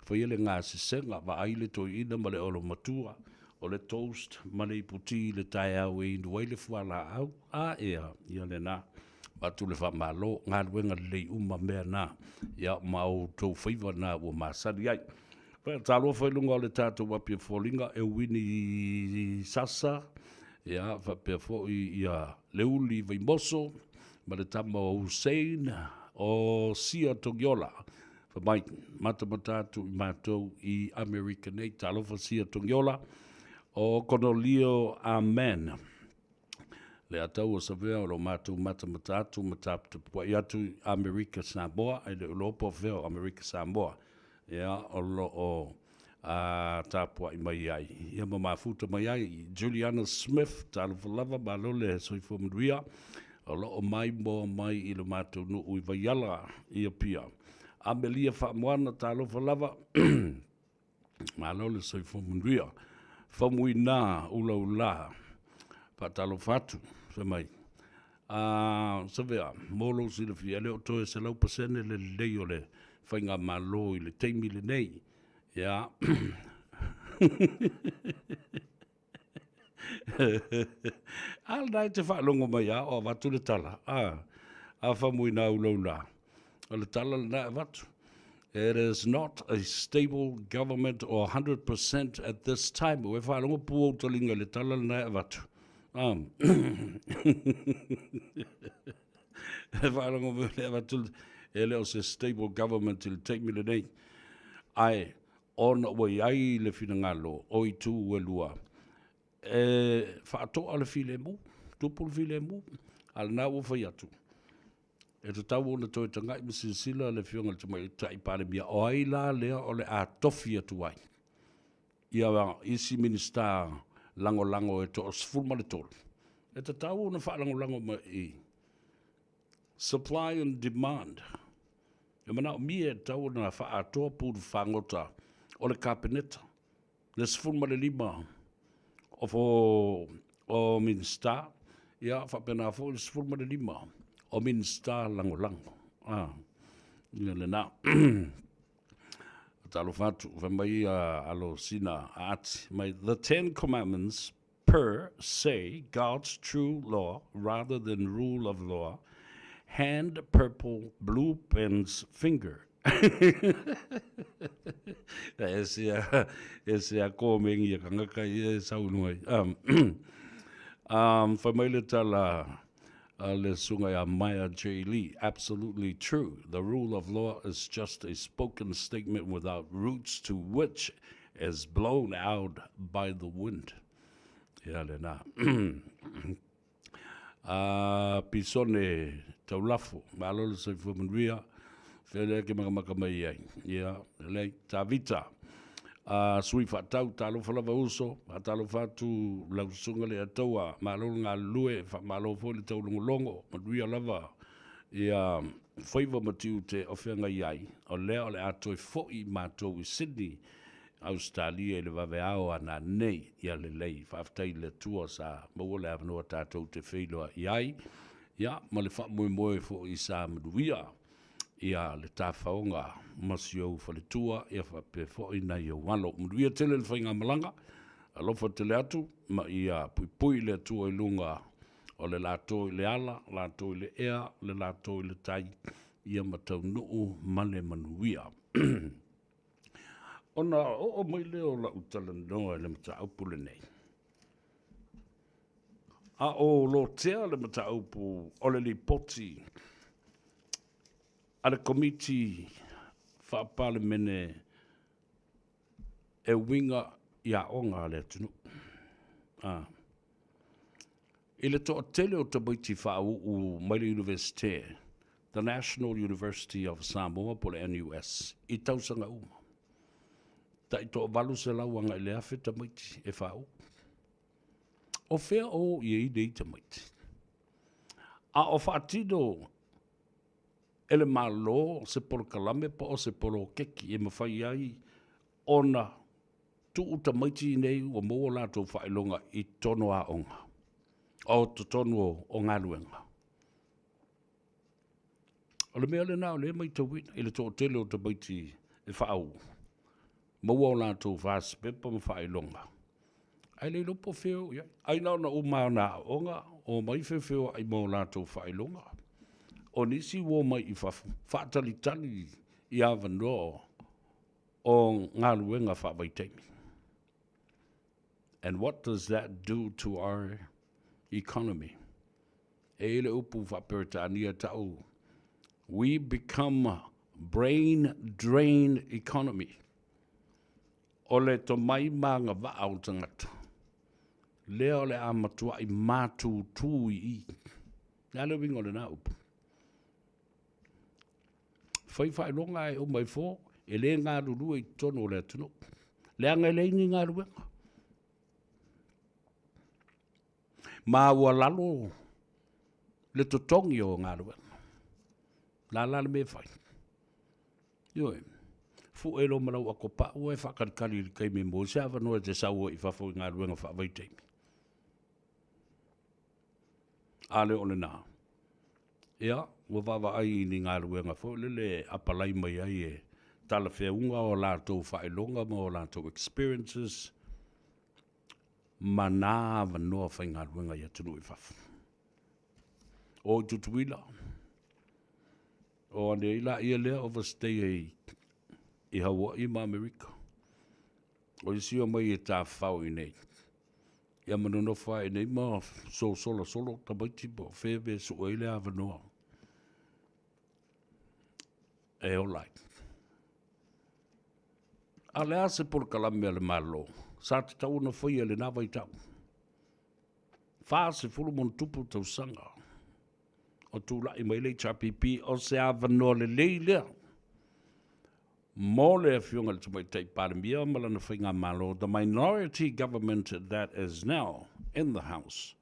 faia le gasesega, vaai le toeaina ma le olomatua, o le toast ma le iputi i le taeao e inu ai le fualaau, a ea, ia lena. Avatu le faamalo, galuega lelei uma mea na, ia ma outou faiva na ua masani ai. Talofa i luga o le tatou api o foliga, Euini Sasa, ia, faapea foi ia Leuli Vaimoso, ma le tama o Hussein, o Sia Togiola. Fai mai, matamata atu i matou i Amerika nei. Talofa Sia Togiola, o Konolio Amen. Le atau o Savea o lo matou matamata atu ma taputapuai atu i Amerika Samoa, ae le o iloa po o fea o Amerika Samoa. Ia, o lo o a tapuai mai ai, ia ma mafuta mai ai. Juliana Smith, talofa lava, malo le soifua manuia, o lo o maimoa mai i lo matou nuu i Vaiala i Apia. Amelia Faamoana, talofa lava, malo le soifua manuia. Faumuina Ulaula, faatalofa atu, fai mai. A, Savea, mo lou silafia, e le o toe 100% le lelei o le faigamalo i le taimi lenei. Ia. A lena e te faalogo mai a o avatu le tala, a, a Faumuina Ulaula. O le tala lena e avatu. It is not a stable government or 100% at this time. Ua e faalogo pū ou talinga i le tala lena e avatu. Um. e faalogo pū le avatu e le o se stable government i le taimi lenei. Ae, ona ua i ai le finagalo o itu e lua, e faatoa le filemu, tupu le filemu, a lena ua fai atu, E tatau ona toe tagai ma silasila le Afioga i le Tamaitai Palemia, o ai la lea o le a tofi atu ai ia isi Minisita Lagolago e toa-13. E tatau ona faalagolago mai i supply and demand. E manaomia e tatau ona faaatoa pulu fagota o le Kapeneta le 15 o, o Minisita, ia faapena foi le 15 o Minisita Lagolago. Ah, ia lena. Talofa atu, fai mai ia alo sina aati mai, The Ten Commandments per se God's true law rather than rule of law, hand purple blue pen's finger. E se a, e se a kōmengi a kangaka ia e saunoa ai. Um, um, fai mai le tala a le susuga ia Maya J. Lee, absolutely true. The rule of law is just a spoken statement without roots to which is blown out by the wind. Ia lena. A Pisone Taulafo, malo le soifua manuia, fea lea ke makamaka mai ai. Ia, lelei, Tavita, a sui faatau, talofa lava uso, faatalofa atu lau susuga le Ataua, malo le galulue, faamalo foi le taulogologo, manuia lava ia faiva ma tiute o feagai ai, o lea o le a toe foi matou i Sydney, Ausetalia i le vaveao a nanei. Ia lelei, faafetai i le Atua sa maua le avanoa tatou te feiloai ai, ia, ma le faamoemoe foi sa manuia ia le tafaoga ma si ou faletua, ia faapea foi nai ou alo. Manuia tele le faigamalaga, alofa tele atu, ma ia puipui le Atua i luga o le latou i le ala, latou i le ea, le latou i le tai, ia ma taunuu ma le manuia. Ona oo mai lea o lau talanoa i le mataupu lenei. A o lotea le mataupu o le lipoti a le Komiti Faa-Palemene e uiga i aoga a le atunuu. A. I le toatele o tamaiti faauu mai le Iunivesite, The National University of Samoa po o le NUS, i tausaga uma, tai toa-800 agai le 1000 tamaiti e faauu. O fea o o i ai nei tamaiti? A o faatino e le Malo se polokalame po o se poloketi e mafai ai ona tuu tamaiti nei ua maua o latou faailoga i totonu o aoga, o totonu o galuega. O le mea lena o lea e matauina i le toatele o tamaiti e faauu, maua o latou fasipepa ma faailoga, ae le iloa po o fea e oo i ai. Ai na ona uma lava ona aooga, omai feofeoai ma o latou faailoga. O nisi ua omai i fafo, faatalitali i avanoa o galuega faavaitaimi. And what does that do to our economy? E i ai le upu faa-Peretania e ta'u, we become brain drain economy. O le tomai ma agavaa o tagata, lea o le a matua'i matutū i i. O le a le uiga o lena upu? Fai faailoga ae uma ifo, e le galulue i totonu o le atunuu, leaga e leai ni galuega. Ma ua lalo le totogi o galuega. O le a la le mea e fai? Ioe. Fue loa ma lau ato pau ae faatalitali i le taimi e maua ai se avanoa e te sau ai i fafo i galuega faavaitaimi. A le o lena, ia, ua vaavaai i ni galuega foi lele e apalai mai ai e talafeauga o latou faailoga ma o latou experiences ma nā avanoa faigaluega i atunuu i fafo. O i Tutuila, o ane ai laia lea overstay ai. I Hawaii ma Amerika. O isi omai e tafafao i inei. Ia ma nonofo lava i inei ma sosolasolo tamaiti po o fea mea e sue ai le avanoa e ola ai. A o le a se polokalame a le Malo sa tatau ona faia i lena vaitau? 40 ma ona tupu tausaga o tulai mai le HRPP, o se avanoa lelei lea mo le Afioga i le Tamaitai Palemia ma lana faigamalo, the minority government that is now in the house,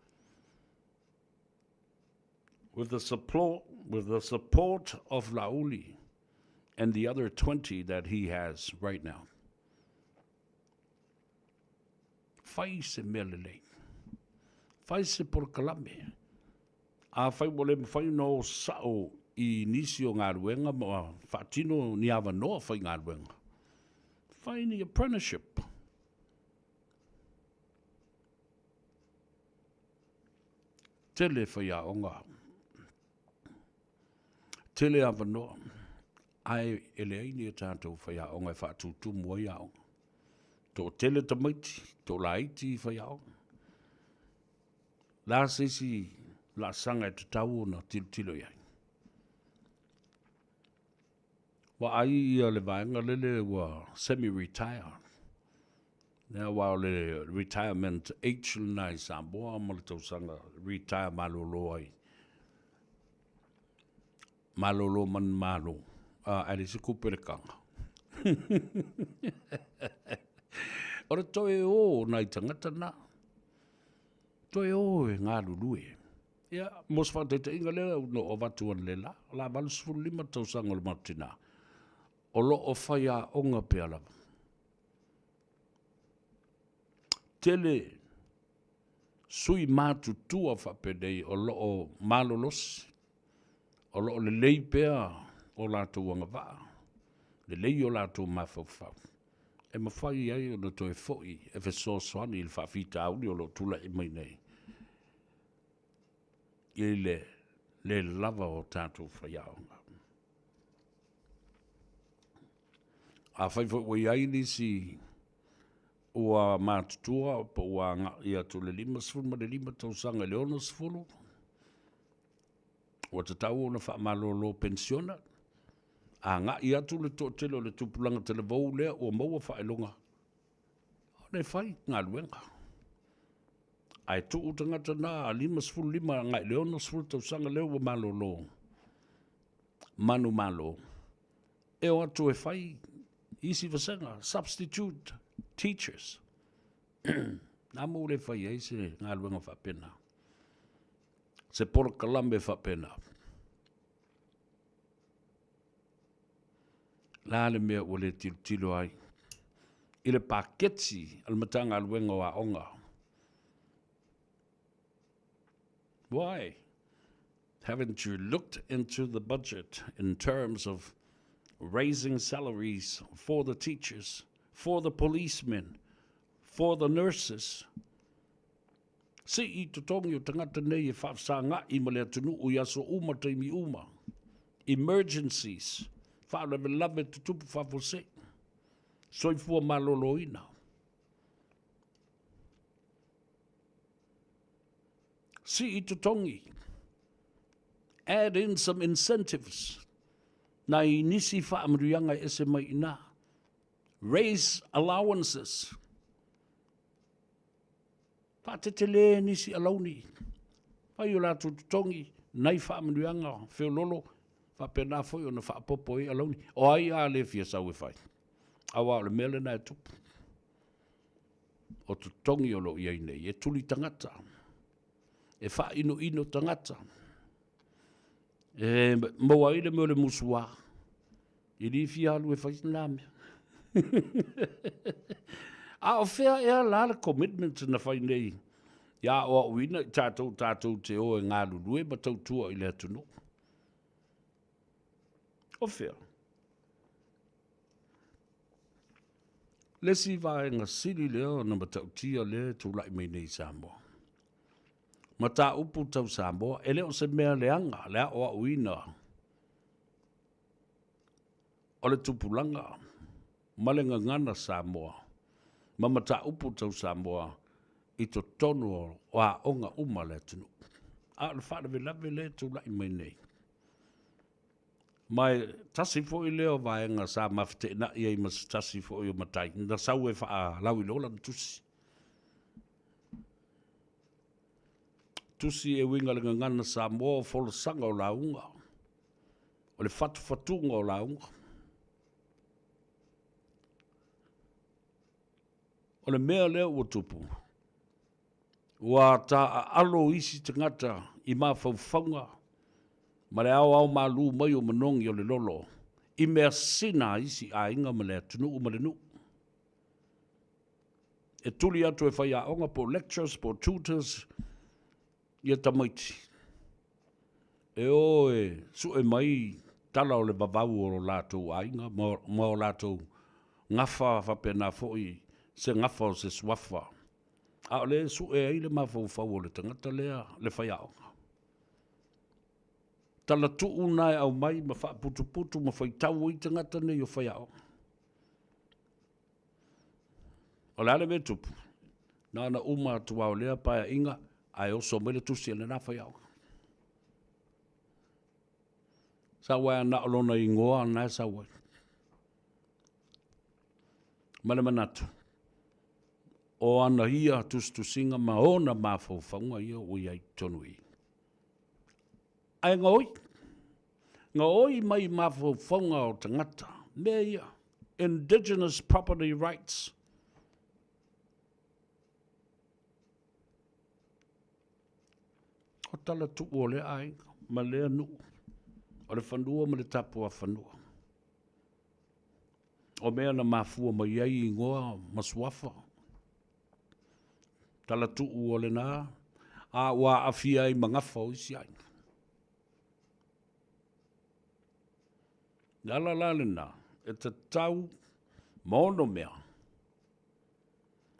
with the support, with the support of Laauli and the other 20 that he has right now. Fai se mea lelei. Fai se polokalame. Afai ua le mafai ona o sao i nisi o galuega ma faatino ni avanoa faigaluega, fai ni apprenticeship. Tele faiaoga, tele avanoa, ae e leai ni a tatou faiaoga e faatutumu ai aoga. Toatele tamaiti, toalaiti faiaoga. Le a se isi laasaga e tatau ona tilotilo i ai? Vaai ia le vaega lele ua semi-retire. Lea aua o le retirement age lena i Samoa ma le tausaga retire malolo ai. Malolo manumalo, ae leai se kupu pelekana. O le toe o o nai tagata na. Toe o e galulue. Ia, mo se faataitaiga lea na ou avatu analeila, o le a 85 tausaga o le matou tina, o lo o faiaoga pea lava. Tele sui matutua faapenei o lo o malolosi, o lo o lelei pea o latou agavaa, lelei o latou mafaufau, e mafai ai ona toe foi e fesoasoani i le faafitauli o lo o tulai mai nei i le le lava o tatou faiaoga. Afai foi ua i ai nisi ua matutua po ua agai atu i le 55 tausaga i le 60, ua tatau ona faamalolo penisiona, agai atu le toatele o le tupulaga talavou lea ua maua faailoga ona e fai galuega. Ae tuu tagata na 55 agai i le 60 tausaga lea ua malolo manumalo e o atu e fai isi vasega, substitute teachers. Na mo le fai ai se galuega faapena, se polokalame faapena? La le mea ua le tilotilo ai i le paketi a le Matagaluega o Aoga? Why haven't you looked into the budget in terms of raising salaries for the teachers, for the policemen, for the nurses? Sii totogi o tagata nei e faafesagai ma le atunuu i aso uma taimi uma. Emergencies, faalavelave tutupu faafuasei. Soifua maloloina. Sii totogi. Add in some incentives. Nai nisi faamanuiaga e ese mai i ina. Raise allowances. Faatetele nisi alauni. Fai o latou totogi, nai faamanuiaga feololo, faapena foi ona faaopoopo ai alauni. O ai a le fia sau e fai? Aua o le mea lena e tupu. O totogi o lo o i ai nei, e tuli tagata, e faainoino tagata, e maua ai le mea o le musuā. E le fia alu e fai lena mea. A o fea ea la le commitment na fai nei ia aoaoina i tatou tatou te o e galulue ma tautua i le atunuu? O fea? Le isi vaega sili lea ona matautia lea e tulai mai nei i Samoa. Mataupu tau Samoa, e le o se mea leaga le aoaoina o le tupulaga. ma le gagana Samoa ma mataupu tau Samoa i totonu o aoga uma a le atunuu. A o le faalavelave lea e tulai mai nei, ma e tasi foi lea o vaega sa ma feteenai ai ma se tasi foi o matai, na sau e faalauiloa lana tusi. Tusi e uiga i le gagana Samoa o folasaga o lauga, o le fatufatuga o lauga. O le mea lea ua tupu, ua taaalo isi tagata i mafaufauga ma le aoaomalu mai o manogi o le lolo i measina a isi aiga ma le atunuu ma le nuu. E tuli atu e faiaoga po o lecturers po o tutors ia tamaiti e o e sue mai tala o le vavau o lo latou aiga ma o latou gafa faapena foi se gafa o se suafa, a o lea e sue ai le mafaufau o le tagata lea le faiaoga. Talatuu na e aumai ma faaputuputu ma faitau ai tagata nei o faiaoga. O le a le mea e tupu? Na ona uma atu lava o lea paeaiga ae oso mai le tusi a lena faiaoga. Sau ai na o lona igoa na e sau ai. Ma le manatu, o ana ia tusitusiga ma ona mafaufauga ia ua i ai i totonu i i. Ae gaoi, gaoi mai mafaufauga o tagata, mea ia, indigenous property rights. O talatuu o lea aiga ma lea nuu, o le fanua ma le tapuafanua. O mea na mafua mai ai igoa ma suafa, talatuu o lena, a ua aafia ai ma gafa o isi aiga. Le ala la lena e tatau ma onomea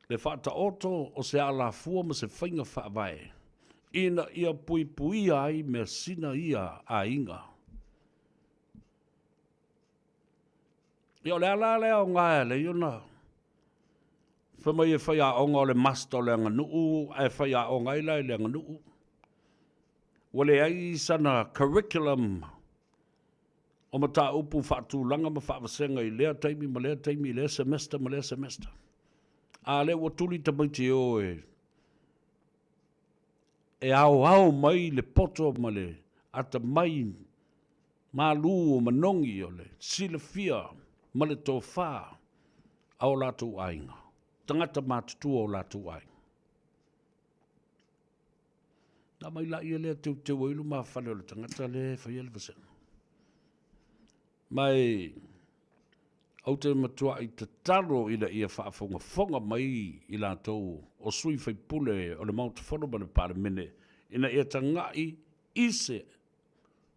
le faataoto o se alafua ma se faiga faavae ina ia puipuia ai measina ia a aiga. Ia o le ala lea aoga e ala ai ona fai mai e faiaoga o le master o le aganuu ae faiaoga ai la i le aganuu. Ua leai sana curriculum o mataupu faatulaga ma faavasega i lea taimi ma lea taimi, i lea semester ma lea semester. A lea ua tuli tamaiti e o e e aoao mai le poto ma le atamai malu o manogi o le silafia ma le tofa a o latou aiga, tagata matutua o latou aiga. Na aumai laia lea e teuteu ai lumafale o le tagata lea e faia le vasega. Ma e ou te matuai tatalo ina ia faafogafoga mai i latou o sui faipule o le Maota Fono ma le Palemene ina ia tagai i se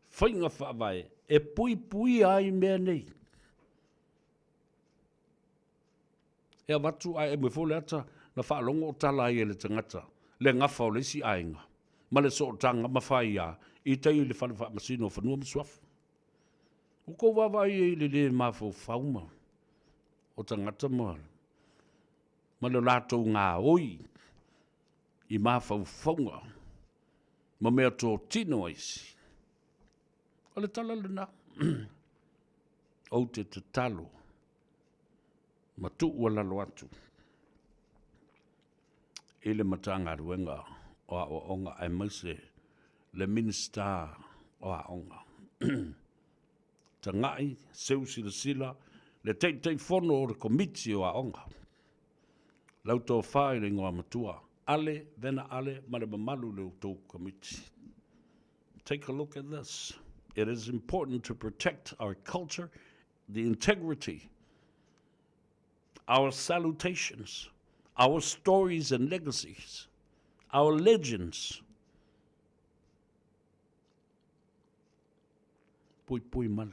faiga faavae e puipuia ai mea nei. E avatu ae aumai foi le ata na faalogo o tala ai e le tagata le gafa o le isi aiga ma le sootaga ma faia i tai i le Fale Faamasino o Fanua ma Suafa. Ua tou vaavaai i ai i le le mafaufau ma o tagata ma ma le latou gaoi i mafaufauga ma meatotino a isi. O le tala lena. Ou te tatalo ma tuualalo atu i le Matagaluega o Aoaoga aemaise le Minisita o Aoga. Tagai, seu silasila le Taitaifono o le Komiti o Aoga, lau tofa i le Igoamatua Ale Vena Ale ma le mamalu i le outou Komiti. Take a look at this. It is important to protect our culture, the integrity, our salutations, our stories and legacies, our legends. Puipui malu.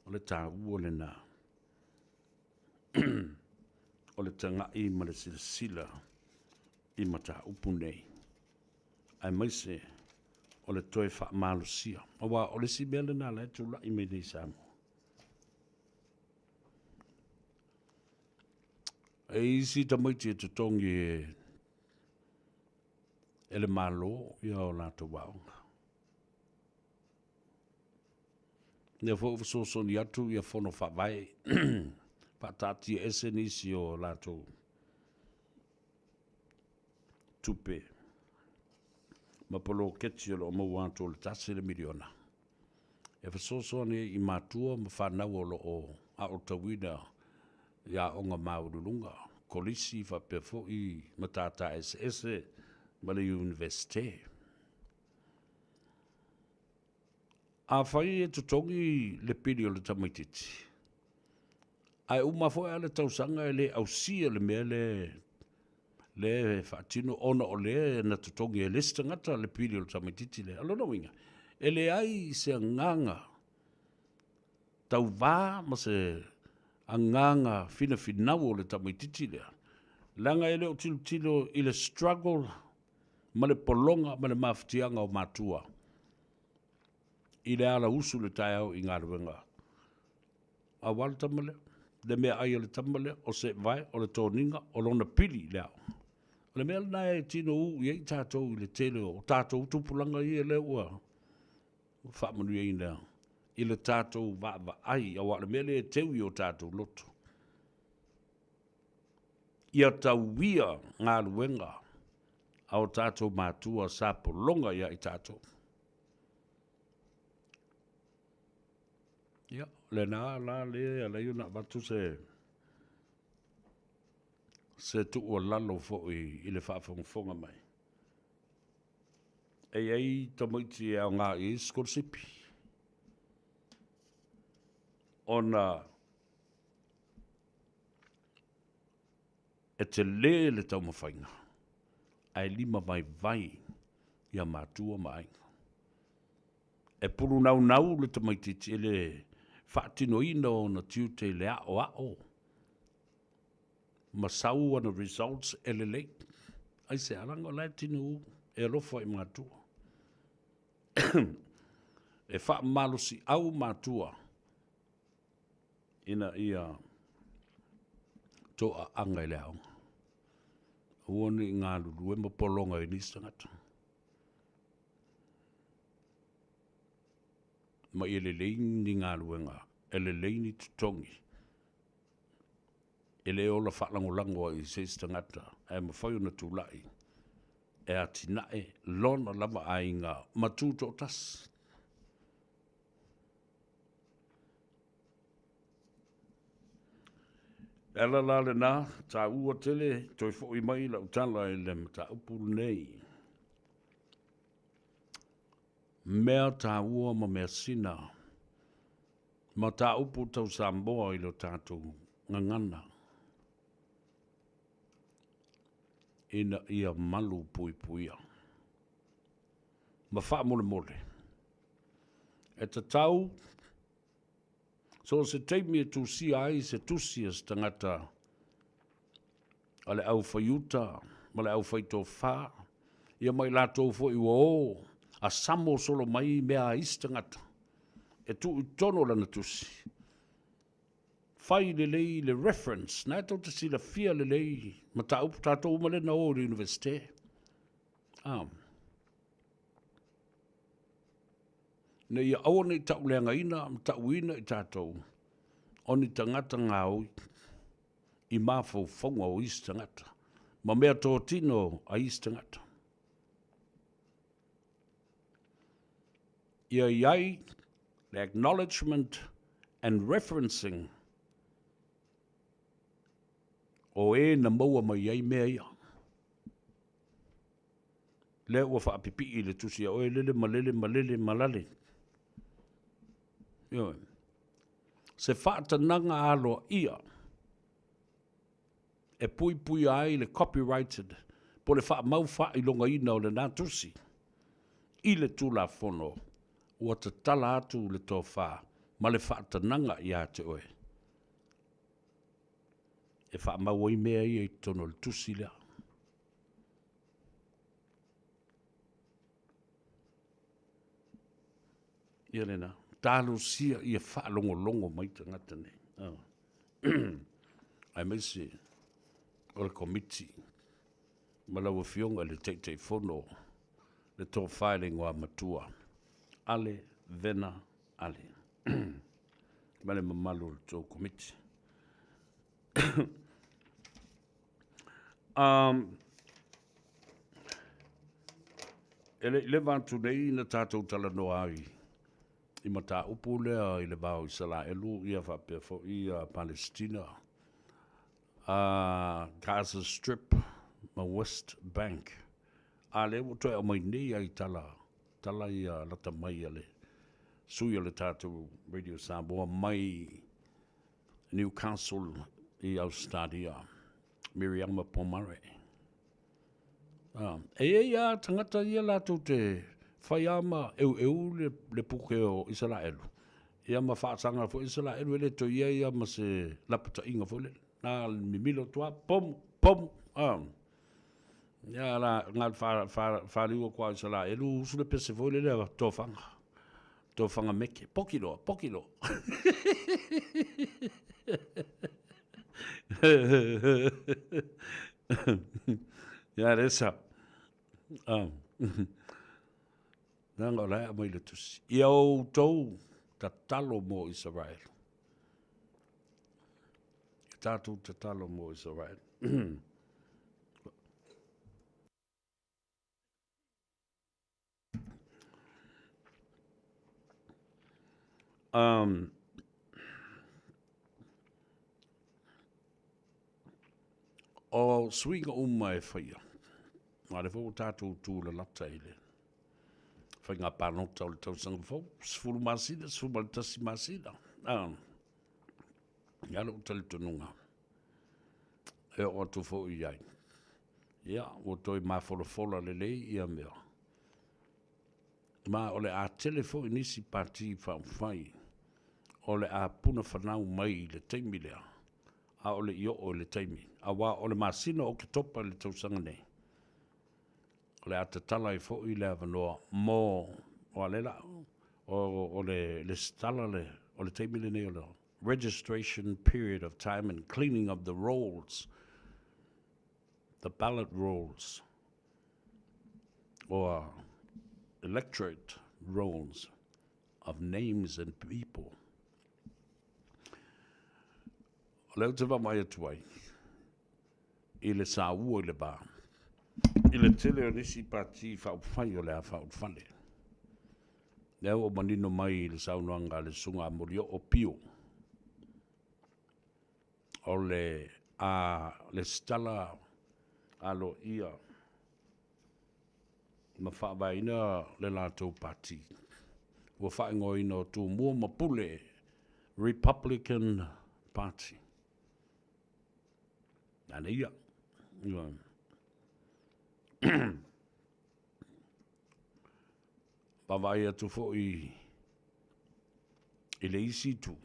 O le taua lena o le tagai ma le silasila i mataupu nei, aemaise o O le toe faamalosia. Aua o le isi mea lena la e tulai mai nei i Samoa. E isi tamaiti e totogi e, e le Malo ia o latou aoga. Lea foi ua fesoasoani atu ia fono faavae faataatia ese nisi o latou tupe ma poloketi o lo o maua atu o le $1 miliona e fesoasoani ai i matua ma fanau o lo o aotauina i aoga maualuluga, kolisi faapea foi matata eseese ma le Iunivesite. Afai e totogi le pili o le tamaitiiti, ae uma foi lava le tausaga e le ausia le mea lea lea e faatino ona o lea na totogi e le isi tagata le pili o le tamaitiiti lea. O lona uiga, e leai se agaga tauvā ma se agaga finafinau o le tamaitiiti lea, leaga e le o tilotilo i le struggle ma le pologa ma le mafatiaga o matua i le ala usu i le taeao i galuega aua le tama lea, le meaai a le tama lea, o seevae, o le toniga, o lona pili i le aoga. O le mea lena e tino uu i ai tatou i le tele o tatou tupulaga ia lea ua faamanuiaina i le tatou vaavaai, aua o le mea lea e teu i o tatou loto. Ia tauia galuega a o tatou matua sa pologa ia i tatou. Ia, o lena la lea e ala ai ona avatu se se tuualalo foi i le faafogafoga mai. E i ai tamaiti e aoga i ai sikolasipi, ona e tele le taumafaiga ae lima vaivai ia matua ma aiga. E pulunaunau le tamaitiiti i le faatinoina o ona tiute i le aoao ma sau ana results e lelei. Aisea? Leaga o la e tino e alofa i matua. E faamalosiau matua ina ia toaaga i le aoga. Aua ne i galulue ma pologa i nisi tagata. Ma ia lelei ni galuega, e lelei ni totogi, e le ola faalagolago ai i se isi tagata, ae mafai ona tulai e atinae lona lava aiga ma tutoatasi. Le ala la lena, taua tele toe foi mai lau tala i le mataupu lenei. Mea taua ma measina, mataupu tau Samoa i lo tatou gagana, ina ia malu puipuia. Ma faamolemole, e tatau so o se taimi e tusia ai se tusi a se tagata a le auwhaiuta ma le auwhaitofa, ia ma i latou foi ua o a samo solo mai mea a isi tagata, e tuu i totonu o lana tusi. Fai lelei le reference, na e tou te silafia lelei mataupu tatou uma lea na o i le Universite. Ah. Ina ia aua ne i tauleagaina ma tauina i tatou o ni tagata gaoi i mafaufauga o isi tagata ma mea totino a isi tagata. Ia i ai le acknowledgement and referencing o e na maua mai ai mea ia. Lea ua faapipii i le tusi a oe lele ma lele ma lele ma lale. Ioe. Se faatanaga aloaia e puipuia ai le copyrighted po o le faamau faailogaina o lena tusi i le Tulafono ua tatala atu le tofa ma le faatanaga ia te oe e faamau ai mea ia i totonu o le tusi lea. Ia lena, talosia ia faalogologo mai tagata nei. Ah. Aemaise o le komiti ma lau Afioga i le Taitaifono, le Tofa i le Igoamatua, Ale Vena Ale, ma le mamalu o le tou komiti. Um, e le i leva atu nei na tatou talanoa ai i mataupu lea i le va o Isalaelu ia faapea foi ia Palestina, a Gaza Strip ma West Bank. A lea ua toe aumai nei ai tala, tala ia lata mai a le sui o le tatou Radio Samoa mai Newcastle i Ausetalia, Miriama Pomare. Ah, e i ai a tagata ia latou te fai a ma eueu le, le puke o Isaraelu. Ia ma faasaga foi Isaraelu e le toe i ai a ma se lapataiga foi lele. Na mimilo atu a, pomu, pomu. Ah. Ia la, nga fa, fa, faliu atu a Isaraelu, usu le pese foi lele a tofaga. Tofaga meke. Poki loa, poki loa. Ia le sa. Ah. Leaga o la e aumai le tusi. Ia outou tatalo mo Isaraelu. Ia tatou tatalo mo Isaraelu. Um, o suiga uma e faia, a lea foi ua tatou tulalata i le faiga palota o le tausaga fou, 10 masina, 11 masina. Ah, ia lou talitonuga, e oo atu foi i ai. Ia, ua toe mafolafola lelei ia mea. Ma o le a tele foi nisi pati faaupufai o le a puna fanau mai i le taimi lea, a o le i oo i le taimi, aua o le masina o Oketopa i le tausaga nei, o le a tatala ai foi le avanoa mo, o a lea la, o, o le lesitala le, o le taimi lenei o le registration period of time and cleaning of the rolls, the ballot rolls, or electorate rolls of names and people. O lea ou te vaavaai atu ai i le saua i le va, i le tele o nisi pati faaupufai o le a faaulufale. Lea ua manino mai i le saunoaga a le Susuga a Molioo Pio, o le a lesitala aloaia ma faavaeina le latou pati. Ua faaigoaina o Tumua ma Pule Republican Party. Nanaia. Vaavaai atu foi i le isi itu,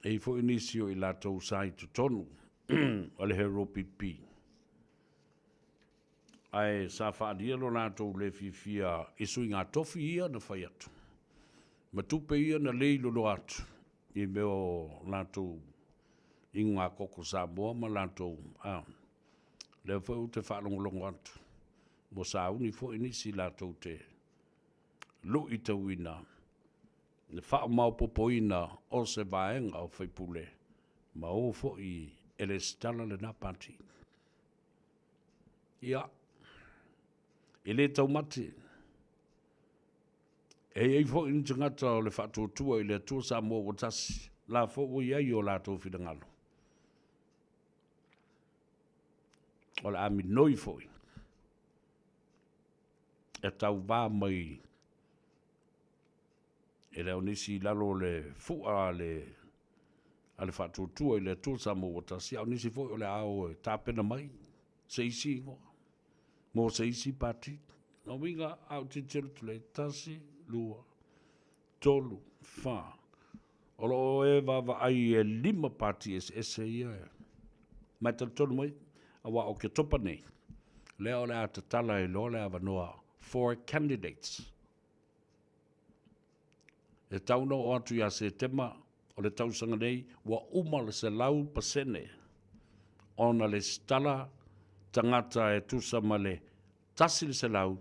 e i foi nisi o i latou sa i totonu o le HRPP, ae sa faaalia lo latou le fiafia i suiga tofi ia na fai atu, ma tupe ia na lei loloa atu i mea o latou inuga koko Samoa ma latou, a, lea foi ou te faalogologo atu, ua sauni foi nisi latou te luitauina le faamaopoopoina o se vaega o faipule ma o foi e lesitala lena pati. Ia, e le taumate, e i ai foi ni tagata o le Faatuatua i le Atua Samoa ua tasi, la foi ua i ai o latou finagalo. O le a minoi foi e tauvā mai e le o nisi i lalo o le fua a le, a le Faatuatua i le Atua Samoa ua tasi, a o nisi foi o le a o e tapena mai se isi igoa mo se isi pati. Lona uiga, a ou tilotilo atu lea, 1, 2, 3, 4. O lo o e vaavaai e 5 pati eseese ia e ma e talitonu mai, aua o Oketopa nei, lea o le a tatala ai loa le avanoa for candidates. E tau ona oo atu ia Setema o le tausaga nei, ua uma le 100% ona lesitala tagata e tusa ma le 100,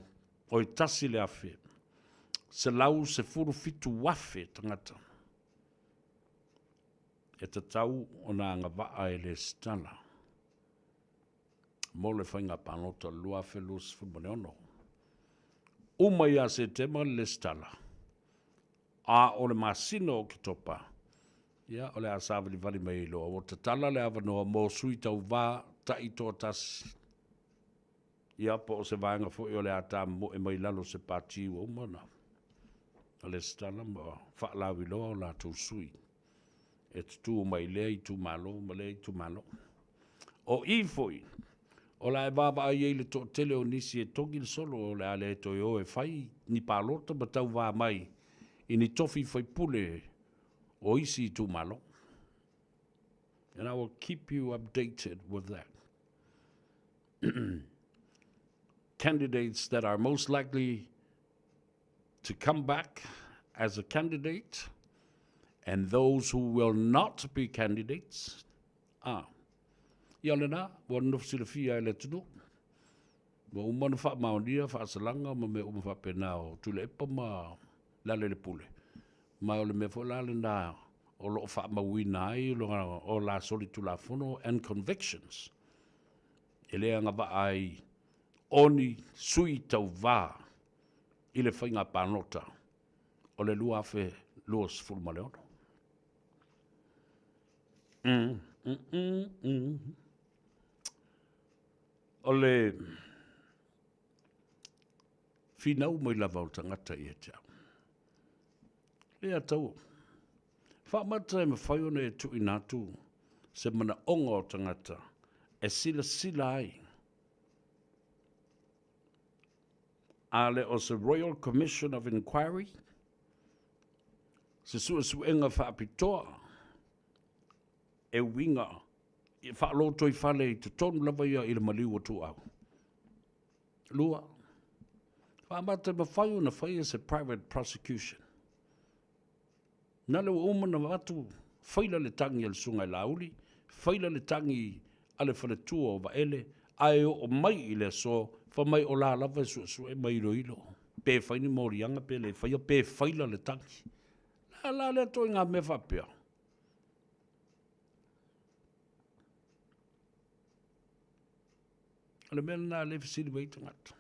oi 1,000, 117,000 tagata e tatau ona agavaa e lesitala mo le faiga palota o le 2026. Uma ia Setema le lesitala, a o le masina o Oketopa, ia, o le a savalivali mai ai loa. Ua tatala le avanoa mo sui tauva taitoatasi, ia, po o se vaega foi o le a tamomoe mai lalo o se pati ua uma ona lesitala ma faalauiloa o latou sui e tutū mai lea itumalo ma lea itumalo. O i foi, o le a e vaavaai ai le toatele o nisi e togi le solo o le a le toe o e fai ni palota ma tauvā mai i ni tofi faipule o isi itumalo. And I will keep you updated with that. Candidates that are most likely to come back as a candidate and those who will not be candidates are. Ia lena, ua nofo silafia e le atunuu. Ua uma ona faamaonia faasalaga ma mea uma faapena o Tuilaepa ma Lealailepule. Ma o le mea foi la lena o lo o faamauina ai o la solitulafono and convictions e le agavaa ai o ni sui tauvā i le faiga palota o le 2026. Mm, mm, mm, mm. O le finau mai lava o tagata ia te au. Lea tau, faamata e mafai ona e tuuina atu se manaoga o tagata e silasila ai A le o se Royal Commission of Inquiry, se suesuega faapitoa e uiga i faalotoifale i totonu lava ia i le maliu o Tuuau. 2, faamata e mafai ona faia se private prosecution. Na le ua uma ona avatu, faila le tagi a le Susuga i Laauli, faila le tagi a le faletua o Vaele, ae oo mai i le aso, fai mai o la lava e suesue ma iloilo, pe fai ni moliaga pe le faia, pe faila le tagi. La la lea ituaiga mea faapea. O le mea lena lea e fesili mai ai tagata.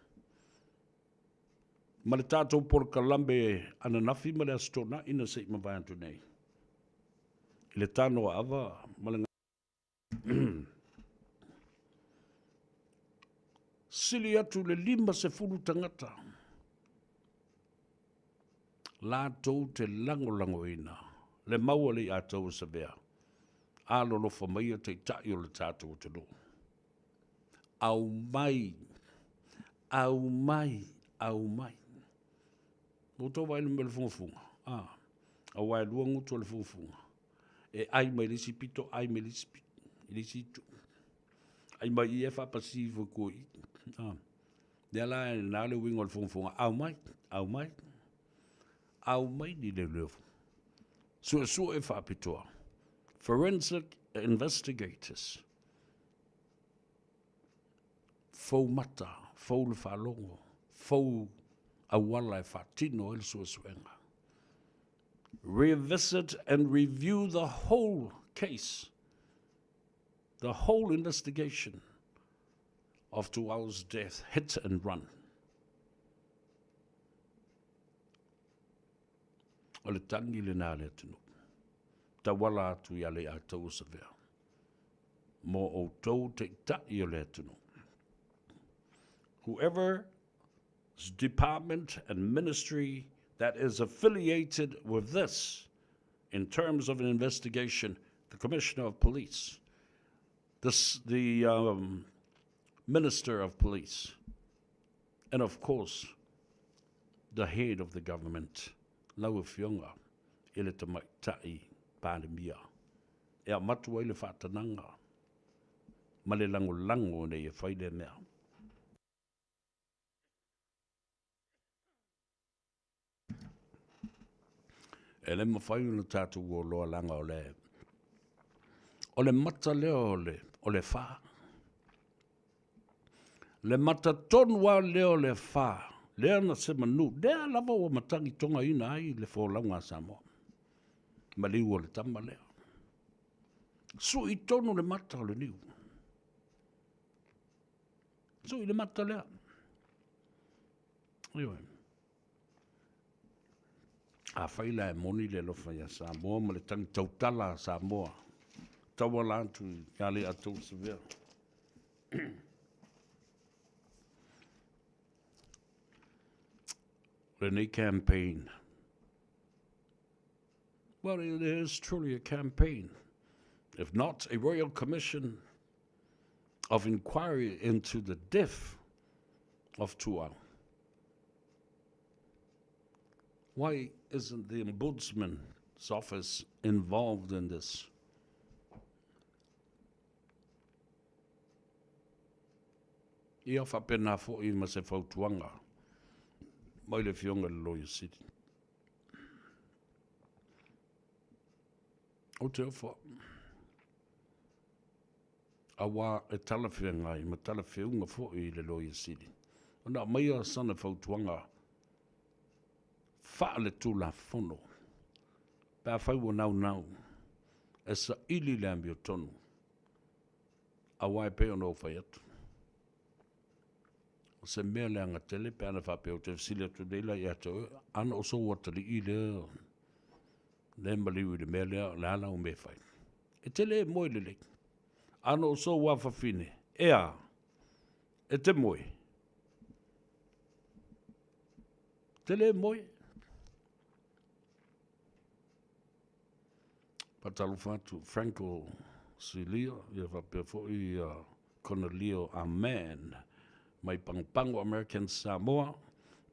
Ma le tatou polokalame ananafi ma le Aso Toonai na se i mavae atu nei i le tano a ava ma le sili atu le 50 tagata latou te lagolagoina le mau a le Aiatou o Savea, alolofa maia Taitai o le tatou atunuu. Aumai, aumai, aumai. Ua outou vaai i le mea o le fugafuga? A, aua e lua gutu o le fugafuga. E ai mai le isi pito, ai mai le isi pito, i le isi itu. Ai mai i e faapasi ifo i tua i i. A, lea la e na le uiga o le fugafuga, aumai, aumai, aumai ni leoleo. Suesue faapitoa. Forensic investigators. Fou mata, fou le faalogo, fou auala e faatino ai le suesuega. Revisit and review the whole case, the whole investigation of Tuau's death, hit and run. O le tagi lena a le atunuu, tauala atu i Aleatou o Savea. Mo outou taitai o le atunuu. Whoever's department and ministry that is affiliated with this in terms of an investigation, the Commissioner of Police, the, the um, Minister of Police, and of course, the head of the government, lau Afioga i le Tamaitai Palemia. E avatu ai le faatanaga ma le lagolago ina ia fai lea mea. E le mafai ona tatou oloa leaga o le o le mata lea o le o le fa. Le mata tonu lava lea o le fa, lea na semanu, lea lava ua matagitogaina ai le folauga a Samoa. Maliu o le tama lea. Sui tonu le mata o le niu. Sui le mata lea. Ioe. Afai la e moni le alofa ia Samoa ma le tagi tautala a Samoa, tauala atu ia Leiatou Savea. Lenei campaign. Well, it is truly a campaign. If not, a royal commission of inquiry into the death of Tuau. Why isn't the ombudsman's office involved in this? Ia faapena foi ma se fautuaga mai le Afioga i le Loia Sili. Ou te ofo au, auā e talafeagai ma talafeuga foi i le Loia Sili ona aumaia sana fautuaga faale-Tulafono pe afai ua naunau e saili le amiotonu Aua e pei ona ou fai atu, o se mea leaga tele pe ana faapea ou te fesili atu nei la ia te oe, ana o sou atalii lea, lea e maliu i le mea lea, o le a lau mea e fai? E te le moe lelei. Ana o sou afafine, e a? E te moe? Te le moe. Faatalofa atu Franco Silia, ia faapea foi ia Konelio Amen mai Pagopago American Samoa.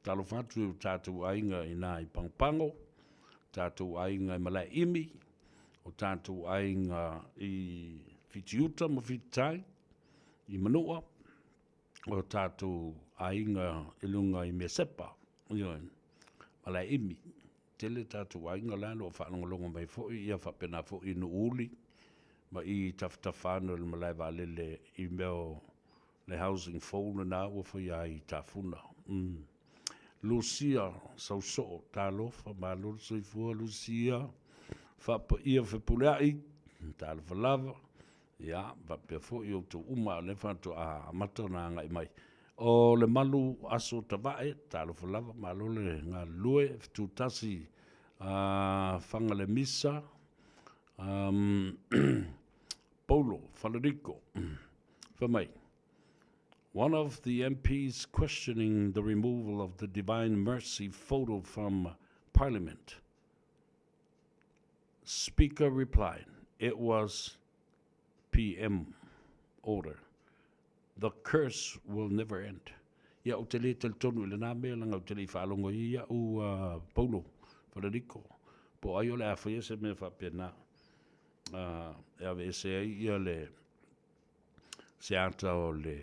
Talofa atu i o tatou aiga i na i Pagopago, tatou aiga i Malaeimi, o tatou aiga i Fitiuta ma Fititai, i Manua, o tatou aiga i luga i Mesepa, ioe, Malaeimi. Tele tatou aiga la o lo o faalogologo mai foi, ia faapena foi i Nuuuli ma i tafatafa ane o le malae vaalele i mea o le housing fou lena ua faia ai i Tafuna. Mm. Lucia Sausoo, talofa, malo le soifua Lucia, faapaia Fepuleai, talofa lava. Ia, faapea foi outou uma o lea faatoa amata ona agai mai. O le malu aso tavae, talofa lava, malo le galulue, fetutasi a Fagalemisa, um, Paulo Faleriko, fai mai, One of the MPs questioning the removal of the Divine Mercy photo from Parliament. Speaker replied, It was PM order. The curse will never end. Ia, ou te le talitonu i lena mea, leaga ou te le i faalogo ai iaʻu a Paulo Faleriko, po o ai o le a faia se mea faapena, e aveese ai ia le, se ata o le,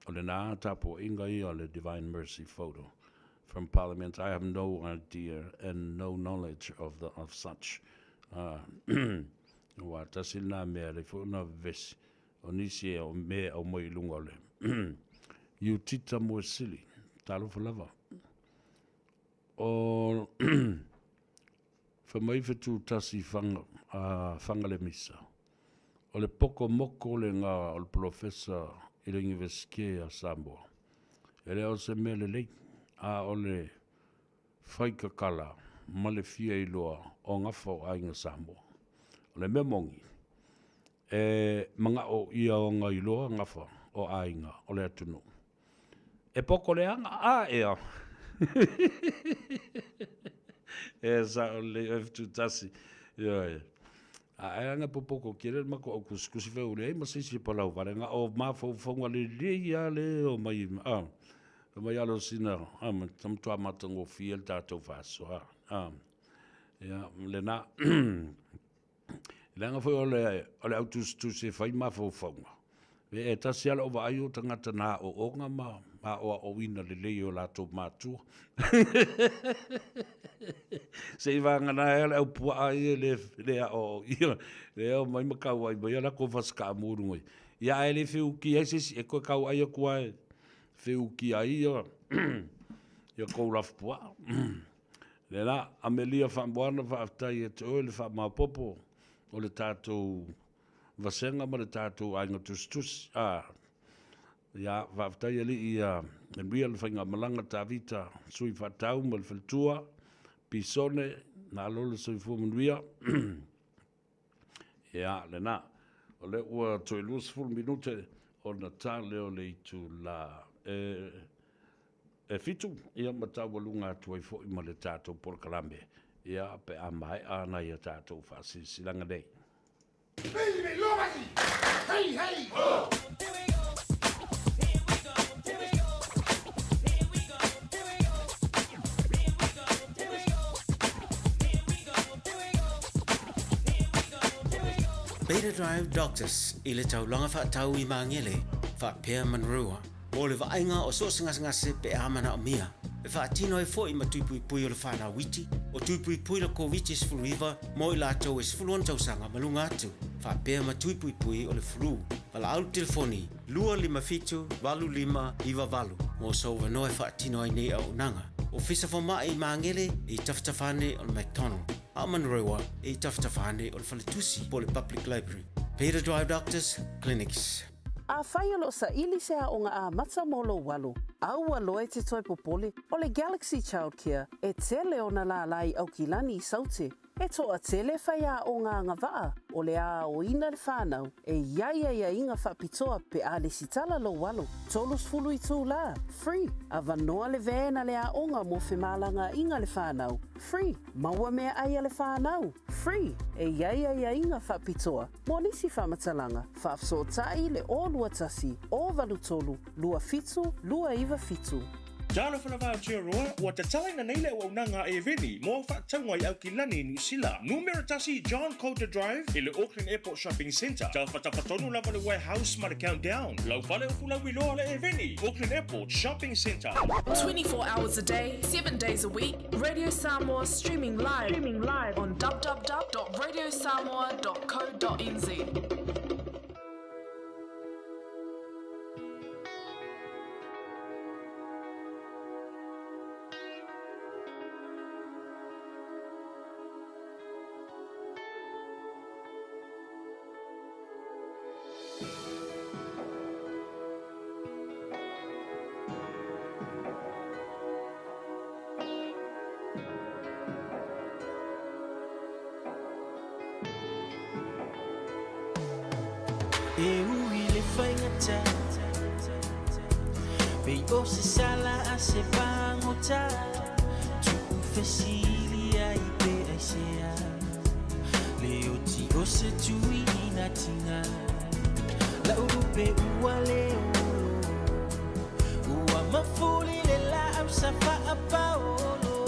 o lena tapuaiga ia o le Divine Mercy photo from Parliament. I have no idea and no knowledge of, the, of such. Aua tasi lena mea, leai foi ona vevesi o nisi e o mea e aumai i luga o le Iutita Moesili. Talofa lava. O Fai mai fetu tasi whanga, a Whangalemisa. O le poko moko le nga o le polofesa i le Universite a Samoa. E le o se mea lelei, a o le whaikakala ma le fia iloa o gafa o aiga Samoa. O le mea moni, e manaʻo ia ona iloa gafa o aiga o le atunuu. E poko leaga, a ea. E sao lelei oe Fetutasi. Ioe. A e ana popoko kele le matou au kusikusi fai ule ai ma se isi e palau vale na o mafaufauga lelei a le o mai a fai mai alo sina a ma matua matagofie le tatou faasoa a ia lena Leaga foi o le, o le autusitusi e fai mafaufauga. E, e tasi lava lau vaai o tagata na aooga ma aoaoina lelei e o latou matua. Seiavagana ai le aupuaa ia e le aoaoia, lea e omai ma kauai mai a latou fasikaamu i luga i. Ia ae le feukia ai se isi, e toe kauai atu lava e feukia ai ia tou lafupuaa. Lea la, Amelia Faamoana, faafetai ia te oe le faamaopoopo o le tatou vasega ma le tatou aiga tusitusi. A, ia, faafetai alii ia manuia le faigamalaga Tavita, Sui Faatau ma le faletua, Pisone, malo le soifua manuia. Ia, lena. O lea ua toe 20 minute ona ta lea o le itula e, e fitu, ia ma taualuga atu ai foi ma le tatou polokalame, ia, pe a maea nai a tatou faasilasilaga nei. Hey, hey! Ho! Beta Drive Doctors i le taulaga faatau i Magele, faapea Manurewa, mo le vaaiga o so o se gasegase pe a manaomia. E faatino ai foi ma tui puipui o le fanau iti, o tui puipui le Koviti-19 mo i latou e 16 tausaga ma luga atu, faapea ma tui puipui o le flu. Valaau le telefoni 257 8598 mo sou avanoa e faatino ai nei auaunaga. Ofisa Fomai i Magele e i tafatafa ane o le McDonald, a o Manurewa e i tafatafa ane o le Faletusi po o le Public Library. Beta Drive Doctors Clinics. Afai o lo o saili se aoga amata mo lou alo, aua loa e te toe popole, o le Galaxy Childcare e tele ona lālā i Aukilani i Saute. E toatele faiaoga agavaa o le a aoina le whanau e i ai aiaiga faapitoa pe a lesitala lou alo, 30 itulā, free, avanoa le van a le aoga mo femalagaaiga le whanau, free, maua meaai a le whanau, free, e i ai aiaiga faapitoa mo nisi faamatalaga, faafesootai le 021 083 27 297. Talofa lava Aotearoa, ua tatalaina nei le auaunaga a Airveni mo au faatauga i Aukilani i Niu Sila. Numera tasi John Coulter Drive i le Auckland Airport Shopping Centre. Tafatafa tonu lava le Warehouse ma le Countdown. Lau fale o Fulauiloa le Airveni, Auckland Airport Shopping Centre. 24 hours a day, 7 days a week, Radio Samoa streaming live, streaming live on www.radiosamoa.co.nz. E ui le faigata Pei o se sala a se pagota Tu'u fesili ai pe aisea Le oti o se tui ina tiga La'u lupe ua le olo Ua mafuli le laau sa faapaolo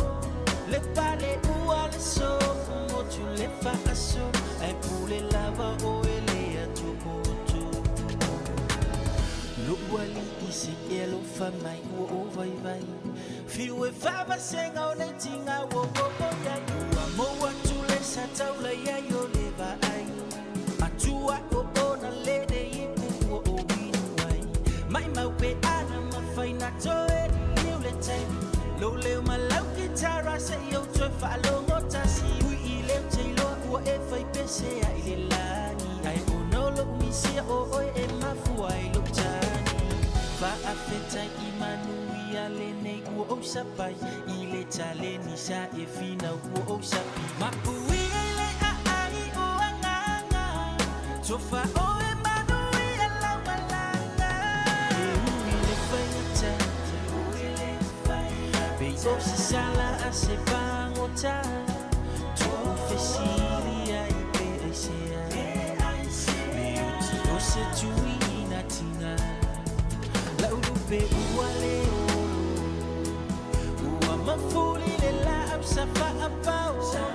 Le pale ua le sofu motu le faasolo Ae pule lava oe le atomoto Lo'u alii se i alofa mai ua ou vaivai Fiu e faavasega o nei tiga ua oo i ai Ua mou atu le sa taula i ai o le vaai Atua o ona lele ipu ua ou inu ai Maimau pe ana mafai na toe liliu le taimi Lou leo ma lau kitara se i ou toe faalogo tasi Ui i leo te iloa ua e fai pese ai le lagi Ae ona o lou misia o oe e mafua ai lou tagi Faafetai i manuia lenei ua ou sapai I le taleni sa e finau ua ou sapi Mapuia i le aai o agaga Tofa oe manuia lau malaga E ui le faigata Pei o se sala a se pagota Tu'u fesili ai pe aisea Le oti o se tui ina tiga La'u lupe ua le olo Ua mafuli le laau sa faapaolo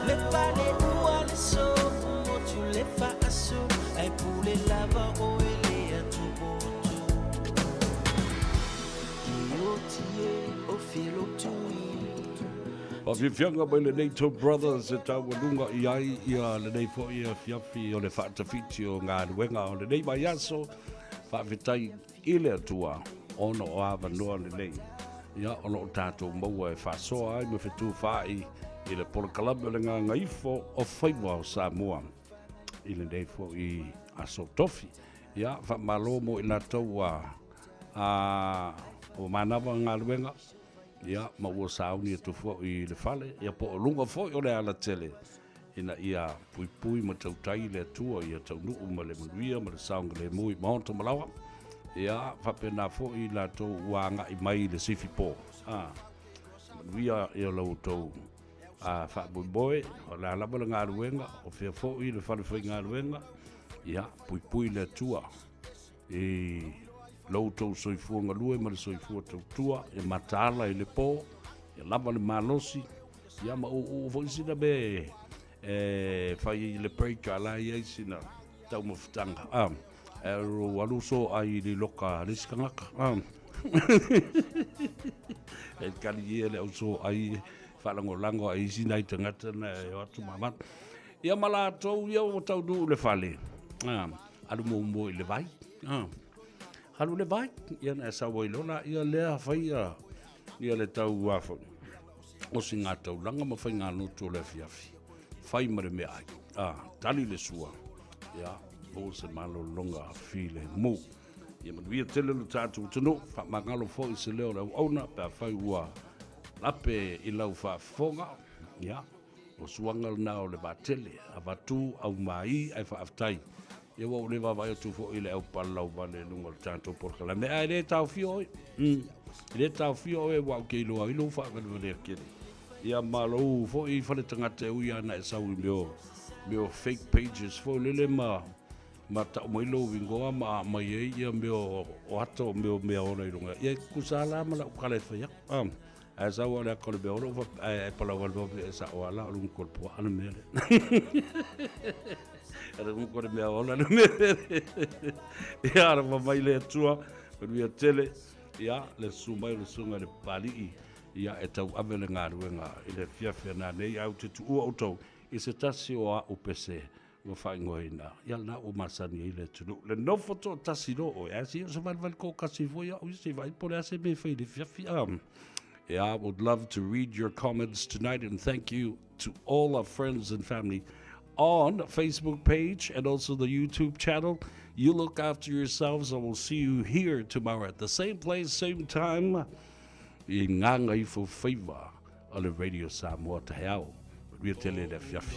Le pale ua le sofu motu le faasolo Ae pule lava oe le atoboto. Faafiafiaga mai lenei Two Brothers e taualuga i ai ia lenei foi afiafi o le faatafiti o galuega o lenei vaiaso. Faafetai i le Atua ona o avanoa lelei ia o lo o tatou maua e faasoa ai ma fetufaai i le polokalame o le Gagaifo o Faiva o Samoa i lenei foi aso tofi. Ia, faamalo mo i latou ua a ua manava galuega ia ma ua sauni atu foi i le fale ia po o luga foi o le alatele ina ia puipui ma tautai le Atua ia taunuu ma le manuia ma le saogalemu i maota ma laoa. Ia faapena foi i latou ua agai mai i le sifipo. A, manuia ia lo outou a faamoemoe, o le a lava le galuega, o fea foi le fale faigaluega, ia puipui le Atua i lo outou soifua galue ma le soifua tautua, ia mataala i le po, ia lava le malosi, ia ma uu foi sina mea e fai i le break a la i ai sina taumafataga. Ah, e ro alu so ai i le loka a le isi tagata. Ah. E kali ia le au so ai faalagolago ai isi nai tagata na e o atu ma avatu. Ia ma latou ia ua taunuu i le fale. Ah, alu muamua i le vai. Ah. Alu le vai, ia na e sau ai loa laia lea faia ia le tau foi o sigataulaga ma faigalotu o le afiafi, fai ma le meaai, a, tali le sua, ia, maua se malologa filemu. Ia manuia tele lo tatou atunuu, faamagalo foi se leo o le auauna pe afai ua lape i lau faafofoga, ia, O suaga lena o le vaatele, avatu, aumai ae faafetai. Ia ua ou le vaavaai atu foi i le au palalauvale i luga o le tatou polokalame, ae le taofia oe. E le taofia oe aua ou te iloa ai lou faavalevalea tele. Ia ma lou foi fale tagata e ui lava ina e sau i mea o, mea o fake pages foi lele ma, ma tau mai lou igoa ma aumai ai ia mea o, o ata o mea o mea ola i luga. Ia e tutusa lava la ma lau tala e fai atu. Ae sau le aka o le mea ola, ua ae palau wale wawe e sao ala o lunga ko le pua'a le mea lea. A le lunga ko le mea ola le mea lea. Ia, alofa mai le Atua, manuia tele, ia, le susu mai o le susuga i le Papali'i, ia, e tauave le galuega i le afiafi a nanei, ae ou te tuua outou i se tasi o a'u pese ua faaigoaina, ia lena ua masani ai le atunuu. Le nofo toatasi loa oe, ae se o se valevale toatasi foi au ia, se i vaai po o le a se mea e fai i le afiafi. Yeah, I would love to read your comments tonight and thank you to all our friends and family on Facebook page and also the YouTube channel. You look after yourselves. I will see you here tomorrow at the same place, same time. I Gagaifo Faiva o le Radio Samoa taeao. Manuia tele le afiafi.